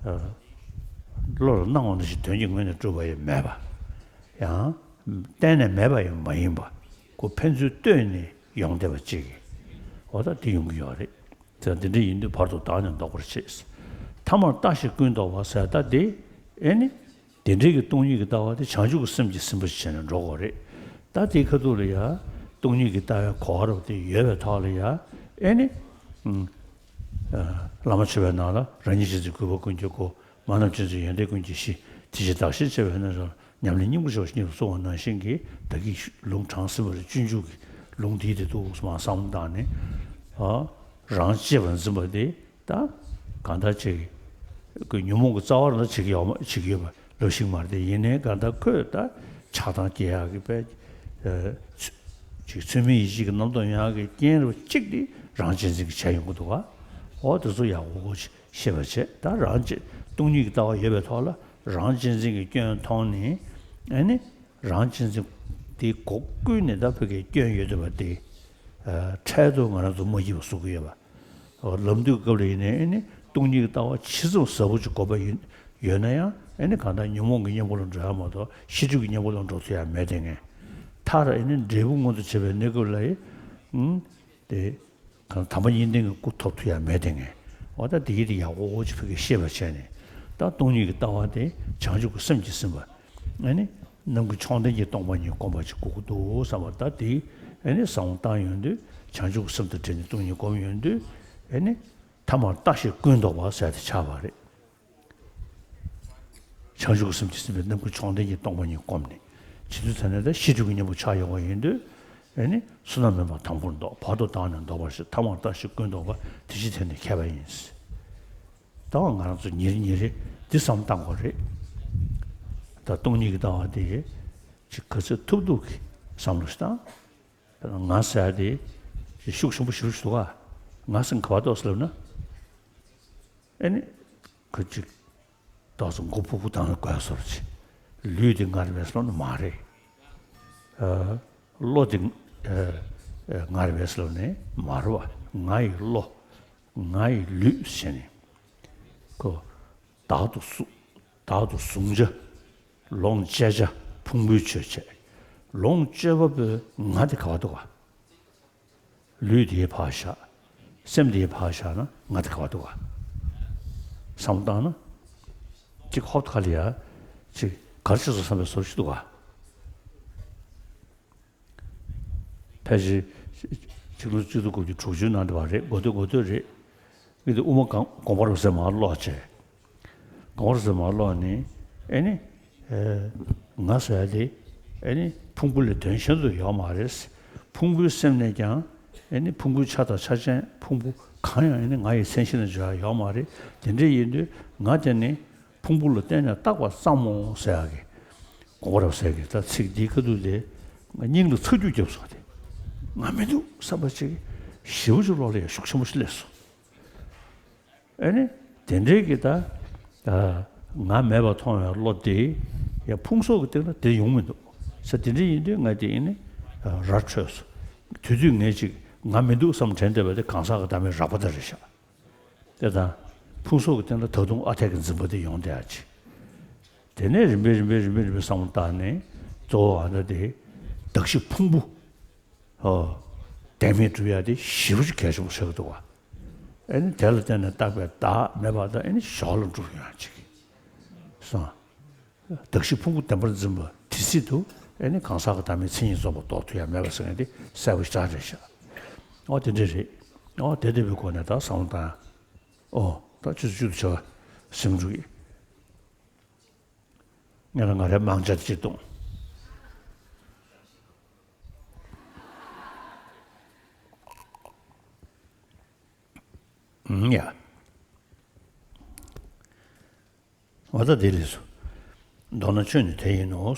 ཨ། བློ་ལ་སྣང་བ་ནང་བཞིན་དོན་གྱི་ངོས་ནས་གྲུབ་པ་ཡང་མེད་པ། ཡང་གཏན་ནས་མེད་པ་ཡང་མ་ཡིན་པ། ཁོ་ཕན་ཚུན་ལྟོས་ནས་ཡོང་བསྡད་པ་ཅིག་འོ་ད་དེ་ཡོང་གི་ཡོད་རེད། དེ་འདི་འདྲ་ཡིན་དུས་བར་དུ་བདག་ནི་ལྡོག་པར་བྱེད། ཐ་མར་བརྟགས་ཤིང་ཀུན་བཟློག་པ་ཟེར་ད་དེ་ཨེ་ནི། དེ་འདྲའི་གི་སྟོང་ཉིད་ཀྱི་ལྟ་བ་དེ་བྱང་ཆུབ་ཀྱི་སེམས་ཀྱིས་ཟིན་པ་ཞིག་བྱས་ནས་འགྲོ་དགོས་རེད། ད་དེའི་ཁ་ཐུག་ལ་ཡ། སྟོང་ཉིད་ཀྱི་ལྟ་བའི་གོ་བ་རབ་དེ་ཡོད་པའི་ཐོག་ལ་ཡ། ཨེ་ནི། ཨ། བླ་མ་མཆོད་པའི་ནང་ལ། རང་ཉིད་གཅེས་འཛིན་གུས་པ་ཀུན་གྱི་སྒོ། མ་རྣམས་གཅེས་འཛིན་ཡོན་ཏན་ཀུན་གྱི་གཞི། དེ་ཕྱིར་བདག་གཞན་གཅེས་པའི་ནི། ཉམས་ལེན་སྙིང་པོར་བྱ་བ་ཞིག་སྙིང་དུ་གསོལ་བ་ནང་བཞིན་གྱི་ད་གིན་ལུང་དྲངས་ཟིན་པ་རེད། སྤྱོད་འཇུག་གི་ལུང་འདིའི་དེ་འདུག་སེ་མར་བསམ་བློ་བཏང་ནས། ཨ། རང་གཅེས་པར་འཛིན་པ་དེ། ད་གང་ལྟར་ཅིག་གི་ཉོན་མོངས་ཀྱི་རྩ་བ་རང་བྱེད་ཀྱི་ཡོད་མ། བྱེད་ཀྱི་ཡོད་པ་ལབ་ཤེས་མ་རེད་དེ། ཡིན་ནའི་གང་ལྟར་ཁོས་ད་ཆགས་སྡང་སྐྱེ་ཡག་གི་དཔེ། ཨ། ཚུ། ཅིག་ཚུལ་མིན་ཡིད་བྱེད་ཀྱི་རྣམ་རྟོག་ཡོང་ཡག་གི་རྐྱེན་རུ་གཅིག་དེ་རང་གཅེས་འཛིན་གྱིས་བྱས་ཡོང་གི་འདུག་ག་འོ་དེ་ཚོ་ཡག་པོ་ཤེས་པ་བྱས། ད་རང་གཅེས། སྟོང་ཉིད་ཀྱི་ལྟ་བ་ཡོད་པའི་ཐོག་ལ་རང་གཅེས་འཛིན་གྱི་སྐྱོན་མཐོང་ནས། ཨ་ནི། རང་གཅེས་འཛིན་དེ་སྒོ་ཀུན་ནས་ད་ཕ་གིའི་སྐྱོན་ཡོད་བསྡད་པ་དེ། ཨ། འཕྲལ་དུ་ང་རང་ཚོ་མ་སྐྱིད་པ་བཟོ་གི་ཡོད་པ། ལམ་དུས་སྐབས་ལ་ཡིན་ནའི་ཨེ་ནི་སྟོང་ཉིད་ཀྱི་ལྟ་བ་ཇི་ཙམ་ཟབ་པོ་ཅིག་གོ་བ་ཡོད་ན་ཡང་། ཨེ་ནི་གང་ལྟར་ཉོན་མོངས་ཀྱི་གཉེན་པོ་ལ་འགྲོ་ཡ་མ་གཏོགས་ཤེས་སྒྲིབ་ཀྱི་གཉེན་པོ་ལ་འགྲོ་ཐུབ་ཡ་མེད་དེ་ངས། མཐར་ཨེ་ནི་འབྲས་བུ་མངོན་དུ་བྱེད་པའི་གནས་སྐབས་ལ་ཡི། ཨུམ། དེ། གང་དམ་པ་གཉིས་ལྡན་གྱི་སྐུ་ཐོབ་ཐུབ་ཡ་མེད་དེ་ངས། འོ་ད་དེ་གི་དེ་ཡག་པོ་ཅིག་ཕ་གིར་ཤེས་པ་བྱས་ནས། ད་སྟོང་ཉིད་ཀྱི་ལྟ་བ་དེ་བྱང་ཆུབ་ཀྱི་སེམས་ཀྱིས་ཟིན་པ། ཨ་ནི། ནམ་མཁའི་མཆོག་ལྡན་གྱི་སྟོང་པ་ཉིད་བསྒོམ་པ་ཅིག་དགོས་ཀྱི་འདུག་བསམ་པ། ད་དེ་ཨ་ནི་བསམ་བློ་བཏང་ཡོང་དུས། བྱང་ཆུབ་ཀྱི་སེམས་དང་འབྲེལ་ནས་སྟོང་ཉིད་བསྒོམ་ཡོང་དུས། ཨ་ནི། ཐ་མར་བརྟགས་ཤིང་ཀུན་བཟློག་པ་ཟེར་དེ་ཆགས་པ་རེད། བྱང་ཆུབ་ཀྱི་སེམས་ཀྱིས་ཟིན་པའི་ནམ་མཁའི་མཆོག་ལྡན་གྱི་སྟོང་པ་ཉིད་བསྒོམས་ནས། བྱེད་དུས་ད་ནི་ད་ཤེས་སྒྲིབ་ཀྱི་གཉེན་པོ་ཆགས་ཡོང་བ་ཡིན་དུས། ཨ་ནི་བསོད་ནམས་མིན་པ་དང་པོར་བཟློག་བར་དུ་བདག་ནི་ལྡོག་པར་བྱེད། ཐ་མར་བརྟགས་ཤིང་ཀུན་བཟློག་པ། དེ་ཕྱིར་དེ་ནི་མཁས་པ་ཡིན། ད་བ་ང་རང་ཚོ་ཉིན་རེ་ཉིན་རེ་འདི་བསམ་བཏང་དགོས་རེད། ད་སྟོང་ཉིད་ཀྱི་ལྟ་བ་དེ་ཅིག་ག་ཚོད་ཐུབ་ཐུབ་ཀྱིས་བསམ་བློ་ཞིག་བཏང་། ང་ཟེར་ཡ་དེ་ཤུགས་ཆེན་པོ་ཞེ་པོ་ཞིག་འདུག་ག་ང་ཟེར་ག་པར་འདུག་ཟེར་ལབ་ན། ཨེ་ནི། ཁོ་ཅིག་ཏོག་ཙམ་མགོ་ཕུག་ཕུག་བཏང་ནས་གོ་ཡ་བཟོ་འདྲ་ཅིག་ལུས་དེ་ངར་བས་ལོ་ནི་མ་རེད། ཨ། བློ་དེ། ཨ། ཨ། ངར་བས་ལོ་ནི་མ་རེད་བ། ང་ཡི་བློ། ང་ཡི་ལུས་ཟེར་ནས། ཁོ། བདག་ཏུ་གཟུགས། བདག་ཏུ་གཟུང་བྱ། ལོངས་སྤྱད་བྱ། ཕུང་པོའི་ཆོས་བྱས། ལོངས་སྤྱོད་པ་པོའི་ང་དེ་ག་པར་འདུག་ག་ལུས་དེ་ཕར་བཞག་སེམས་དེ་ཕར་བཞག་ན་ང་དེ་ག་པར་འདུག་ག་བསམ་བློ་བཏང་ན། གཅིག་ཧོབ་ཁ་ལ་ཡ། གཅིག་གར་ཕྱིན་སོང་བསམ་པའི་བཟོ་འདྲ་ཞིག་འདུག་ག་ཕལ་ཆེར་ཆིག་སྟོང་བརྒྱད་བརྒྱ་དགུ་བཅུ་ནང་དེ་བ་རེད། འགོ་སྟོད་འགོ་སྟོད་རེད། ངས་དེ་དབུ་མ་གང་དགོངས་པ་རབ་གསལ་མར་ཀློག་བྱས། དགོངས་པ་རབ་གསལ་མར་ཀློག་ནས། ཨེ་ནི། ཨེ། ང་ཟེར་ཡ་དེ། ཨེ་ནི་ཕུང་པོ་ལས་དོན་གཞན་དུ་ཡོད་མ་རེད། ཕུང་པོའི་སེམས་ནས་ཀྱང་། ཨེ་ནི་ཕུང་པོའི་ཆ་དང་ཆ་ཅན་ཕུང་པོ་གང་ཡང་ཨེ་ནི་ང་ཡི་མཚན་གཞི་ནང་འཇོག་ཡ་ཡོད་མ་རེད། དེ་འདྲ་ཡིན་དུས་ང་དེ་ནི། ཕུང་པོ་ལ་བརྟེན་ནས་བཏགས་པ་ཙམ་མོ་ཟེར་ཡག་གི། དགོངས་པ་རབ་གསལ་གྱི་ད་ཚིག་འདིའི་ཁ་ཐུག་དེ་ང་སྙིང་ལ་ཚ་རྒྱུས་བརྒྱབ་སོང་སྟེ། ང་མི་འདུག་བསམ་པ་ཅིག་ཞེ་པོ་ཅིག་བློ་ལ་ཡང་ཤུགས་ཆེན་པོ་ཞིག་སླེབས་སོང་། ཨ་ནི་དེ་འདྲའི་གི་ད། ཨ། ང་མེད་པར་མཐོང་བའི་བློ་དེ་ཡང་ཕུང་སོགས་ཀྱི་སྟེང་ལ་དེ་ཡོང་མི་འདུག་ཟེར། དེ་འདྲ་ཡིན་དུས་ང་དེ་ཡིན་ནི་ར་འཕྲོད་སོང་། དུས་ཚོད་ངས་ཅིག་ང་མི་འདུག་བསམ་དྲན་བསྡད་པ་དེ་གང་ཟག་གི་བདག་མེད་རགས་པ་དེ་རེད་ཤག་དེ་དང་། ཕུང་སོགས་ཀྱི་སྟེང་ལ་ད་དུང་ཨ་འཐས་ཀྱི་འཛིན་པ་དེ་ཡོང་བསྡད་ཡ་ཅིག་དེ་ནས་རིམ་པས་རིམ་པས་རིམ་པས་རིམ་པས་བསམ་བློ་བཏང་ནས་གཙོ་བོ་ཨ་ད་དེ་གདགས་གཞི་ཕུང་པོ། ཨོ། བདེན་མེད་སྒྲུབ་ཡ་དེ་ཞེ་པོ་ཅིག་གལ་ཆེན་པོ་ཆགས་ཀྱི་འདུག་བ། ཨེ་ནི་དེ་ལ་བརྟེན་ནས་བཏགས་པའི་བདག་མེད་པ་དང་ཨེ་ནི་ཞོར་ལ་འགྲུབ་ཡོང་ཡ་ཅིག་སོང་། གདགས་གཞི་ཕུང་པོ་བདེན་པར་འཛིན་པ་དེ་སྲིད་དུ་ཨེ་ནི་གང་ཟག་གི་བདག་མེད་མཚན་ཉིད་རྫོགས་པ་ལྡོག་ཐུབ་ཡ་མེད་པ་ཟེར་མཁན་དེ་གསལ་པོ་ཞེ་དྲག་རེད་ཤག་ཨོ་དེ་འདྲ་རེད། ཨོ་དེ་འདྲ་བའི་སྒོ་ནས་ད་བསམ་བློ་བཏང་། ཨོ་ད་ཆུ་ཚོད་བཅུ་དང་ཕྱེད་ཀ་ཟིན་འགྲོ་གི་ངས་ལ་ང་རའི་མང་ཆ་དེ་ཅིག་གཏོང་། ཨུམ་ཡ། འོ་ད་དེ་ལས་སོ། མདོར་ན་ཆོས་ནི་དེ་ཡིན་ནོ།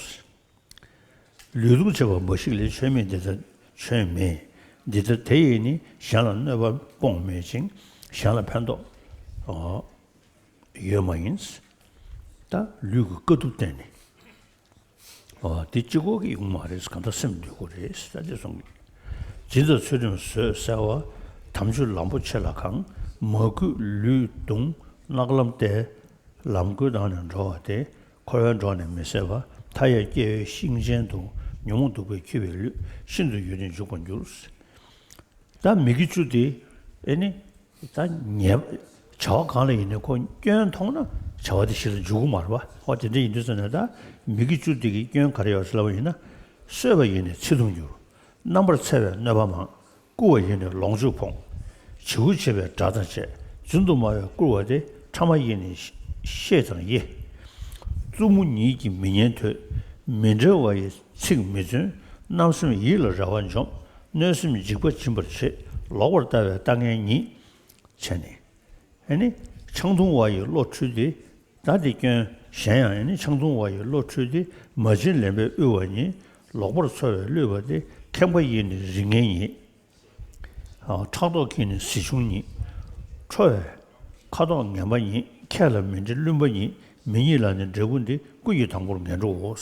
ལུས་ལྡོག་བྱེད་པ་འབའ་ཞིག་ལས། ཆོས་མེད་འདི་ལྟར་ཆོས་མེད། འདི་ལྟར་དེ་ཡིས་ནི་གཞན་ལ་གནོད་པ་སྤོང་མེད་ཅིང་གཞན་ལ་ཕན་ཐོགས་ཡོད་མ་ཡིན། ད་ལུས་ཀྱི་དཀའ་ཐུབ་བསྟན་ནས། ཨོ། འདི་གཅིག་པོ་གིས་ཡོང་མ་རེད། གང་ལྟར་སེམས་འདུལ་དགོས་རེད་ད་དེ་གསུངས། སྦྱིན་དང་ཚུལ་ཁྲིམས་བཟོད་བསལ་བ། དམ་ཆོས་ལམ་པོ་ཆེ་ལ་གང་། མ་གུས་ལུས་གདུང་གནག་ལམ་སྟེ། ལམ་ཀུན་དང་ནི་འགྲོ་བ་སྟེ། འཁོར་བའི་འགྲོགས་ནས་མི་ཟད་པ། མཐའ་ཡས་སྐྱེ་བའི་ཤིང་ཆེན་དུ། ཉོན་མོངས་གདུག་པས་འཁྱུད་པའི་ལུས། ཤིན་ཏུ་ཡུན་རིང་འཇུག་པར་འགྱུར། ད་མི་དགེ་བཅུ་དེ་ཨེ་ནི། ད་ཉེས་བྱ་བ་གང་ལ་ཡིན་ནའི་ཁོ་སྐྱོན་མཐོང་ན་བྱ་བ་དེ་གཞི་ལ་འཇུག་གི་མ་རེད་པ། ཨོ་དེ་འདྲ་ཡིན་དུས་ཙམ་ནས་ད་མི་དགེ་བཅུ་དེ་གི་སྐྱོན་ག་རེ་ཡོད་ཟེར་ལབ་པ་ཡིན་ན། གསོད་པ་ཡིས་ནི་ཚེ་ཐུང་འགྱུར། རྣམ་པར་འཚེ་བས་གནོད་པ་མང་། རྐུ་བ་ཡིས་ནི་ལོངས་སྤྱོད་ཕོངས། བྱིའུ་བྱེད་པས་དགྲ་དང་བཅས། རྫུན་དུ་སྨྲ་བས་བཀུར་བ་སྟེ། ཕྲ་མ་ཡིས་ནི་ཤེས་དང་དབྱེ། རྩུབ་མོ་ཉིད་ཀྱིས་མི་སྙན་ཐོས། མི་འབྲེལ་བ་ཡི་ཚིག་མི་བརྩོན། བརྣབ་སེམས་ཡིད་ལ་རེ་བ་འཇོམས། གནོད་སེམས་འཇིགས་པ་འབྱིན་པར་བྱེད། ལོག་པར་ལྟ་བས་ལྟ་ངན་ཉིད། བྱས་ནས། ཨེ་ནི། ཆང་འཐུང་བ་ཡི་བློ་འཁྲུལ་ཏེ། ད་དེ་སྐྱོན་གཞན་ཡང་ཨེ་ནི་ཆང་འཐུང་བ་ཡི་བློ་འཁྲུལ་ཏེ། མ་བྱིན་ལེན་པས་དབུལ་བ་ཉིད། ལོག་པར་འཚོ་བས་བསླུས་པ་སྟེ། ཁེངས་པ་ཡིས་ནི་རིགས་ངན་ཉིད། ཨ། ཕྲག་དོག་གིས་ནི་གཟི་ཆུང་ཉིད། ཁྲོ་བས་ཁ་དོག་ངན་པ་ཉིད། ཁས་ལ་མི་འདྲི་བླུན་པ་ཉིད། མི་ཉིད་ལ་ནི་འབྲས་བུ་འདི། ཀུན་གྱི་དང་པོར་ངན་འགྲོའོ།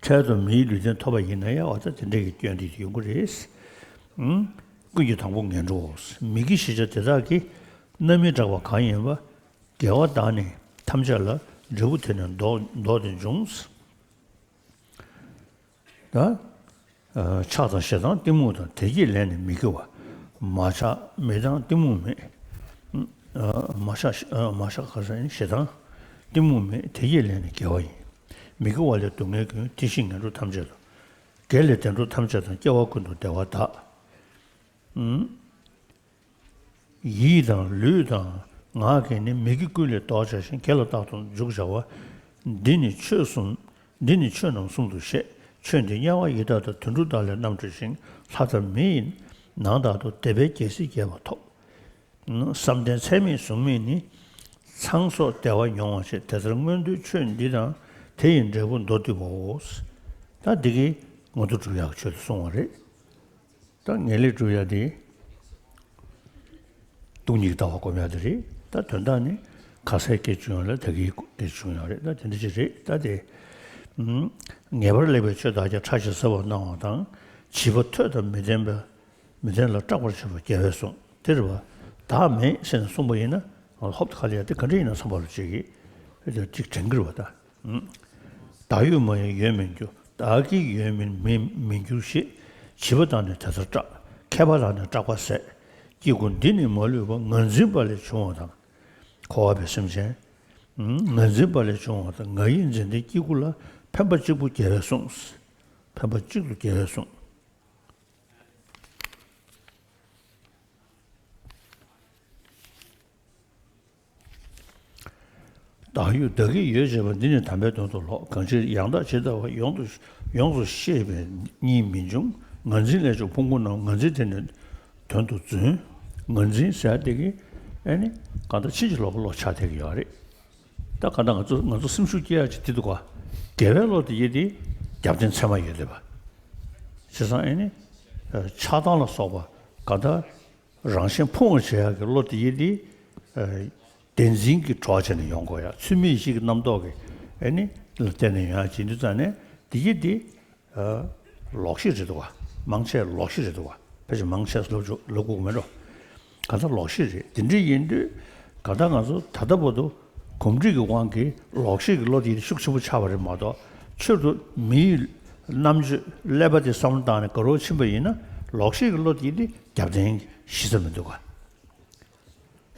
འཕྲལ་དུ་མིའི་ལུས་རྟེན་ཐོབ་པ་ཡིན་ན་ཡང་འོ་ད་དེ་འདྲ་གི་སྐྱོན་འདི་ཡོང་གི་རེད། ཨང་། ཀུན་གྱི་དང་པོ་ངན་འགྲོའོ། མི་དགེ་བཞི་ཆ་དེ་དག་གི་རྣམ་སྨིན་དྲག་པ་གང་ཡིན་པ། དགེ་བ་དག་ནི་ཐམས་ཅད་ལ། འབྲས་བུ་དེ་ནི་བཟློག་བཟློག་སྟེ་འབྱུང་། ད། ཨ། ཆགས་དང་ཞེ་སྡང་གཏི་མུག་དང་། དེ་བསྐྱེད་ལས་ནི་མི་དགེ་བ། མ་ཆགས་མི་སྡང་གཏི་མུག་མེད། ཨ། མ་ཆགས་ཨ། མ་ཆགས་ག་ཟེར་ཞེ་སྡང་གཏི་མུག་མེད། དེ་བསྐྱེད་ལས་ནི་དགེ་བ་ཡིན། མི་དགེ་བ་ལས་སྡུག་བསྔལ་ཀུན། དེ་བཞིན་ངན་འགྲོ་ཐམས་ཅད་དུ། དགེ་ལས་བདེ་འགྲོ་ཐམས་ཅད་དང་། སྐྱེ་བ་ཀུན་ཏུ་བདེ་བ་དག། ཨུམ། ཡིད་དང་ལུས་དང་ངག་གིས་ནི། མི་དགེ་ཀུན་ལས་བཟློག་བྱ་ཞིང་། དགེ་ལ་རྟག་ཏུ་འཇུག་བྱ་བ། འདི་ནི་ཆོས་གསུམ། འདི་ནི་ཆོས་རྣམས་གསུམ་དུ་བཤད། ཆོས་འདི་དམྱལ་བ་ཡི་དྭགས་དང་། དུད་འགྲོ་དག་ལས་རྣམ་གྲོལ་ཞིང་། ལྷ་དང་མི་ཡི་ནང་དག་ཏུ། དེ་འཕེལ་རྒྱས་སྲིད་རྒྱས་པ་ཐོབ། བསམ་གཏན་ཚད་མེད་གཟུགས་མེད་ནི། ཚངས་སོགས་བདེ་བ་མྱོང་བར་བྱེད། དེ་ལྟར་མངོན་འདོད་ཆོས་འདི་དང་། དེ་ཡི་འབྲས་བུ་མདོར་བསྡུས་པའོ། ད་འདི་གིས་མངོན་མཐོ་སྒྲུབ་ཡག་ཆོས་དེ་གསུངས་པ་རེད། ད་ངེས་ལེགས་སྒྲུབ་ཡ་དེ། སྟོང་ཉིད་ལྟ་བ་སྒོམ་ཡ་དེ་རེད། ད་དོན་དག་ནི་ཁ་ཟས་སྐད་བྱུང་ཡ་ལ་ད་གིན་སྐད་བྱུང་ཡ་རེད། ད་དེ་འདྲ་ཅིག་རེད། ད་དེ། ངེས་པར་ལེགས་པའི་ཆོས་བདག་ཀྱང་། ཕྲ་ཞིང་ཟབ་པར་སྣང་བ་དང་། བྱིས་པ་ཐོས་དང་མི་ལྡན་པ། མི་ལྡན་ལ་སྐྲག་པར་བྱེད་པ་རྒྱལ་བས་གསུངས། དེ་རེད་པ། བདག་མེད་ཟེར་ནས་གསུངས་པ་ཡིན་ན། ཧོབ་ཁ་ལ་ཡ་དེ་ག་འདྲ་ཡིན་ན་བསམ་པ་ལ་བྱེད་ཀྱི། དེ་ཅིག་དྲན་གྱི་རེད་པ་ད། བདག་ཡོད་མ་ཡིན་ཡོད་མི་འགྱུར། བདག་གི་ཡོད་མིན་མི་མི་འགྱུར་ཞེས། བྱིས་པ་དག་ནི་དེ་ལྟར་སྐྲག། མཁས་པ་དག་ནི་སྐྲག་པ་ཟད། སྐྱེ་དགུ་འདི་ནི་མ་ལུས་པ། ངར་འཛིན་པ་ལས་བྱུང་བ་དང་། འཁོར་བ་པའི་སེམས་ཅན། ངར་འཛིན་པ་ལས་བྱུང་བ་དང་། ང་ཡིས་འཛིན་ཏེ་སྐྱེ་དགུ་ལ། ཕན་པ་གཅིག་པུ་རྒྱལ་བས་གསུངས། ཕན་པ་གཅིག་ཏུ་རྒྱལ་བས་གསུངས། བདག་ཡོད་བདག་གི་ཡོད་བྱས་པ། འདི་ནི་དམ་པའི་དོན་དུ་ལོག། གང་ཕྱིར་ཡང་དག་ཇི་ལྟ་བ། ཡོངས་སུ་ཡོངས་སུ་ཤེས་པས་གཉིས་མི་འབྱུང་། ངར་འཛིན་ལས་བྱུང་ཕུང་པོ་རྣམས། ངར་འཛིན་དེ་ནི་དོན་དུ་བརྫུན། ངར་འཛིན་ཟེར་དེ་གི་ཨེ་ནི་གང་ལྟར་ཕྱིན་ཅི་ལོག་གི་བློ་ཆགས་བསྡད་ཀྱི་ཡོད་རེད། ད་གང་ལྟར་ང་ཚོ་ང་ཚོ་སེམས་ཤུགས་སྐྱེ་ཡག་ཅིག་དེ་འདུག་ག་དགེ་བའི་བློ་དེ་ཡིན་དེ་རྒྱབ་རྟེན་ཚད་མ་ཡོད་བསྡད་པ། བྱས་ཙང་ཨེ་ནི་ཆགས་སྡང་ལ་སོགས་པ་གང་ལྟར། རང་གཞན་ཕུང་བར་བྱེད་ཡག་གི་བློ་དེ་ཡིན་ཏེ། ཨ། བདེན་འཛིན་གྱི་གྲོགས་བྱས་ནས་ཡོང་དགོས་ཡ། ཚུལ་མིན་ཡིད་བྱེད་ཀྱི་རྣམ་རྟོག་གི་ཨེ་ནི་ལ་བརྟེན་ནས་ཡོང་ཡ་བྱེད་དུས་ཙང་ནས་དེ་གི་དེ། ལོག་ཤེས་རེད་འདུག་ག་མང་ཆེ་ལོག་ཤེས་རེད་འདུག་ག་ཕལ་ཆེར་མང་ཆེ་ལབ་ཆོག་ལབ་དགོས་མེད་འགྲོ། གང་ལྟར་ལོག་ཤེས་རེད། དེ་འདྲ་ཡིན་དུས་གང་ལྟར་ང་ཚོ་ད་ལྟ་བར་དུ་གོམས་འདྲིས་ཀྱི་དབང་གིས་ལོག་ཤེས་ཀྱི་བློ་དེ་ཤུགས་ཆེན་པོ་ཆགས་པ་རེད་མ་གཏོགས། ཆེད་དུ་མིའི་རྣམ་དཔྱོད་ཀླད་པ་དེ་བསམ་བློ་བཏང་ནས་དགའ་རབ་ཕྱིན་པ་ཡིན་ན་ལོག་ཤེས་ཀྱི་བློ་དེ་དེ་རྒྱབ་རྟེན་གཞི་རྩ་མི་འདུག་ག་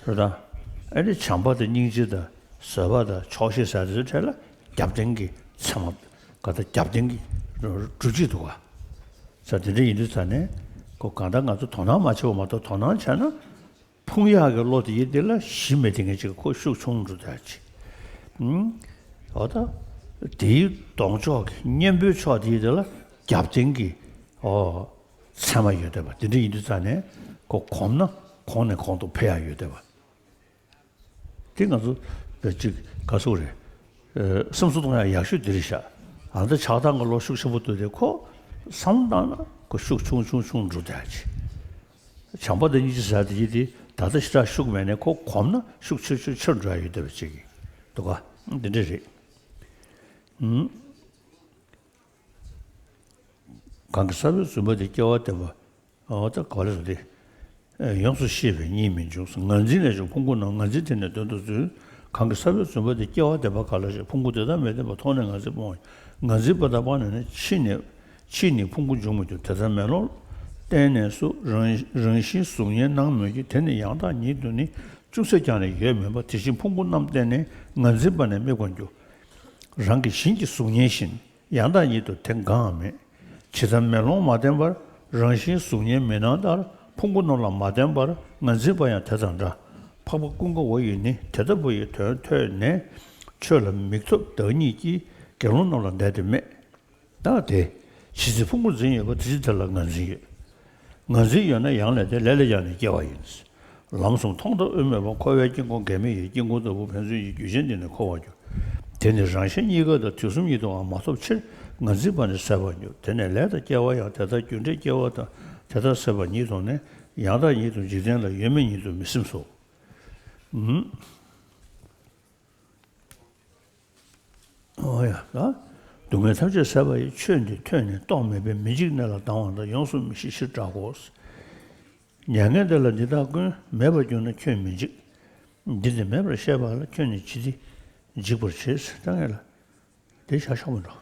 རེད་དང་། ཨ་ནི་བྱམས་པ་དང་སྙིང་རྗེ་དང་བཟོད་པ་དང་ཆོག་ཤེས་ཟེར་དེ་ཚོའི་གྲས་ལ་རྒྱབ་རྟེན་གྱི་ཚད་མ་ག་ད་རྒྱབ་རྟེན་གྱི་སྒྲུབ་བྱེད་འདུག་ག་ས་དེ་འདྲ་ཡིན་དུས་ཙང་ནས་ཁོ་གང་ལྟར་ང་ཚོ་དོ་སྣང་མ་བྱེད་པ་མ་གཏོགས། དོ་སྣང་བྱས་ན་ཕུང་ཡག་གི་བློ་དེ་ཡིན་དེ་ལ་གཞི་མེད་དེ་ངེས་ཅིག་ཁོ་ཤུགས་ཆུང་འགྲོ་དེ་ཅི། ཨ་ད་དེའི་ལྡོག་ཕྱོགས་ཀྱི་གཉེན་པོའི་ཕྱོགས་དེ་ཡིན་དེ་ལ་རྒྱབ་རྟེན་གྱི་ཨོ། ཚད་མ་ཡོད་བསྡད་པ་དེ་འདྲ་ཡིན་དུས་ཙང་ནས་ཁོ་གོམས་ན་གོང་ནས་གོང་དུ་འཕེལ་ཡག་ཡོད་བསྡད་པ། དེ་ང་ཚོ་བས་ཅིག་ག་སོག་རེད། སེམས་གསོ་གཏོང་ཡག་ཡག་ཤོས་དེ་རེད་ཤག་ཨ་ད་ཆགས་སྡང་གི་བློ་ཤུགས་ཆེན་པོ་འདུག་དེ་ཁོ་བསམ་བློ་བཏང་ན་ཁོ་ཤུགས་ཆུང་ཆུང་ཆུང་འགྲོ་བསྡད་ཅི། བྱམས་པ་དང་སྙིང་རྗེ་ཟེར་དེ་ཡིན་དེ་ད་ལྟ་ཞེ་དྲག་ཤུགས་མེད་ནས་ཁོ་གོམས་ན་ཤུགས་ཆེ་ཆེ་ཆེར་འགྲོ་ཡག་ཡོད་བསྡད་པ་ཅིག་འདུག་ག་འདི་འདྲ་རེད། གང་གི་ས་བོན་བརྫུན་པ་དེ་སྐྱེ་བ་བདེན་པ། འོ་ད་ག་ལེ་རེད་དེ། ཡོངས་སུ་ཤེས་པའི་གཉིས་མི་འབྱུང་། ངར་འཛིན་ལས་བྱུང་ཕུང་པོ་རྣམས། ངར་འཛིན་དེ་ནི་དོན་དུ་འཛིན། གང་གི་ས་བོན་བརྫུན་པ་དེ་སྐྱེ་བ་བདེན་པ་ག་ལ་ཞིག་ཕུང་པོ་དེ་དག་མི་བདེན་པ་མཐོང་ནས་ངར་འཛིན་སྤོང་བ། ངར་འཛིན་པ་དག་སྤངས་ནས་ནི་ཕྱིས་ནས་ཕྱིས་ནས་ཕུང་པོ་འབྱུང་མི་འགྱུར། དེ་ལྟར་མེ་ལོང་བསྟན་ནས་སུ། རང་རང་བཞིན་གཟུགས་བརྙན་སྣང་མོད་ཀྱི། དེ་ནི་ཡང་དག་ཉིད་དུ་ནི་ཅུང་ཟད་ཀྱང་ནི་ཡོད་མིན་པ། དེ་བཞིན་ཕུང་པོ་རྣམས་བསྟན་ནས་ངར་འཛིན་པ་ནི་དམིགས་པར་འགྱུར། རང་གི་བཞིན་གྱི་གཟུགས་བརྙན་བཞིན། ཡང་དག་ཉིད་དུ་དེ་འགའ་མེད། ཇི་ལྟར་མེ་ལོང་མ་བསྟན་པར། རང་བཞིན་གཟུགས་བརྙན་མི་སྣང་ལྟར། ཕུང་པོ་རྣམས་ལ་མ་བརྟེན་པར། ངར་འཛིན་པ་ཡང་དེ་དང་འདྲ། འཕགས་པ་ཀུན་དགའ་བོ་ཡིས་ནི། དེ་ལྟ་བུ་ཡི་དོན་ཐོས་ནས། ཆོས་ལ་མིག་ཐོབ་བདག་ཉིད་ཀྱིས། དགེ་སློང་རྣམས་ལ་འདས་ཏེ་སྨྲས། བདག་དེ་ཇི་སྲིད་ཕུང་པོར་འཛིན་ཡོད་པ། དེ་ཕྱིར་དེ་ལ་ངར་འཛིན་ཡོད། ངར་འཛིན་ཡོད་ན་ཡང་ལས་དེ། ལས་ལས་ཀྱང་ནི་སྐྱེ་བ་ཡིན། ལམ་གསུམ་མཐོང་དང་དབུས་མེད་པ། འཁོར་བའི་དཀྱིལ་འཁོར་འགལ་མེད་ཡིན། དཀྱིལ་འཁོར་ལྟ་བུ་ཕན་ཚུན་གྱི་རྒྱུ་ཅན་དེ་ནི་འཁོར་བར་འགྱུར། དེ་ནི་རང་གཞན་གཉིས་ཀ་དང་དུས་གསུམ་ཉིད་དུའང་མ་ཐོབ་ཕྱིར། ངར་འཛིན་པ་ནི་ཟད་པར་འགྱུར། དེ་ནས་ལས་དང་སྐྱེ་བ་ཡང་དེ་ལྟར་རྒྱུ་འབྲས་སྐྱེ་བ་དང་དེ་ལྟར་ཟད་པ་ཉིད་མཐོང་ནས་ཡང་དག་ཉིད་དུ་འཇིག་རྟེན་ལ་ཡོད་མེད་ཉིད་དུ་མི་སེམས་སོ། འོ་ཡ་ལ། སྡུག་བསྔལ་ཐམས་ཅད་ཟད་པ་ཡི། ཆོས་འདི་ཐོས་ནས་རྟོག་མེད་པས། མི་འཇིགས་གནས་ལ་སྡང་བ་དང་། ཡོངས་སུ་མི་ཤེས་ཕྱིར་བསྒྲག་གོ། མྱ་ངན་འདི་ལ་འདི་དག་ཀུན། མེད་པར་གྱུར་ན་ཁྱོད་མི་འཇིགས། འདི་ནི་མེད་པར་ཤེས་པ་ལ། ཁྱོད་ནི་ཇི་སྟེ་འཇིགས་པར་བྱེད། ད་ངས་ལ་དེ་བྱ་ཆོག་མི་འགྲོ།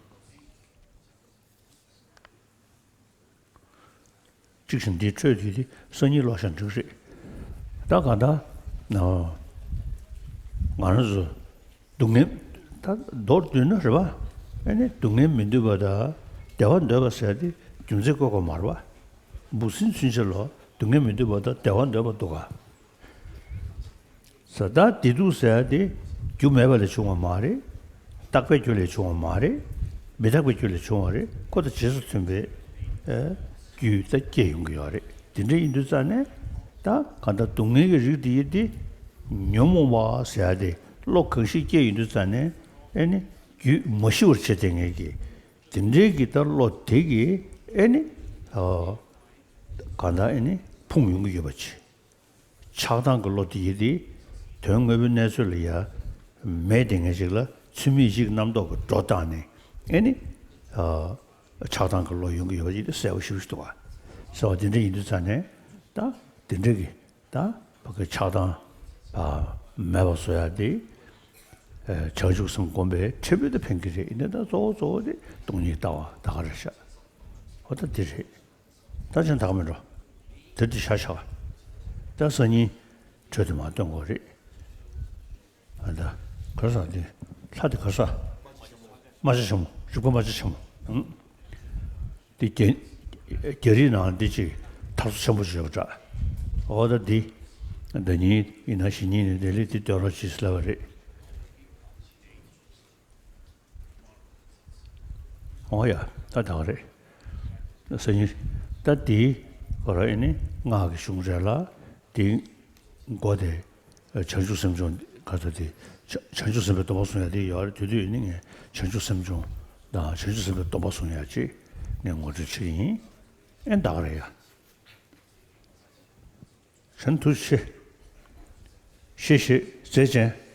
གཅིག་བཞིན་འདིའི་འཕྲོས་དེ་དེ་སང་ཉིན་ཀློག་ཤག་འགྲིག་རེད། ད་ག་ད་ནའོ། ང་རང་ཚོ་སྡུག་བསྔལ་ད་མདོར་བསྡུས་ན་རེད་པ། ཨ་ནི་སྡུག་བསྔལ་མི་འདོད་པ་དང་བདེ་བ་འདོད་པ་ཟེར་དེ་རྒྱུ་མཚན་བཀོད་དགོས་མ་རེད་པ། འབུ་སྲིན་ཚུན་ཆད་ལ་སྡུག་བསྔལ་མི་འདོད་པ་དང་བདེ་བ་འདོད་པ་འདུག་ག་ས་ད་བདེ་སྡུག་ཟེར་ཡ་དེ་རྒྱུ་མེད་པ་ལས་བྱུང་བ་མ་རེད། རྟག་པའི་རྒྱུ་ལས་བྱུང་བ་མ་རེད། མི་རྟག་པའི་རྒྱུ་ལས་བྱུང་བ་རེད། ཁོ་དང་རྗེས་སུ་མཐུན་པའི་ཨེ་རྒྱུས་ད་སྐྱེ་ཡོང་གི་ཡོད་རེད། དེ་འདྲ་ཡིན་དུས་ཙང་ནས་ད་གང་ལྟར་སྡུག་བསྔལ་གྱི་རིགས་དེ་ཡིན་ཏེ་ཉོན་མོངས་པ་ཟེར་ཡ་དེ་བློ་གང་ཞིག་སྐྱེ་ཡོང་དུས་ཙང་ནས་ཨེ་ནི་རྒྱུད་མ་ཞི་བར་བྱེད་དེ་ངེས་ཀྱི་དེ་འདྲའི་གི་ད་བློ་དེ་གི་ཨེ་ནི་ཨ་གང་ལྟར་ཨེ་ནི་ཕུང་ཡོང་གི་ཡོད་པ་ཅི། ཆགས་སྡང་གི་བློ་དེ་ཡིན་ཏེ། དོན་དངོས་པོའི་གནས་ཚུལ་ལ་ཡ། མེད་དེ་ངེས་ཅིག་ལ་ཚུལ་མིན་ཡིད་བྱེད་རྣམ་རྟོག་གི་སྒྲོ་བཏགས་ནས་ཨེ་ནི། ཨ། ཆགས་སྡང་གི་བློ་ཡོང་གི་ཡོད་པ་ཅིག་ཏུ་གསལ་པོ་ཞེ་པོ་ཞིག་འདུག་ག་ཟེར་བ་དེ་འདྲ་ཡིན་དུས་ཙང་ནས་ད་དེ་འདྲ་གི་ད་བ་གི་ཆགས་སྡང་ཨ་མེད་པ་བཟོ་ཡ་དེ། ཨ། བྱང་ཆུབ་སེམས་སྒོམ་པའི་ཁྲིད་པ་དེ་ཕན་གྱི་རེད། ཡིན་ན་ད་གཙོ་བོ་གཙོ་བོ་དེ་སྟོང་ཉིད་ལྟ་བ་ད་ག་རེད་ཤག་འོ་ད་དེ་རེད། ད་ཅང་དག་མི་འགྲོ། དེར་དེ་ཤ་ཤ། ད་སང་ཉིན་གྲོས་དེ་མ་སྟོན་དགོས་རེད། ཨ་ད་ག་ས་དེ་ལྷ་དེ་ག་ས། རྨ་བྱ་ཆེན་མོ། རིག་པ་རྨ་བྱ་ཆེན་མོ། ཨང་། དེ་རྒྱ་རྒྱ་རིགས་ནང་འདི་ཅིག་ཐར་སོ་ཆེན་པོ་ཞིག་ཡོད་པ་འདྲ། འོ་ད་འདི་ཟླ་ཉིན་ཡིན་ན་གཞེས་ཉིན་ནས་ལྡི་ལི་དེ་སྟོན་རོགས་གྱིས་ལབ་པ་རེད། འོ་ཡ། ད་ད་ག་རེད། སང་ཉིན་ད་དེའི་གོ་ར་ཨེ་ནི་སྔགས་ཀྱི་གཞུང་རེད་ལ། དེའི་མགོ་དེ་བྱང་ཆུབ་སེམས་སྦྱོང་ག་ཚོད་དེ་བྱ་བྱང་ཆུབ་སེམས་དཔའི་སྡོམ་པ་བཟུང་ཡ་དེ་ཡོད་རེད། དེ་དུས་ཨེ་ནི་ངས་བྱང་ཆུབ་སེམས་སྦྱོང་དང་བྱང་ཆུབ་སེམས་དཔའི་སྡོམ་པ་བཟུང་ཡ་ཅིག་ངས་ངོ་སྤྲོད་བྱེད་ཀྱི་ཡིན། ཨེ་ད་ག་རེད་ཡ། གཞན་དུ་ཆེ། ཤེས་ཤེས་ བྱས་རྗེས།